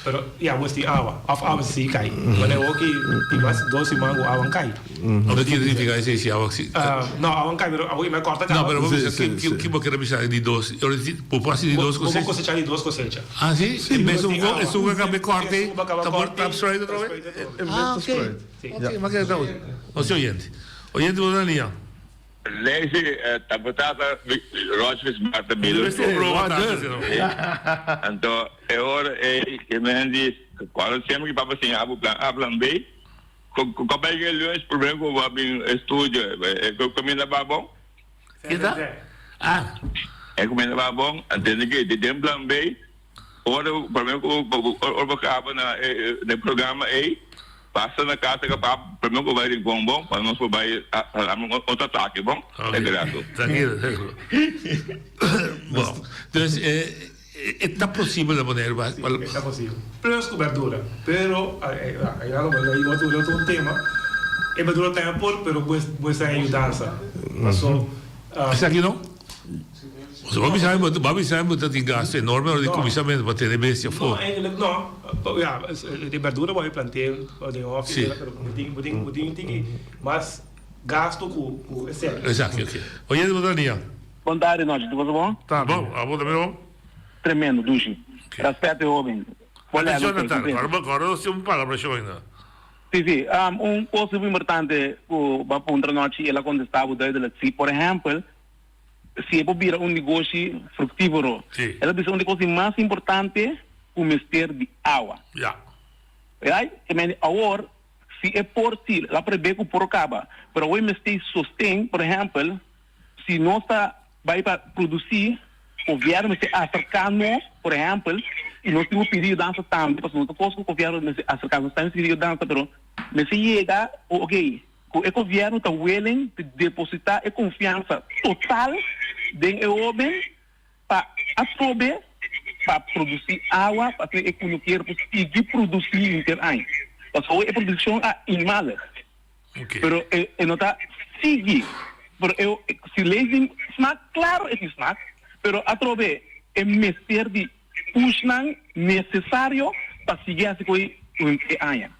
Pero ya bo tin awa of awa si kai. Manera hoki tin mas dos siman ku awa kai. Ora ki significa esei si awa si. No awa kai pero awa me korta kaba. No pero bo bisa ki ki bo kere bisa di dos ora di bo por hasi di dos kosecha. Bo por kosecha di dos kosecha. Ah si? En bes un esun ku a korte ta por ta spruit otra vez? Ah ok ok ma kere ta nos tin oyente. Oyente bo ta na liña. Lazy tabata Roger Smart Miller. Anto e ora ei e men di cuando siempre ki papa siña abo plan A plan B ko bai ke lunch prome ku bo a bin estudio e kuminda ba bon? Kita? Ah. E kuminda ba bon anto di den plan B Ora prome ku ora bo kaba na e programa ei, pasa na kasa ka pap prome ku bai Rincon bon pa nos por bai arma un otro atake bon. E grato. Trankilo, trankilo. Bon, dus e ta posibel na Boneiru ba? E ta posibel. Plus ku berdura. Pero ai a lo mehor otro un tema. E berdura ta por pero bo mester yudansa. Paso. Esaki no? Bo bisa mi, bo bisa mi bo ta tin gasto enorme ora di kuminsamentu pa tene bestia afó. No, eigenlijk no. Ja, di berdura bo a planté den hòfi, pero bo tin, bo tin, bo tin tiki mas gasto ku ku esei. Esaki, oke. Oyente bo ta nia. Bon tardi nochi, tur cosa bon? Bon, abo tambe bon? Tremendo, dushi. Respeto e hoben. Bo lèl Atencion Natal, kòrda bo kòrda nos tin un palabrashon ainda. Si, si. Un kos super importante ku bo a puntra nochi, el a kontestá bo duidelijk. Si, por ehèmpel, si e por bira un negoshi fructífero. El a bisa un di cos di mas importante cu mester di awa. Right? Te mende awor si e por si la prebe cu por caba, pero awor e mester sosten, por ehempel, si nos ta bay pa produci, gobierno mester acerca nos, por ehempel, y nos tin cu pidi yudansa tambe, pasobra no ta cos cu gobierno mester acerca nos, tambe mester pidi yudansa, pero mester yega cu ok, Ku e gobièrnu ta willing di depositá e konfiansa total den e hóben pa atrobe pa produsí awa pa asina e kunukero por sigui produsí henter aña. Pasobra e produkshon a eenmalig, pero e no ta sigui. Pero e si lei tin smak, klaro e tin smak, pero atrobe e mester di pushnan nesesario pa sigui hasi ku e e aña.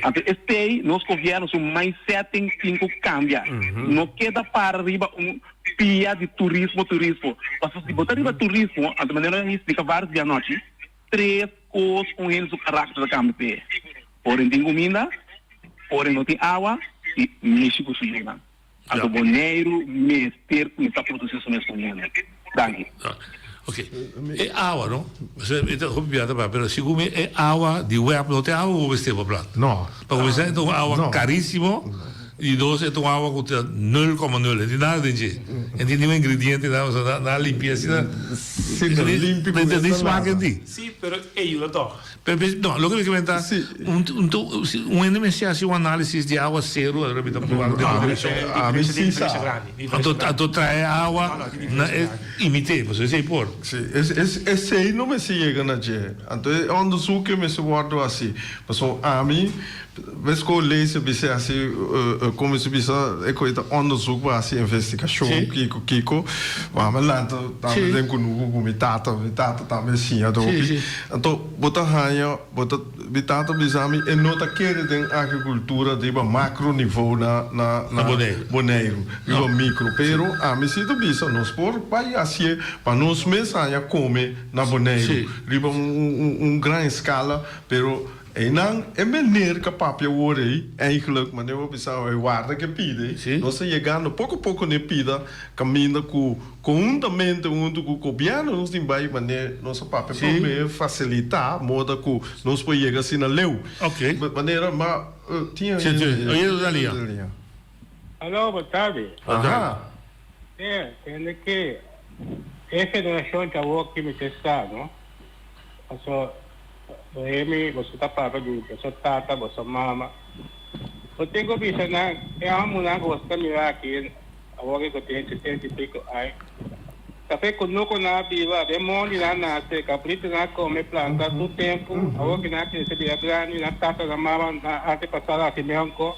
Anto esei nos gobièrnu su mindsetting tin ku kambia. No keda para riba un pia di turismo turismo. Pasobra si bo ta riba turismo, anto manera mi splika vários bia anochi, tres kos un hende su karakter ta kambia p'e. Ora e tin kuminda, ora e no tin awa i mishi ku su yunan. Anto Boneiru mester kuminsá produsí su mes kuminda. Danki. Ok. E awa no, e ta hopi bia ta papia, pero segun mi e awa di web no ta e awa ku bo mester pa planta. No. Pa kuminsá e ta un awa karísimo, di dos e ta un awa ku ta nul koma nul, e no tin nada den dje. E no tin ningun ingrediente, nada, pasobra nan a limpi'é asina. Si, nan limpi ku e ta nada. No tin smak en di. Sí, pero e yuda tòg. No, loke mi ke menta, un hende mester hasi un análisis di awa seru, ahora mi ta proba den un direkshon. Ami si sa. Anto trae awa na e imité, pasobra esei por. Si, esei no mester yega na dje. Anto e onderzoek ke mester wòrdu hasi. Pasobra ami, bes ku lees e bis'é hasi, komo si bisa e koe ta onderzoek pa hasi investigashon kiko kiko. Ami a lanta tambe den kunuku ku mi tata, mi tata tambe a siña hopi. Anto bo ta haña, bo ta, mi tata bisa mi e no ta kere den agrikultura riba makro nivou na na na Boneiru, riba mikro. Pero ami si ta bisa nos por bai hasié pa nos mes haña kome na Boneiru riba un un gran eskala, pero Einan e meneer ka papia awor ei, eigenlijk, manera bo bisa e warda ke pide, nos ta yegando poko poko n'e pida kaminda ku konhuntamente huntu ku gobièrnu nos tin bai manera nos a papia promé fasilitá moda ku nos por yega asina leu. Manera ma tin hende. Aló, bo tardi. E, tende ke e generashon djawo ki mi ta sa, no? Paso Remy, boso ta papia di boso tata, boso mama. Bo tin ku bisa nan, e hòmbernan ku boso ta mira aki awor ku tin sesenta i piko aña, ta fe kunuku nan a biba, den mondi nan a nase, kabritunan a kome, planta tur tempu, awor ku nan a krese bira grandi, nan tata, nan mama, nan antepasado a hasi mehor.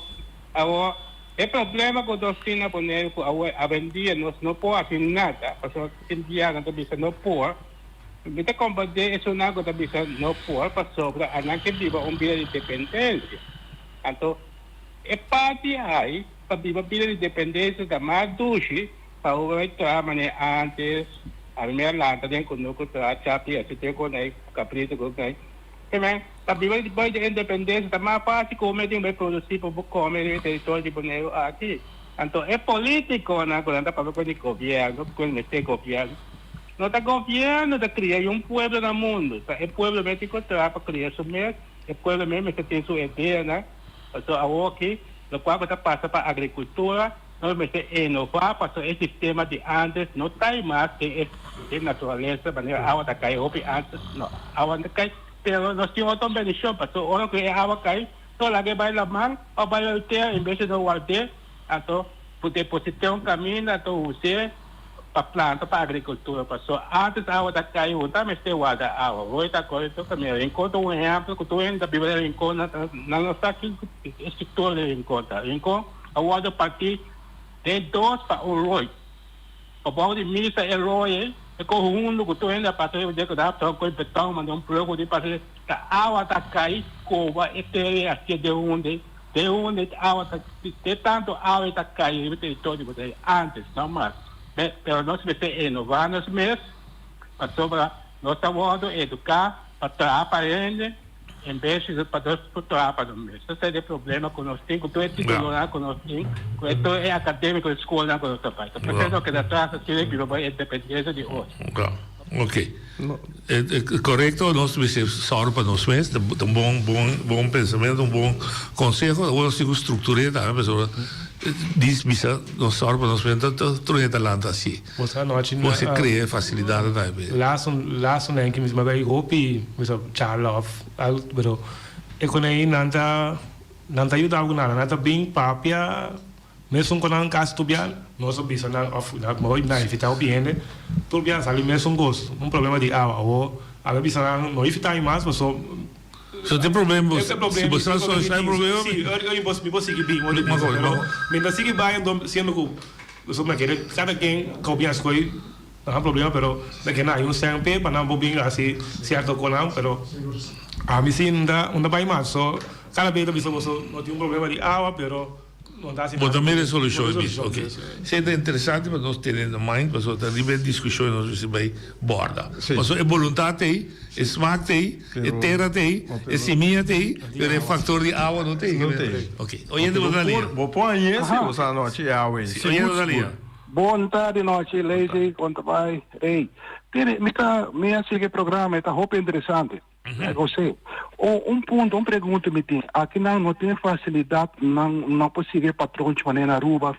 Awor, e problema ku nos tin na Boneiru ku awor awendia nos no por hasi nada, pasobra tin bia nan ta bisa no por. Mi ta komprendé esunnan ku ta bisa no por pasobra anan ke biba un bida di dependensia. Anto e parti ai pa biba bida di dependensia ta mas dushi pa bo bai traha manera antes, ami mi a lanta den kunuku traha chapi asi te ku nai kaprito ku nai. Te pa biba di independensia ta mas fásil ku bo mester bai produsí pa bo kome den e teritorio di Boneiru aki. Anto e polítikonan ku nan ta papia ku di gobièrnu, ku mester gobièrnu, No ta gobièrnu ta kria i un pueblo na mundu. Ta e pueblo mes tin ku traha pa kria su mes, e pueblo mes mester tin su ideanan. Pasobra awoki lokual ku ta pasa pa agrikultura nos mester inová pasobra e sistema di antes no ta ei mas den e den naturalesa manera awa ta kai hopi antes no awa no ta kai pero nos tin otro bendishon pasobra ora ku e awa kai nos laga e bai laman òf bai tera en bes di nos ward'é anto Bo deposit'é un kaminda anto us'é pa planta pa agrikultura paso antes awa ta kai bo ta mester warda awa hoy ta kore tur kaminda Rincon ta un ehempel ku tur hende ta biba den Rincon nan no sa ki e struktura di Rincon ta Rincon a wòrdu partí den dos pa un rooi pa bou di misa e rooi ei. E ko hundu ku tur hende a pasa riba dje ku ta hapta ku beton manda un plug ku tin pasa ta awa ta kai koba e tera i hasié den hunde den hunde awa ta te tantu awa ta kai riba teritorio di Bonaire antes no mas pero nos mester renova nos mes pasobra nos ta wordo eduká pa traha pa hende En bes di pa nos por traha pa nos mes. Esei ta e problema ku nos tin ku tur e titulonan ku nos tin, ku e tur e akademiko di skolnan ku nos ta bai. Ta p'esei nos keda atras asina i biba bo e independensia di otro. Kla. Ok. Korekto, nos mester sòru pa nos mes. Ta un bon, bon, bon pensamentu, un bon konseho. Awor nos tin ku struktur'é tambe pasobra dis bisa nos sòru pa nos mes ta tur hende ta lanta asi. Boso anochi na. Boso crea e facilidad tambe. Laatste laatste nenki mi bay hopi mi sa charla of algo pero e con ey nan ta nan ta yuda cu nada nan ta bin papia mesun con nan casi tur bia nos a bisa nan of nan invita hopi hende tur bia sali mesun cos un problema di awa awo a bisa nan no invita mi mas paso So tin problema si bo sa soluciona e problema. Si mi por sigui bin pero mi ta sigui bay siendo cu Pasobra mi a kere kada ken kopia skoi nan problema pero mi a kere nan hay un sèn p'e pa nan por bin hasi sierto konan pero ami si no ta no ta bai mas so kada bes ta bisa boso no tin un problema di awa pero no ta hasi Bo ta mira e solushon e bisa ok esei ta interesante pa nos tene na mind pasobra ta riba e diskushon nos mester bai borda pasobra e boluntat t'ei e smak t'ei e tera t'ei e simia t'ei pero e faktor di awa no t'ei ok. Oyente bo ta lia. Bo por hañ'é si bo sa anochi e awe. Si, oyente bo ta lia. Bon tardi nochi Lazy, kon ta bai? Ey, tene, mi ta, mi a sigui e programa, e ta hopi interesante. Mi gos'é. Un, un punto, un pregunta mi tin. Aki nan no tin facilidad, nan no por sigui e patronchi manera na Aruba.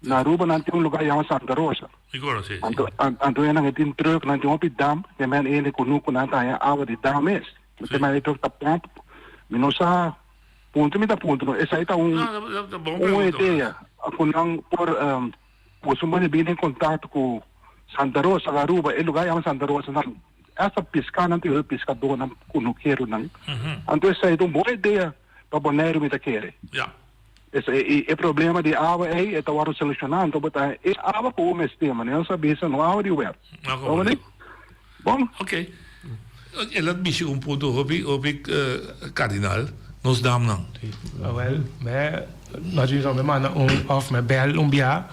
Na Aruba nan tin un lugar yama Santa Rosa. Mi conoce, si. Anto, anto nan e tin truck, nan tin hopi dam, te men hende kunuku nan ta haña awa di dam mes. Te men e truck ta pomp. Mi no sa. Punto mi ta punto no esai ta un un idea cu nan por boso manda bini en contacto cu Santa Rosa of Aruba e lugar yama Santa Rosa nan hasta pisca nan tin piscadornan cunukeronan anto esai ta un bon idea pa Boneiru mi ta kere e e problema di awa ei e ta worde soluciona anto bo ta e awa cu bo mester manera nos a bisa no awa di web Bon. Ok. El a bishi un punto hopi, hopi cardinal. Nos damnan. Si. Awel, me no djis me manda un of me bel un bia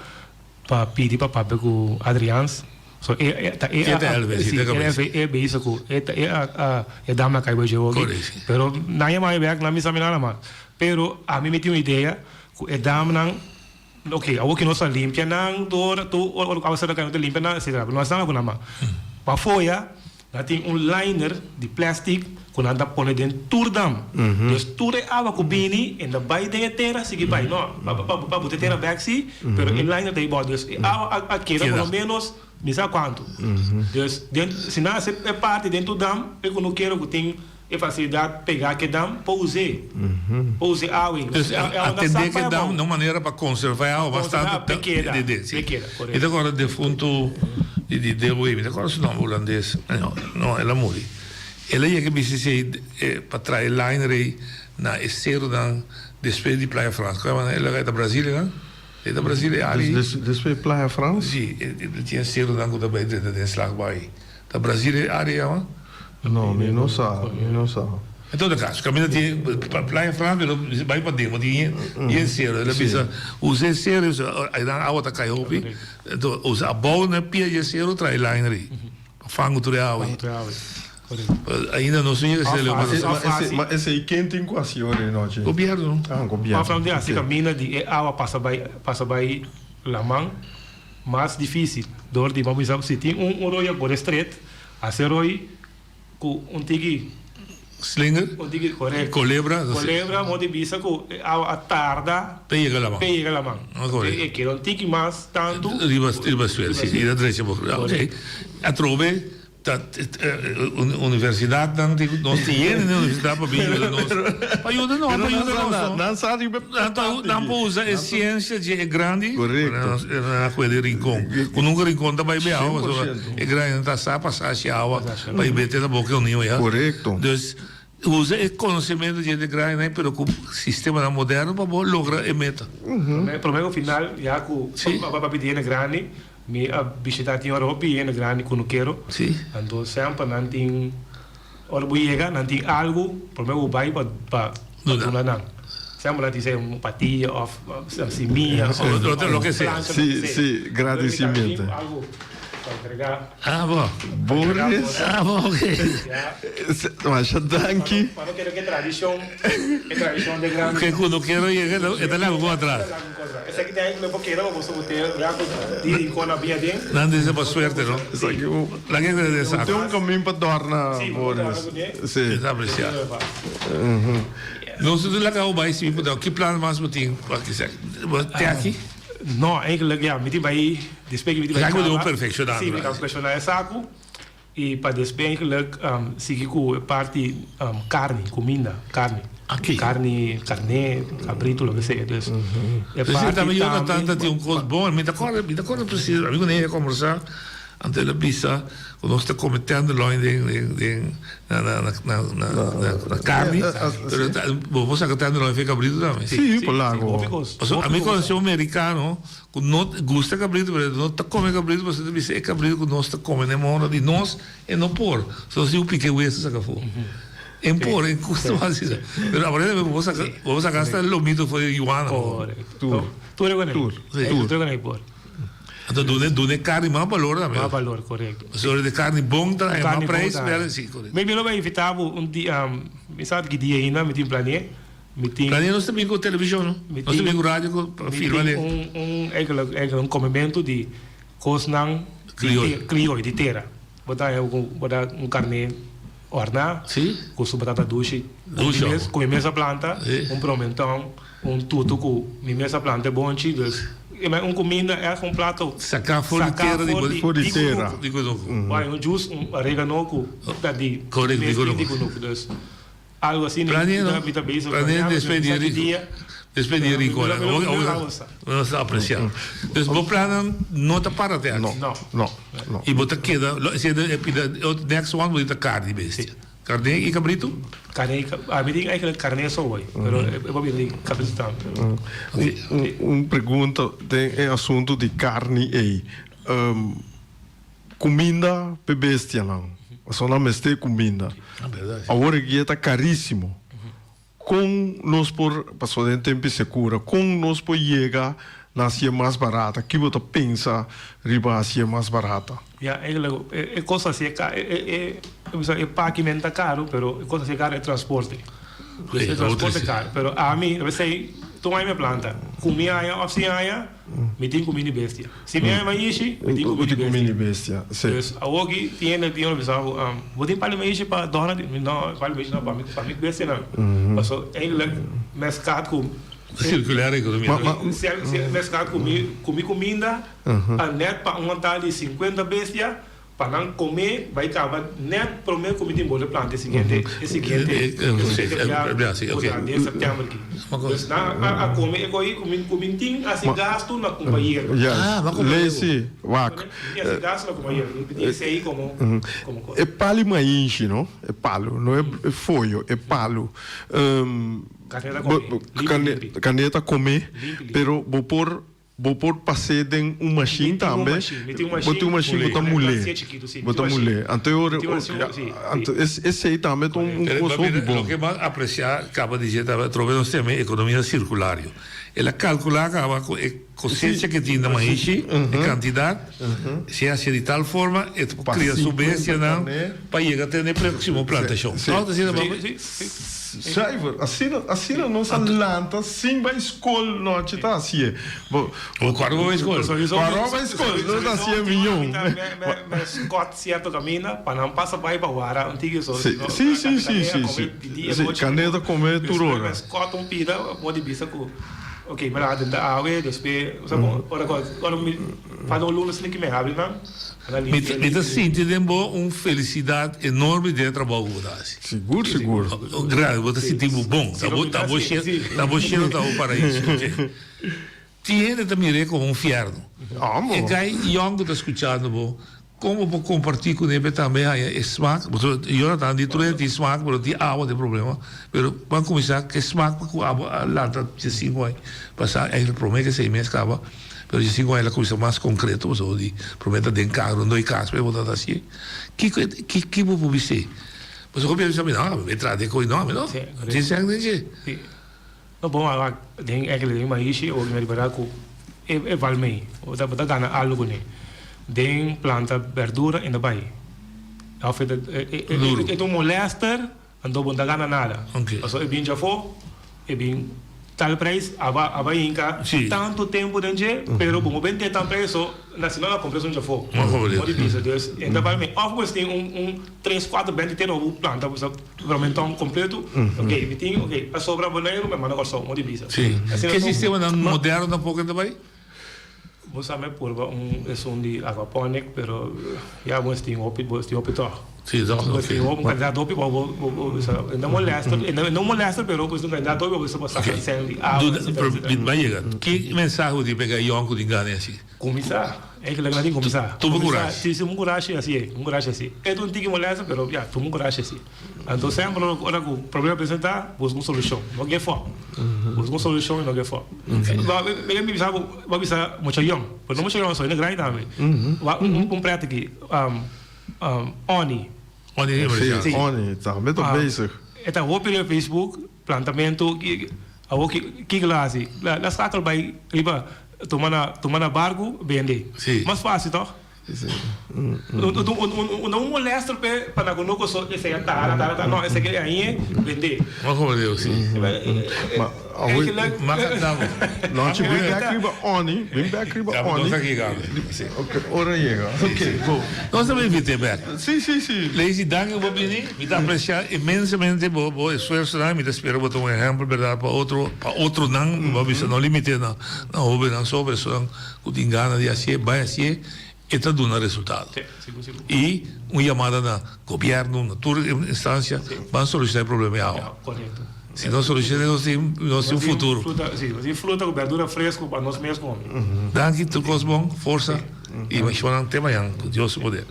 pa pidi pa papia ku Adriaans. So e e ta e a si e e bisa ku e ta e a e damnan kai bo dje hopi. Pero nan yama mi bek nan bisa mi nada mas. Pero ami mi tin un idea ku e damnan. Ok, awor ki nos a limpia nan door tur ora ku awa sera kai nos ta limpia nan etcetera pero no a sama ku nan mas. Pa foya nan tin un liner di plastic ku nan ta pone den tur dam. Dus tur e awa ku bini e ta bai den e tera sigui bai no pa buta e tera bek si pero e liner ta hibou dus e awa a keda por lo menos mi sa kuantu. Dus den si nan hasi e parti den tur dam e ku no kere ku tin E facilidad pega ke dam por us'é. Por us'é awe. Dus atendé ke dam na un manera pa konservá e awa bastante di si. Mi ta kòrda defuntu di Dewe, mi ta kòrda su nòmber hulandes, no el a muri. El a yega bisa esei pa traha e liner ei na e serunan despues di Playa Frans. Kua manera el a ta Brasilia nan? E ta Brasilia e área ei. Despues di Playa Frans? Si, e tin e serunan ku ta bai drenta den Slagbaai. Ta Brasil e área yama? No, mi no sa, mi no sa. En todo caso, caminda tin Playa Frans pero bai paden, bo tin yen cero. El a bisa, usa e cero, aynan awa ta cay hopi, enton usa abou na pia di e cero trae liner ei, pa fangu tur e awa ei. Ainda nos no yega asina leu, pero. Ma esei ken tin cu haci ora e nochi? Gobierno. Ah, gobierno. Of nan tin haci caminda di e awa pasa bai, pasa bai laman. Mas difícil, dor di bo bisa si tin un roya por stret, hace roy cu un tiki. Slinger? Un tiki, corecto. Colebra? Colebra, mo di bisa cu e awa a tarda. Pe yega laman. Pe yega laman. Correcto. E keda un tiki mas tantu. Riba, riba suelo, si, i ta drecha bo. Ok. Atrobe. Ta universidatnan tin nos tin hende den universidat pa bin yuda nos. Pa yuda no, pa yuda nos no. Nan sa riba e parti. Nan por usa e siensia dje e grandi. Korekto. Nan a kue di Rincon. Ku nunka Rincon ta bai be awa pasobra e grandinan ta sa pasa hashi awa pa i bete na boka uniu ya. Korekto. Dus usa e konosementu dje e grandinan pero ku sistemanan moderno pa bo logra e meta. Prome ku final ya ku pa pidi hende grandi. Mi a bishita tin ora hopi hende grandi kunukero. Anto semper nan tin ora bo yega nan tin algu prome bo bai pa pa duna nan. Semper nan tin sea un patia of simia of loke sea. planta Si si gradicimiento. Algu pa entrega. Ah bo. Boris. Ah bo ok. Masha danki. Pa no kere ke tradicion e tradicion de grandi. Ke kunukero yega e ta laga ku atras. Esaki ta lo por keda pa boso ku te ya ku di rincon a bia den. Nan dice pa suerte no. Esaki un Laga e de Tin saco. un camin pa dorna Boris. Si. E ta aprecia. Nos ta laga bo bai si mi puntra ki plan mas bo tin pa kisa bo te aki? No eigenlijk ya mi tin bai despues ki mi tin bai Esaki bo caba. debe perfecciona. Si mi ta perfecciona e saco. I pa despues eigenlijk sigui ku e parti karni, kuminda, karni. Aki. Karni, karné, kabritu, loke sea. Dus e Dus parti tambe Jonathan tambe. ta tin un kos bon. Mi ta kòrda, mi ta kòrda presis, ami ku Ney a kòmbersá, anto el a bisa ku nos ta kome tenderloin den, den, den, na, na, na, na, na, na, na karni. Pero ta, bo por saka tenderloin for e kabritu tambe. Sí, por lago. Hopi kos. Pasobra ami konosé un merikano Ku no gusta kabritu pero no ta kome kabritu pasobra ta bisa e kabritu ku nos ta kome na e mora di nos e no por. So nos tin ku pika e weso saka afó. E por, e gusta mas asina. Pero aparentemente bo saka bo saka hasta lomito for di yuana. Korekto. Tur e kone. Tur. Tur e kone por. Anto duna duna e karni mas balor tambe. Mas balor, korekto. Pasobra di karni bon ta haña mas preis pero si korekto. Maybe lo bai invita bo un dia, mi sa ki dia ainda mi tin plane'e. Mi tin. Planea nos ta bin ku televishon no? Nos ta bin ku radio ku pa firma de. Mi tin un un eigenlijk eigenlijk un komementu di kosnan Krioyo. krioyo di tera. Bo ta haña ku bo ta un karné òrná. Si. Ku su batata dushi. Dushi Ku mi mes ku mi mes a planta. Si. Un promentòn, un tutu ku mi mes a planta e bonchi. Dus e un kuminda ègt un plato. Saká for di tera di bo. For di tera. Di kunuku. Bo haña un jus un oregano ku ta di. Korekto di kunuku. Di kunuku dus. Algo asina Planea no? mi ta bezig Planea planeando, despues di mi sa ki rico. dia. Despues di rico. Mi lo mi lo gosa. Nos ta aprecia. Dus bo plannan no ta para te aki. No, no, no. Y bo ta keda, lo si e pida next one bo ta carni bestia. Carne y cabrito? Carne y ami tin eigenlijk carne so hoy, pero e por bira di cabrito tambe. Un un pregunta den e asunto di carni ey. Kuminda p'e bestianan, pasobra nan mester kuminda. Awor aki e ta karísimo. Kon nos por, pasobra den tempu di sekura, kon nos por yega na hasié mas barata? Ki bo ta pensa riba hasié mas barata? Ya, eigenlijk e kos hasié ka, e e paki men ta karu, pero e kos hasié karu e transporte. E transporte karu. Pero ami, esei tur aña mi planta. Ku mi aña òf sin aña. Mi tin ku mini bestia. Si mi haña maishi, mi tin ku mini bestia. Dus awoki tin hende tin hende bisa bo, bo tin pali maishi pa dòna di? No, pali maishi no pa mi, pa mi bestianan. Paso eigenlijk mes kat ku Circular economia. Mes kat ku mi ku mi kuminda ta net pa un antal di sinkuenta bestia. Pa nan come bay caba net prome cu mi tin bolbe planta e siguiente e siguiente e siguiente bia cu ta den september aki. Dus nan a a come e cohi cu mi cu mi tin haci gasto na cumpra yerba. Yes, Lacey, wak. Mi tin haci gasto na cumpra yerba. Mi tin esey como como cosa. E pali mainshi no, e palu, no e foyo, e palu. Carne ta come, limpi limpi. Carne ta come, pero bo por Bo por pas'é den un mashin tambe. Bo tin un mashin ku ta mul'é. Bo ta mul'é. Anto e ora, anto esei tambe ta un kos hopi bon. Loke mas apresiá kaba di dje ta atrobe nos tema e ekonomia sirkulario. El a kalkulá kaba ku e kosecha ke tin na maishi, e kantidat, si e hasié di tal forma e ta por kria su bestianan pa yega te na e próksimo plantashon. Zuiver, asina, asina nos a lanta sin bai skol nochi ta hasié. Bo kòrda bo bai skol? Kòrda bo bai skol, nos ta hasié miñon. Me me skòt sierto kaminda pa nan pasa bai pa wara un tiki so. Si, si, si, si, si. Si, kane ta kome tur ora. Me skòt un pida bo di bisa ku ok mi a laga den awe despues ora ku ora mi falta un luna asina ki mi habri nan. Mi ta sinti den bo un felisidat enorme den e trabou ku bo ta hasi. Sigur, sigur. Grandi, bo ta sinti bo bon. Ta bo, ta bo shelu, ta bo shelu ta bo paraiso. Oke. Tin hende ta mir'é komo un fièrnu. E gai yòn ku ta skuchando bo, kon bo por kompartí kuné pa e tambe haña e smak? Pasobra Jonathan di tur hende tin smak, pero tin awa ta e problema. Pero ban kuminsá ku e smak pa ku abo a lanta dje sinku aña pasá, eigenlijk promé ku esei mes kaba. Pero dje sinku aña el a kuminsá mas konkreto pasobra di promé ta den kas rondó e kas pa e bo ta hasié. Kiko e ki ki bo por bis'é? Pasobra hopi a bisa mi no, mi traha den koe no, mi no tin sèn den dje. Sí. No bon a wak den eigenlijk den maishi o mi a ripará ku e e val mei. Bo ta bo ta gana algu kuné. Den planta bèrdura e no bai. Òf e ta e e ta un molèster. Anto bo no ta gana nada. Pasobra e bin djafó, e bin tal prijs, aba aba hinka tantu tempu den dje, pero bo no bend'é tan prijs so na si no na kumpra esun djafó. Bo di bisa. Dus e ta bal mi òf bo tin un un tres kuater bènti tera bo planta bo sa ramentòn kompletu, ok mi tin ok a sobra Boneiru mi a manda Kòrsou, bo di bisa. Ke sistemanan moderno tampoco ta bai? Bo sa mi a purba un esun di aquaponic pero ya bo tin hopi bo tin hopi tog. Si tog bo tin hopi un kandidat hopi bo bo bo bisa e no molester e no molester pero bo bisa un kandidat hopi bo bisa bo saka sen di awa etcetera etcetera. Mi bai yega ki mensahe bo tin pa e yòn ku tin gana asi? Kuminsá eigenlijk nan tin kuminsá. Tuma kurashi. Si si un kurashi asi e un kurashi asi e ta un tiki molester pero ya tuma un kurashi asi. Anto semper ora ku problema presentá buska un solushon no give up buska un solushon i no give up. Mi bisa bo bo bisa mucha yòn pero no mucha yòn so hende grandi tambe wak un pret aki Oni. Oni Si Oni tambe ta bezig. E ta hopi riba Facebook plantamentu awor kiko lo hasi la skakel bai riba tuma na tuma na barku bende mas fásil tòg. No un molester p'e pa na kunuku so esei a tara tara tara no esei ke ahi bende. Ma como Dios si. Ma awe Ma cantamo. Nochi bin bek riba Oni bin bek riba Oni. Nos a yega. Ok ora yega ok go. Nos ta bin invit'e bek. Si si si. Lazy danki bo bini mi ta aprecia inmensamente bo bo esfuersonan mi ta spera bo ta un ehempel berdad pa otro pa otronan bo a bisa no limite na na hobennan so personan ku tin gana di hasié, bai hasié, e ta duna resultado. I un yamada na gobièrnu, na tur instansia, ban solushoná e problema di awa. Si no solushoná nos tin nos tin futuro. Danki, tur kos bon, forsa i mashonnan te mañan ku Dios su poder.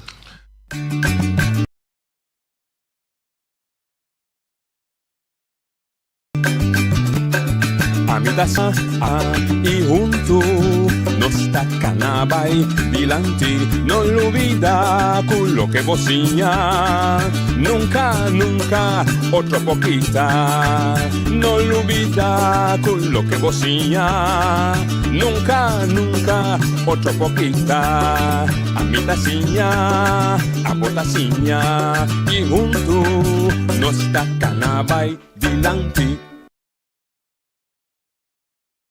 Ami ta sa i huntu nos ta kana bai dilanti. No lubida ku loke bo siña nunka nunka otro por kita. No lubida ku loke bo siña nunka nunka otro por kita. Ami ta siña, abo ta siña i huntu nos ta kana bai dilanti.